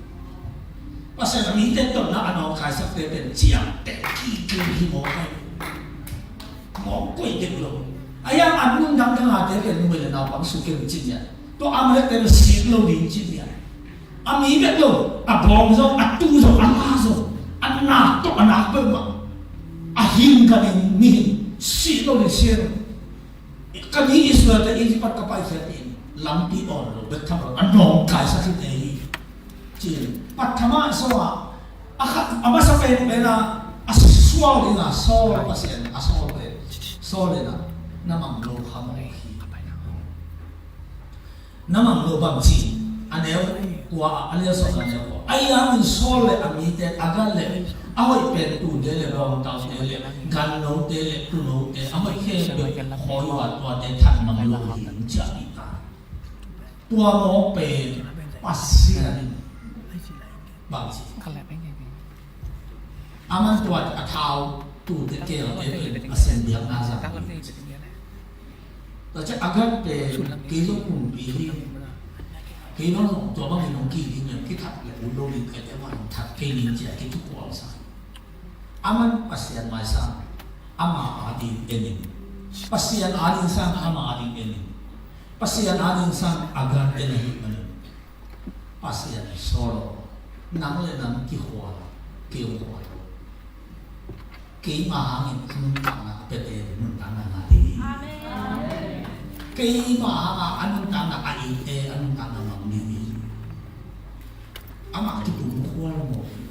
Pasian a mite tawh na a nawngkaisakte pen ciamteh kik hi mawk hi. Mawk koih dek lo. A hiang an mun dangdang a te pen numei le naupang suk kei ding ci-in ah, tua Amalekte pen sik lo ding ci-in ah, a mi bek lo, a bawng zong, a tuu zong, a la zong, a nak tawh a nak peuhmah, a hing ka ding mihing sik lo ding sian. Ka mi Israel-te Egypt pan ka paikhiat in lampi awn lo bek tham lo, a nawngkaisak hite hi, ci-in. Pathama sungah a khat, a masa penpen a, a sual ding a Saul, Pasian a Saul pen, Saul in ah na mang lo kha mawk hi. Na mang lo bang ci? A neu kua, a lian sawm a neu kua. Ahi hangin Saul le a mite, Agag le a hoih pen tuute le bawngtaute le gannote le tuunote, a hoih khempeuh khawi uh a, tuate that mang lo hi, ci-in ah. Tua mawk pen Pasian in bang ci? Aman tua a thau tuute, kelte pen Pasian biakna zang hi. Tua ciang Agag pen kei zong kumpi hi. Kei bang zong tua bangin hong kik ding le kithat le ut lo ding, kei te mah hong that kei ning, ci-a kitukuang sa. Aman Pasian mai sang ama ading en in, Pasian ading sang ama ading en in, Pasian ading sang Agag en ahih manin Pasian in Saul aw, nang le nang kikhual, kei hong khual lo. Keima hangin a nuntakna a piate nuntakna ngah ding hi. Amen. Keima hangin a nuntakna a eite a nuntakna mang ding hi. Amah kipumkhual mawk hi.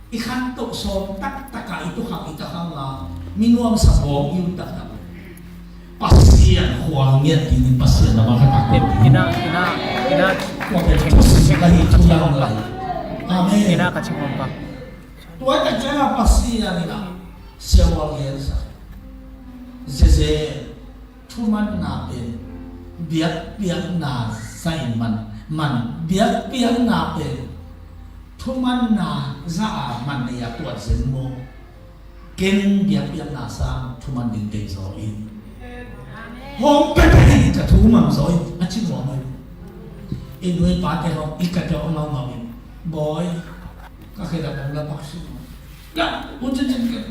I khantoh sawm taktak a, i tukhang i takhang a, mi nuamsa bawng i ut taktak, Pasian khual ngiat dingin Pasian na bang kha taktak. Ina, ina, ina. Kua pen Pasian ka hi thu lang lai. Amen. Ina ka cing hong pa. Tua tak ciang a Pasian in ah siavual gensa. Zeze, thumanna pen biakpiakna za in man, man biakpiakna pen thumanna za a man nei a tuat zen maw? Ken biakpiakna sang thuman ding deih zaw in. Hong pia pen ka thumang zaw in, a ci maw mai. I nu i pate hong i ka tua hong mau mau in. Bawi, ka khedap hong la pak su. La, un cin cin ka.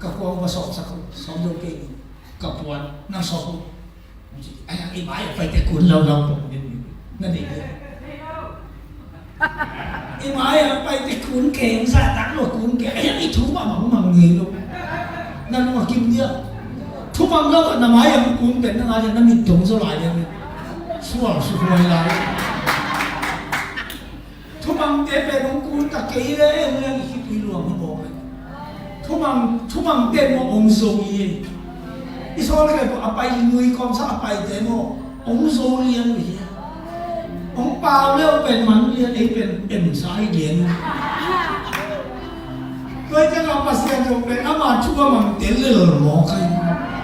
Ka kuang va sawm sak, sawm zo kei ni. Ka puan, nang sawm. Ai, i mai a paite kun lau lau pok ni. Na ni. I mai a paite kun keng sa tak lo kun keng. Ai, i thu ma mang mang ni lo. Na lo kim dia. Thu mang lo na mai a kun pen na ngai na mit dong zo lai ni. Sual su huai lai. Thumangte pen hong kun ta kei le, hong liang i khipui luang hi mawk le. Thumang, thumangte maw hong zo hi. I sawl kei a pai nui kawmsa a paite maw hong zo liang uh hi. Hong pau le uh pen man lian, ei pen emsa hi lian uh. Tua ciang a Pasian zong pen ama thu a mang tel lel mawk hi.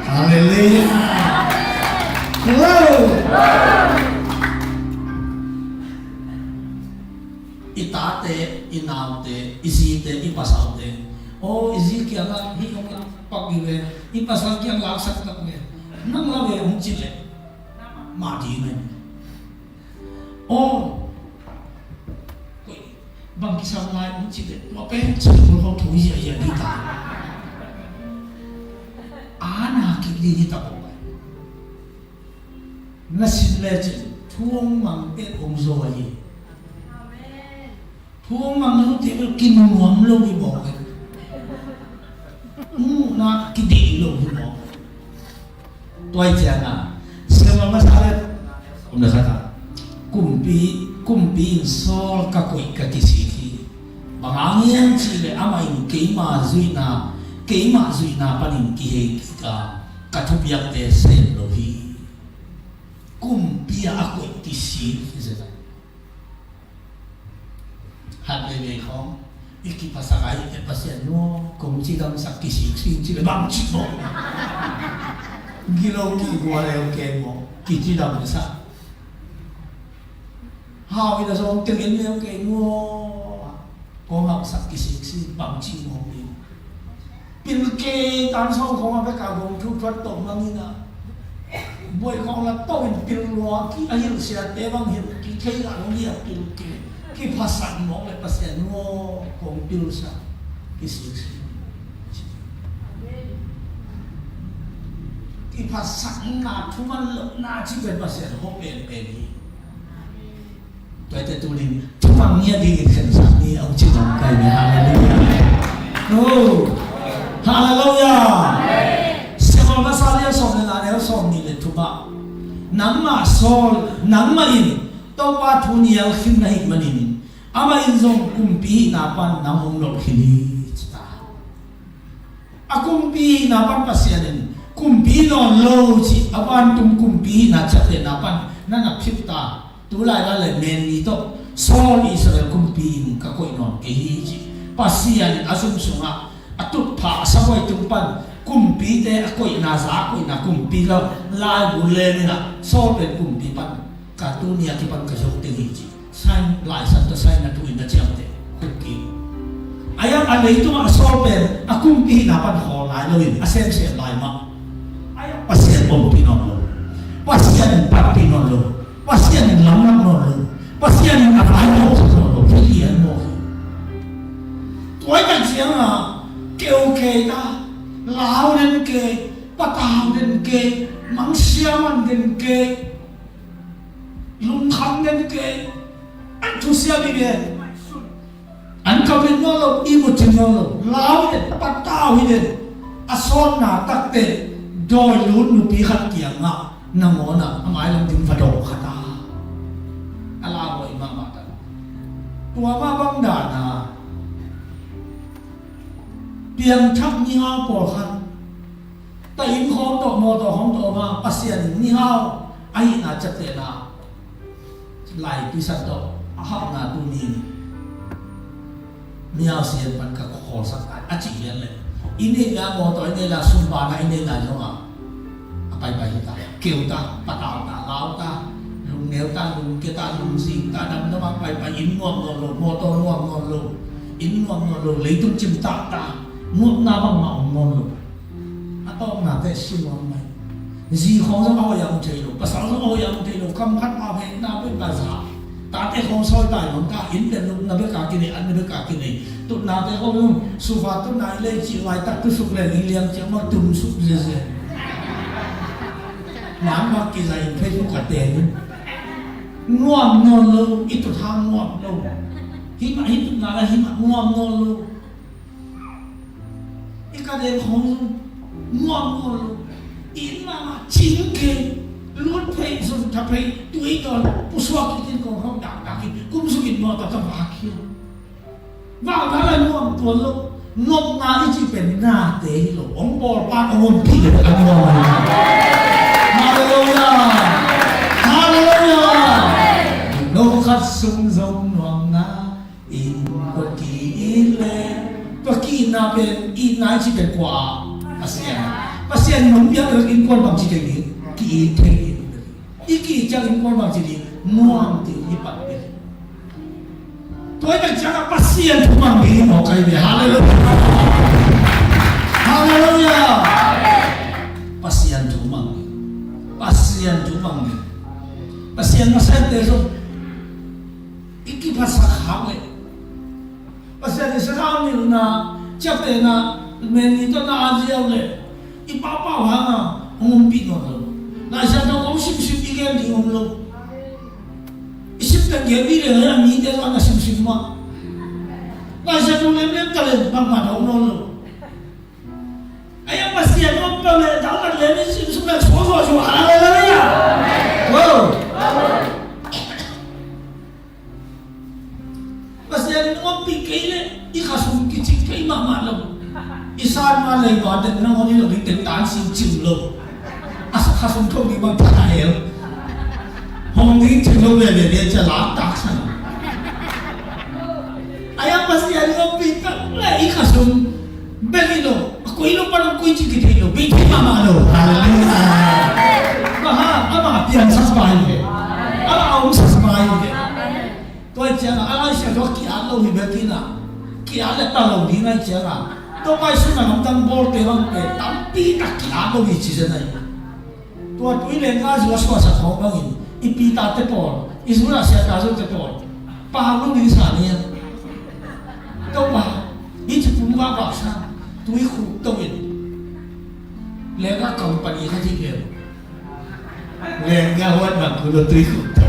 Hallelujah. Hello. I tate, i naute, i zite, i pasalte. Aw, i zi kiangah hih hong pak hi ve, i pasal kiang laksak tak ve. Nang la ve hong ci leh mah ding hi. Aw, koih bang kisam lai hong ci leh tua pen ci leh hong thong ziahziah ding ta. A na kik ding hi ta pawh. Na sin lecin thu hong mang pen hong zaw hi. Thu hong mang lo te bel kinuam lo hi mawk hi. Muhna kideih lo hi mawk. Tua hi ciangin siapa masa le om le khat a kumpi, kumpi in Saul ka koih ka kisik hi. Bang hang hiam cih leh amah in keima zuihna, keima zuihna panin kihei kik a, ka thupiakte sem lo hi. Kumpi a a koih kisik hi zia. Hat veivei khawng I kiphasak a, i Pasian aw, kong cidamsak kisik sin ci le bang ci maw? Gilo kigual le kei maw? Kicidamsak. Hau in a zong teng en le kei maw? Kong hausak kisik sin bang ci maw? Pilke tan sawm khawng a bek a gong thu thuat tawh mangin a, buai khawng la to in pil lua ki a hilh siate bang hilh ki thei la lo hi a pilke. Kiphasak mawk le Pasian aw, kong pilsak kisik sin. Kiphasakna thuman lohna ci pen Pasian hawh penpen hi. Tuate tunin thumang ngiat dingin khensat ni a, hong ci zong kai ni. Halleluiah. Oh. Halleluiah. Samuel masa lian sawm le nga, neu sawm nih le thum ah, nangmah Saul, nangmah in Topa thu nial khin na hih manin, amah in zong kumpi hihna pan nang hong nolh khin hi, ci ta. A kumpi hihna pan Pasian in kumpi nawn lo ci, a vantung kumpi hihna ciaptehna pan na na phit ta. Tu lailan le menni tawh Saul Israel kumpi in ka koih nawn kei hi ci. Pasian in a zung sungah a tutphah a sabuai tung pan kumpite a koihna, za a koihna kumpi lo laibu lem in a Saul pen kumpi pan ka tuni a kipan ka zong teng hi ci. Sign, Lai Siangtho sign na thu in na ciamteh. Khuki. A iang a leitungah a Saul pen a kumpi hihna pan khawl lai lo in a semsem lai mah. A iang Pasian ompih nawn lo. Pasian in panpih nawn lo. Pasian in lamlak nawn lo. Pasian in a vai mawk nawn lo. Hih lian mawk hi. Tua i tak ciangah keu kei ta, lau den kei, patau den kei, mangsia man den kei, lungkham den kei, an thusia mi den. An ka mit nawn lo, i mut cin nawn lo, lau hi den, patau hi den. A sawtna takte dawi lut nupi khat kiangah nangawn ah a mailam ding va dawng khat a, a lauhuai mahmah ta. Tua mah bang dan a piangthak mihau pawlkhat ta inn khawng tawh, mawtaw khawng tawh om a, Pasian in mihau ahihna ciaptehna lai pisan tawh a hauhna tuni mihau sian pan ka khawlsak lai a cih lian leh, i neihna mawtaw, i neihna sumban a, i neihna zong a a paipai hi ta, keu ta, patau ta, lau ta, lungneu ta, lungkia ta, lungzing ta, damdam a paipai, inn nuam nawn lo, mawtaw nuam nawn lo, inn nuam nawn lo, leitung cimtak ta, nuamna bangmah om nawn lo. A tawpnate si nuam mai. Zi khawng zong a hoih a om thei lo, pasal zong a hoih a om thei lo, kam khat a hekna bek a za. Tate khawng sawi tai mang ta, inn pen lupna bek a kinei, an na bek a kinei. Tutnate khawng zong sufa tutna i lei cih laitak tusuk leng i liang ciang maw tumsuk ziazia. Nang mak kizai in Facebook a teng in. Nuam nawn lo, i tut hang nuam lo. Himah, hih tutna la himah nuam nawn lo. I ka den khawng zong nuam nawn lo. Inn mahmah cing kei, lut phei, zun tha phei, tui dawn, pusuak kik in kong khawng dakdak in, kum suk in mawtaw ta vak hi. Vak vak la nuam tuan lo. Nopna i cih pen nate hi lo. Hong bawlpa hong ompih le a nuam hi. Halleluiah. Halleluiah. No khat sung zong nuamna in kua ki-it le. Tua ki-itna pen, itna i cih pen kua? Pasian. Pasian in hong piak lo innkuan bangci kei ding? Ki-it thei ding. I ki-it ciang innkuan bangci ding? Nuam ding hi pan pen. Tua i tak ciangah Pasian thu mang ding hi mawk ahi ve. Halleluiah. Halleluiah. Pasian thu mang ding. Pasian thu mang ding. Pasian masaite zong i kiphasak hak leh, Pasian in sathau nilhna, ciaptehna, menni tawh na a ziau leh, i pahpah hang a hong ompih nawn lo. Laisiangtho hong simsim i gen ding om lo. I sim teng gen ding leh a mite tawh na simsim mah. Laisiangtho lemlem ta leh bangmah dawng nawn lo. Ahi a Pasian om peuh leh dalkhat lem in simsuk leh suaksuak suak. Halleluiah. Wow. Pasian in ompih kei leh i khasum kicing kei mahmah lo. I sanma leiba den nangawn i lo ding ten tan sin cing lo. A sa khasum tho ding bang thang a hel. Hong ding cing lo veve ve cia lak tak san. Ai a Pasian in a pi tak le i khasum bek hi lo. A koi lo pan a koi ci kithei lo. Pi thei mahmah lo. Halleluiah. Bang hang, amah piangsak pai ve. Amah a omsak pai ve. Tua hi ciangin a Laisiangtho ah ki-at lo hi bek hi na. Ki-at le ta lo ding ahi ciangin Topa Jesu na lamdang bawlte bang pen tampi tak ki-at lo hi ci zen ahi. Tua tui lenggah zu a suahsak khawng bangin i Peter te pawl, i Judas Iskariot te pawl, pau lo ding sa ni a. Topa, hih ci pum vak vak sa, tui khuk to in. Lenggah company khat hi kei. Lenggah huat bang kul lo tui khuk to.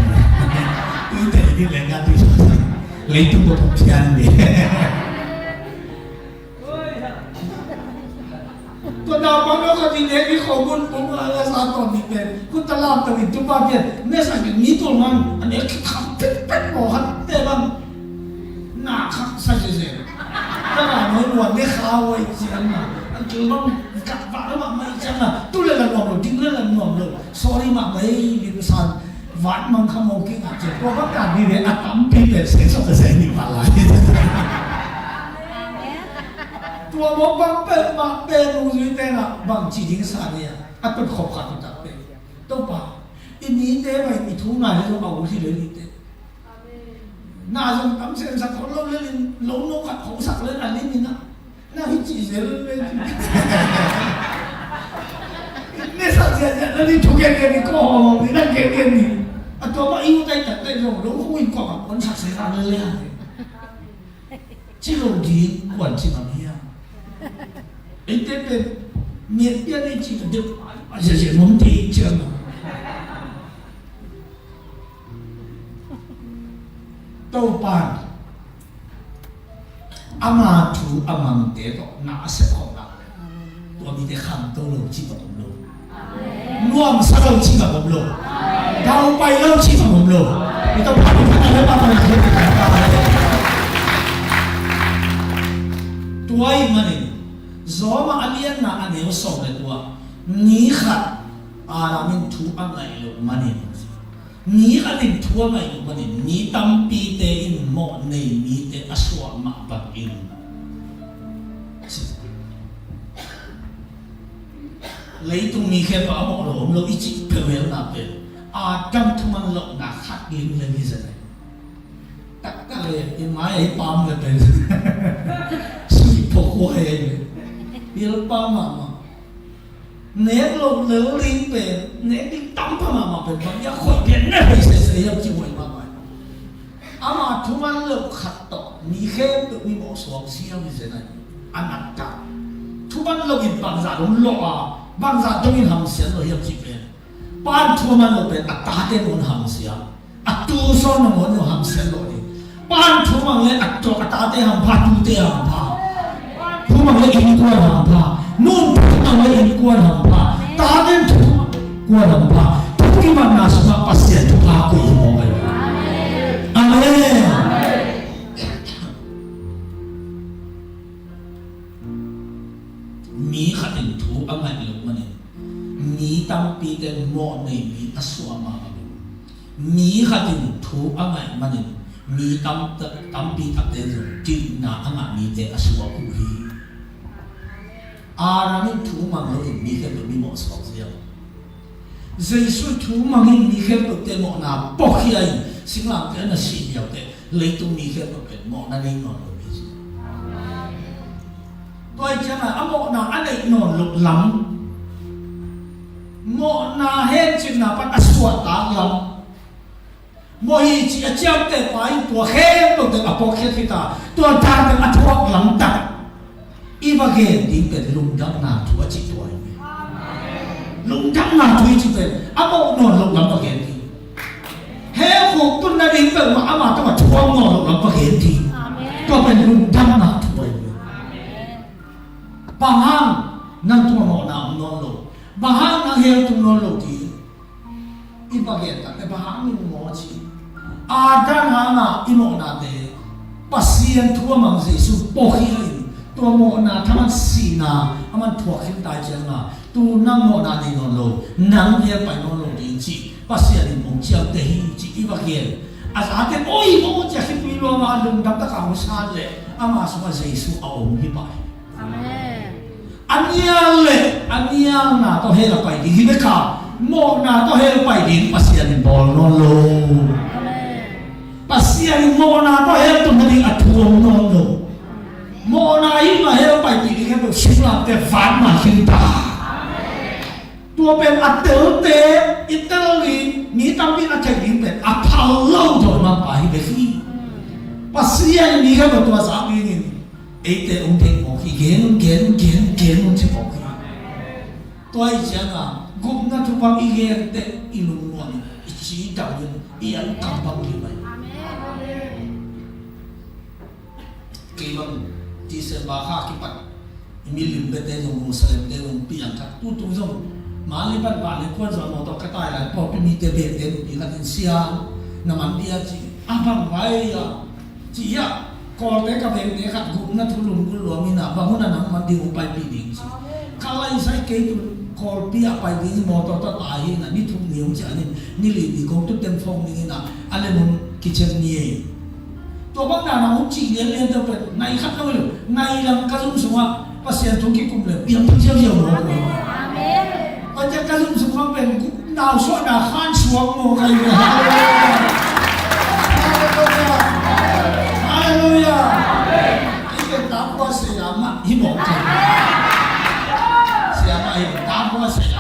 Tui te ni lenggah tui sa. Leitung ko pum sian ni. Tua naupang lo khat in nek i khawng mun pum a la sa tawn ni pen. Khut ta lam tawn in tupa pian. Ne sa ki mi tul man. A nek ki kham pet pet maw khat te bang. Na khak sa se se. Ta na noi nuan ne kha wai ciang na. An kil bang gak ba lo ma mai ciang na. Tu le la nuam lo, ding le la nuam lo. Sorry ma mai lim san. Vat mang kha mawng ki ngak ciang. Tua bang kan ni le a tampi pen se sok se ni ma lai. Tua mawk bang pen mah pen nungzui tengah bang ci ding sa ni a, a tun khop khat uh tak pen. Topa, i nite mah i thu ngai le zong a ul hi le nite. Na zong tam sem sak khol lo le lin, lo no khat khol sak le a lin ni na. Na hi ci zel le. Ne sak sia sia na ni thu gen gen ni ko ho ni na gen gen ni. A tua mah i u tai tak tai zong lo hu in ko a kon sak sia le le a. Ci lo ding kuan ci ngam hiam? Eite pen miat pian ei ci ka deuh a zia zia ngom te ciang a. Topan ama thu a mangte tawh na a sep khawm nak le. Tua mite khangto lo ci bang om lo. Nuamsa lo ci bang om lo. Daupai lo ci bang om lo. I tawh pa pi khat a le pa pa le khat a le pa pa le. Tua ih manin Rom a lianna a neu sawm le tua, ni khat Adam in thu a ngaih loh manin, ni khat in thu a ngaih loh manin mi tampite in mawh nei mite a suah mah bangin, leitung mi khempeuh a mawh lo om lo i cih peuhmah na pen Adam thuman lohna khat ling leng hi zen. Taktak le i mai a i pam le pen sui phawk huai le, i lo pam mahmah. Nek loh lel ding pen, nek ding tam pha mahmah pen bang a khoih pian ne hei sese hiam ci huai mahmah. Ama thuman loh khat tawh mi khempeuh mi mawh suak ziau hi zen a, a nak tak. Thuman loh in bangzah dong lawh a, bangzah dong in hamsiat lo hiam ci pen, pan thuman loh pen a tate mun hamsiat. A tu sawn nangawn lo hamsiat lo ding. Pan thumang le a tuak a tate hampha, tute hampha. Thumang le innkuan hampha. Nun thumang le innkuan hampha. Tate thumang kuan hampha. Thu kimatna sungah Pasian thupha koih hi mawk ahi. Amen. Mi khat in thu a ngaih loh manin mi tampite mawh nei mi a suah mahmah lo. Mi khat in thu a ngaih manin mi tam, tampi takte zong ginna a ngah mite a suak uh hi. Adam in thu mang loin mi khempeuh mi mawh suak ziau. Jesu thu mangin mi khempeuhte mawhna puakhia in singlamteh a na sih liauteh leitung mi khempeuh pen mawhna nei nawn lo hi ci. Tua hi ciangin a mawhna a neih nawn loh lam, mawhna hencipna pan a suahtak lam, mawh hi cih a ciamteh pa in tua khempeuh teng a puakkhiat khit a, tua dan teng a thuak lamtak i va gen ding pen lungdamna thu a cih tua hi. Lungdamna thu i cih pen a mawh nawn loh lam va gen ding. He khuk tunna ding peuhmah ama tawh a thuak nawn loh lam va gen ding. Tua pen lungdamna thu ahi. Bang hang nang tungah mawhna om nawn lo? Bang hang nang hell tung nawn lo ding? I va gen tak le bang hang i mu maw ci. Adam hangah i mawhnate Pasian thu a mang Jesu puakhia in tua mawhna thaman sihna a man thuak khin tai ciangin tu nang mawhna nei nawn lo, nang hell pai nawn lo ding cih Pasian in hong ciamteh hi cih i va gen. A zate oi maw cia khitui luanga lungdam taka hong san leh ama sungah Jesu a om hi pah hi. Amen. A nial leh a nialna tawh hell a pai ding hi bek a, mawhna tawh hell pai ding Pasian in bawl nawn lo. Amen. Pasian in mawhna tawh hell tung nading a thu om nawn lo. Mawhna in a hell paipih ding hell lo, singlamteh van mah khin ta. Tua pen a telte i tel ding, mi tampi in a theih ding pen a phal lo tawh i Mangpa hi bek hi. Pasian in mi khat tawh tua zak dingin eite hong deih mawk hi, gen un, gen un, gen un, gen un ci mawk hi. Tua ahih ciangin gupna thupha i gen teh i lungnuam in, i cidam in, i antam bang hi mai. Kei bang December kha kipat i milim bete zong, Muslim te zong, piang khat tutu zong Mali pan Vale kuan zong mawtaw ka tai lai pawlpi mite bekte nupi khat in, "Sia, na man dia?" ci. "A bang vai a?" ci a, "Kawlte ka bekte khat gupna thu lunggulh lua mi na, bang hun a nang man ding hong paipih ding?" ci. Ka laisai kei tu Kawlpi ah pai ding hi, mawtaw tawh tai hi na, ni thum ni hong ciah in, ni li ni kong tu tem phone ding hi na, a lem hun kician ni ei. Tua bang dan a hong cih lianlian tawh pen nai khat lo hi lo, nai lam ka zum sungah Pasian thu kikum le piang phang ziauziau mawk. Amen. Pasian ka zum sungah pen nau suahna khan suak mawk ka hi. Halleluiah. Halleluiah. Halleluiah. Amen. Ih pen ta khua sia mah hi mawk ka hi. Sia mah hi, ta khua sia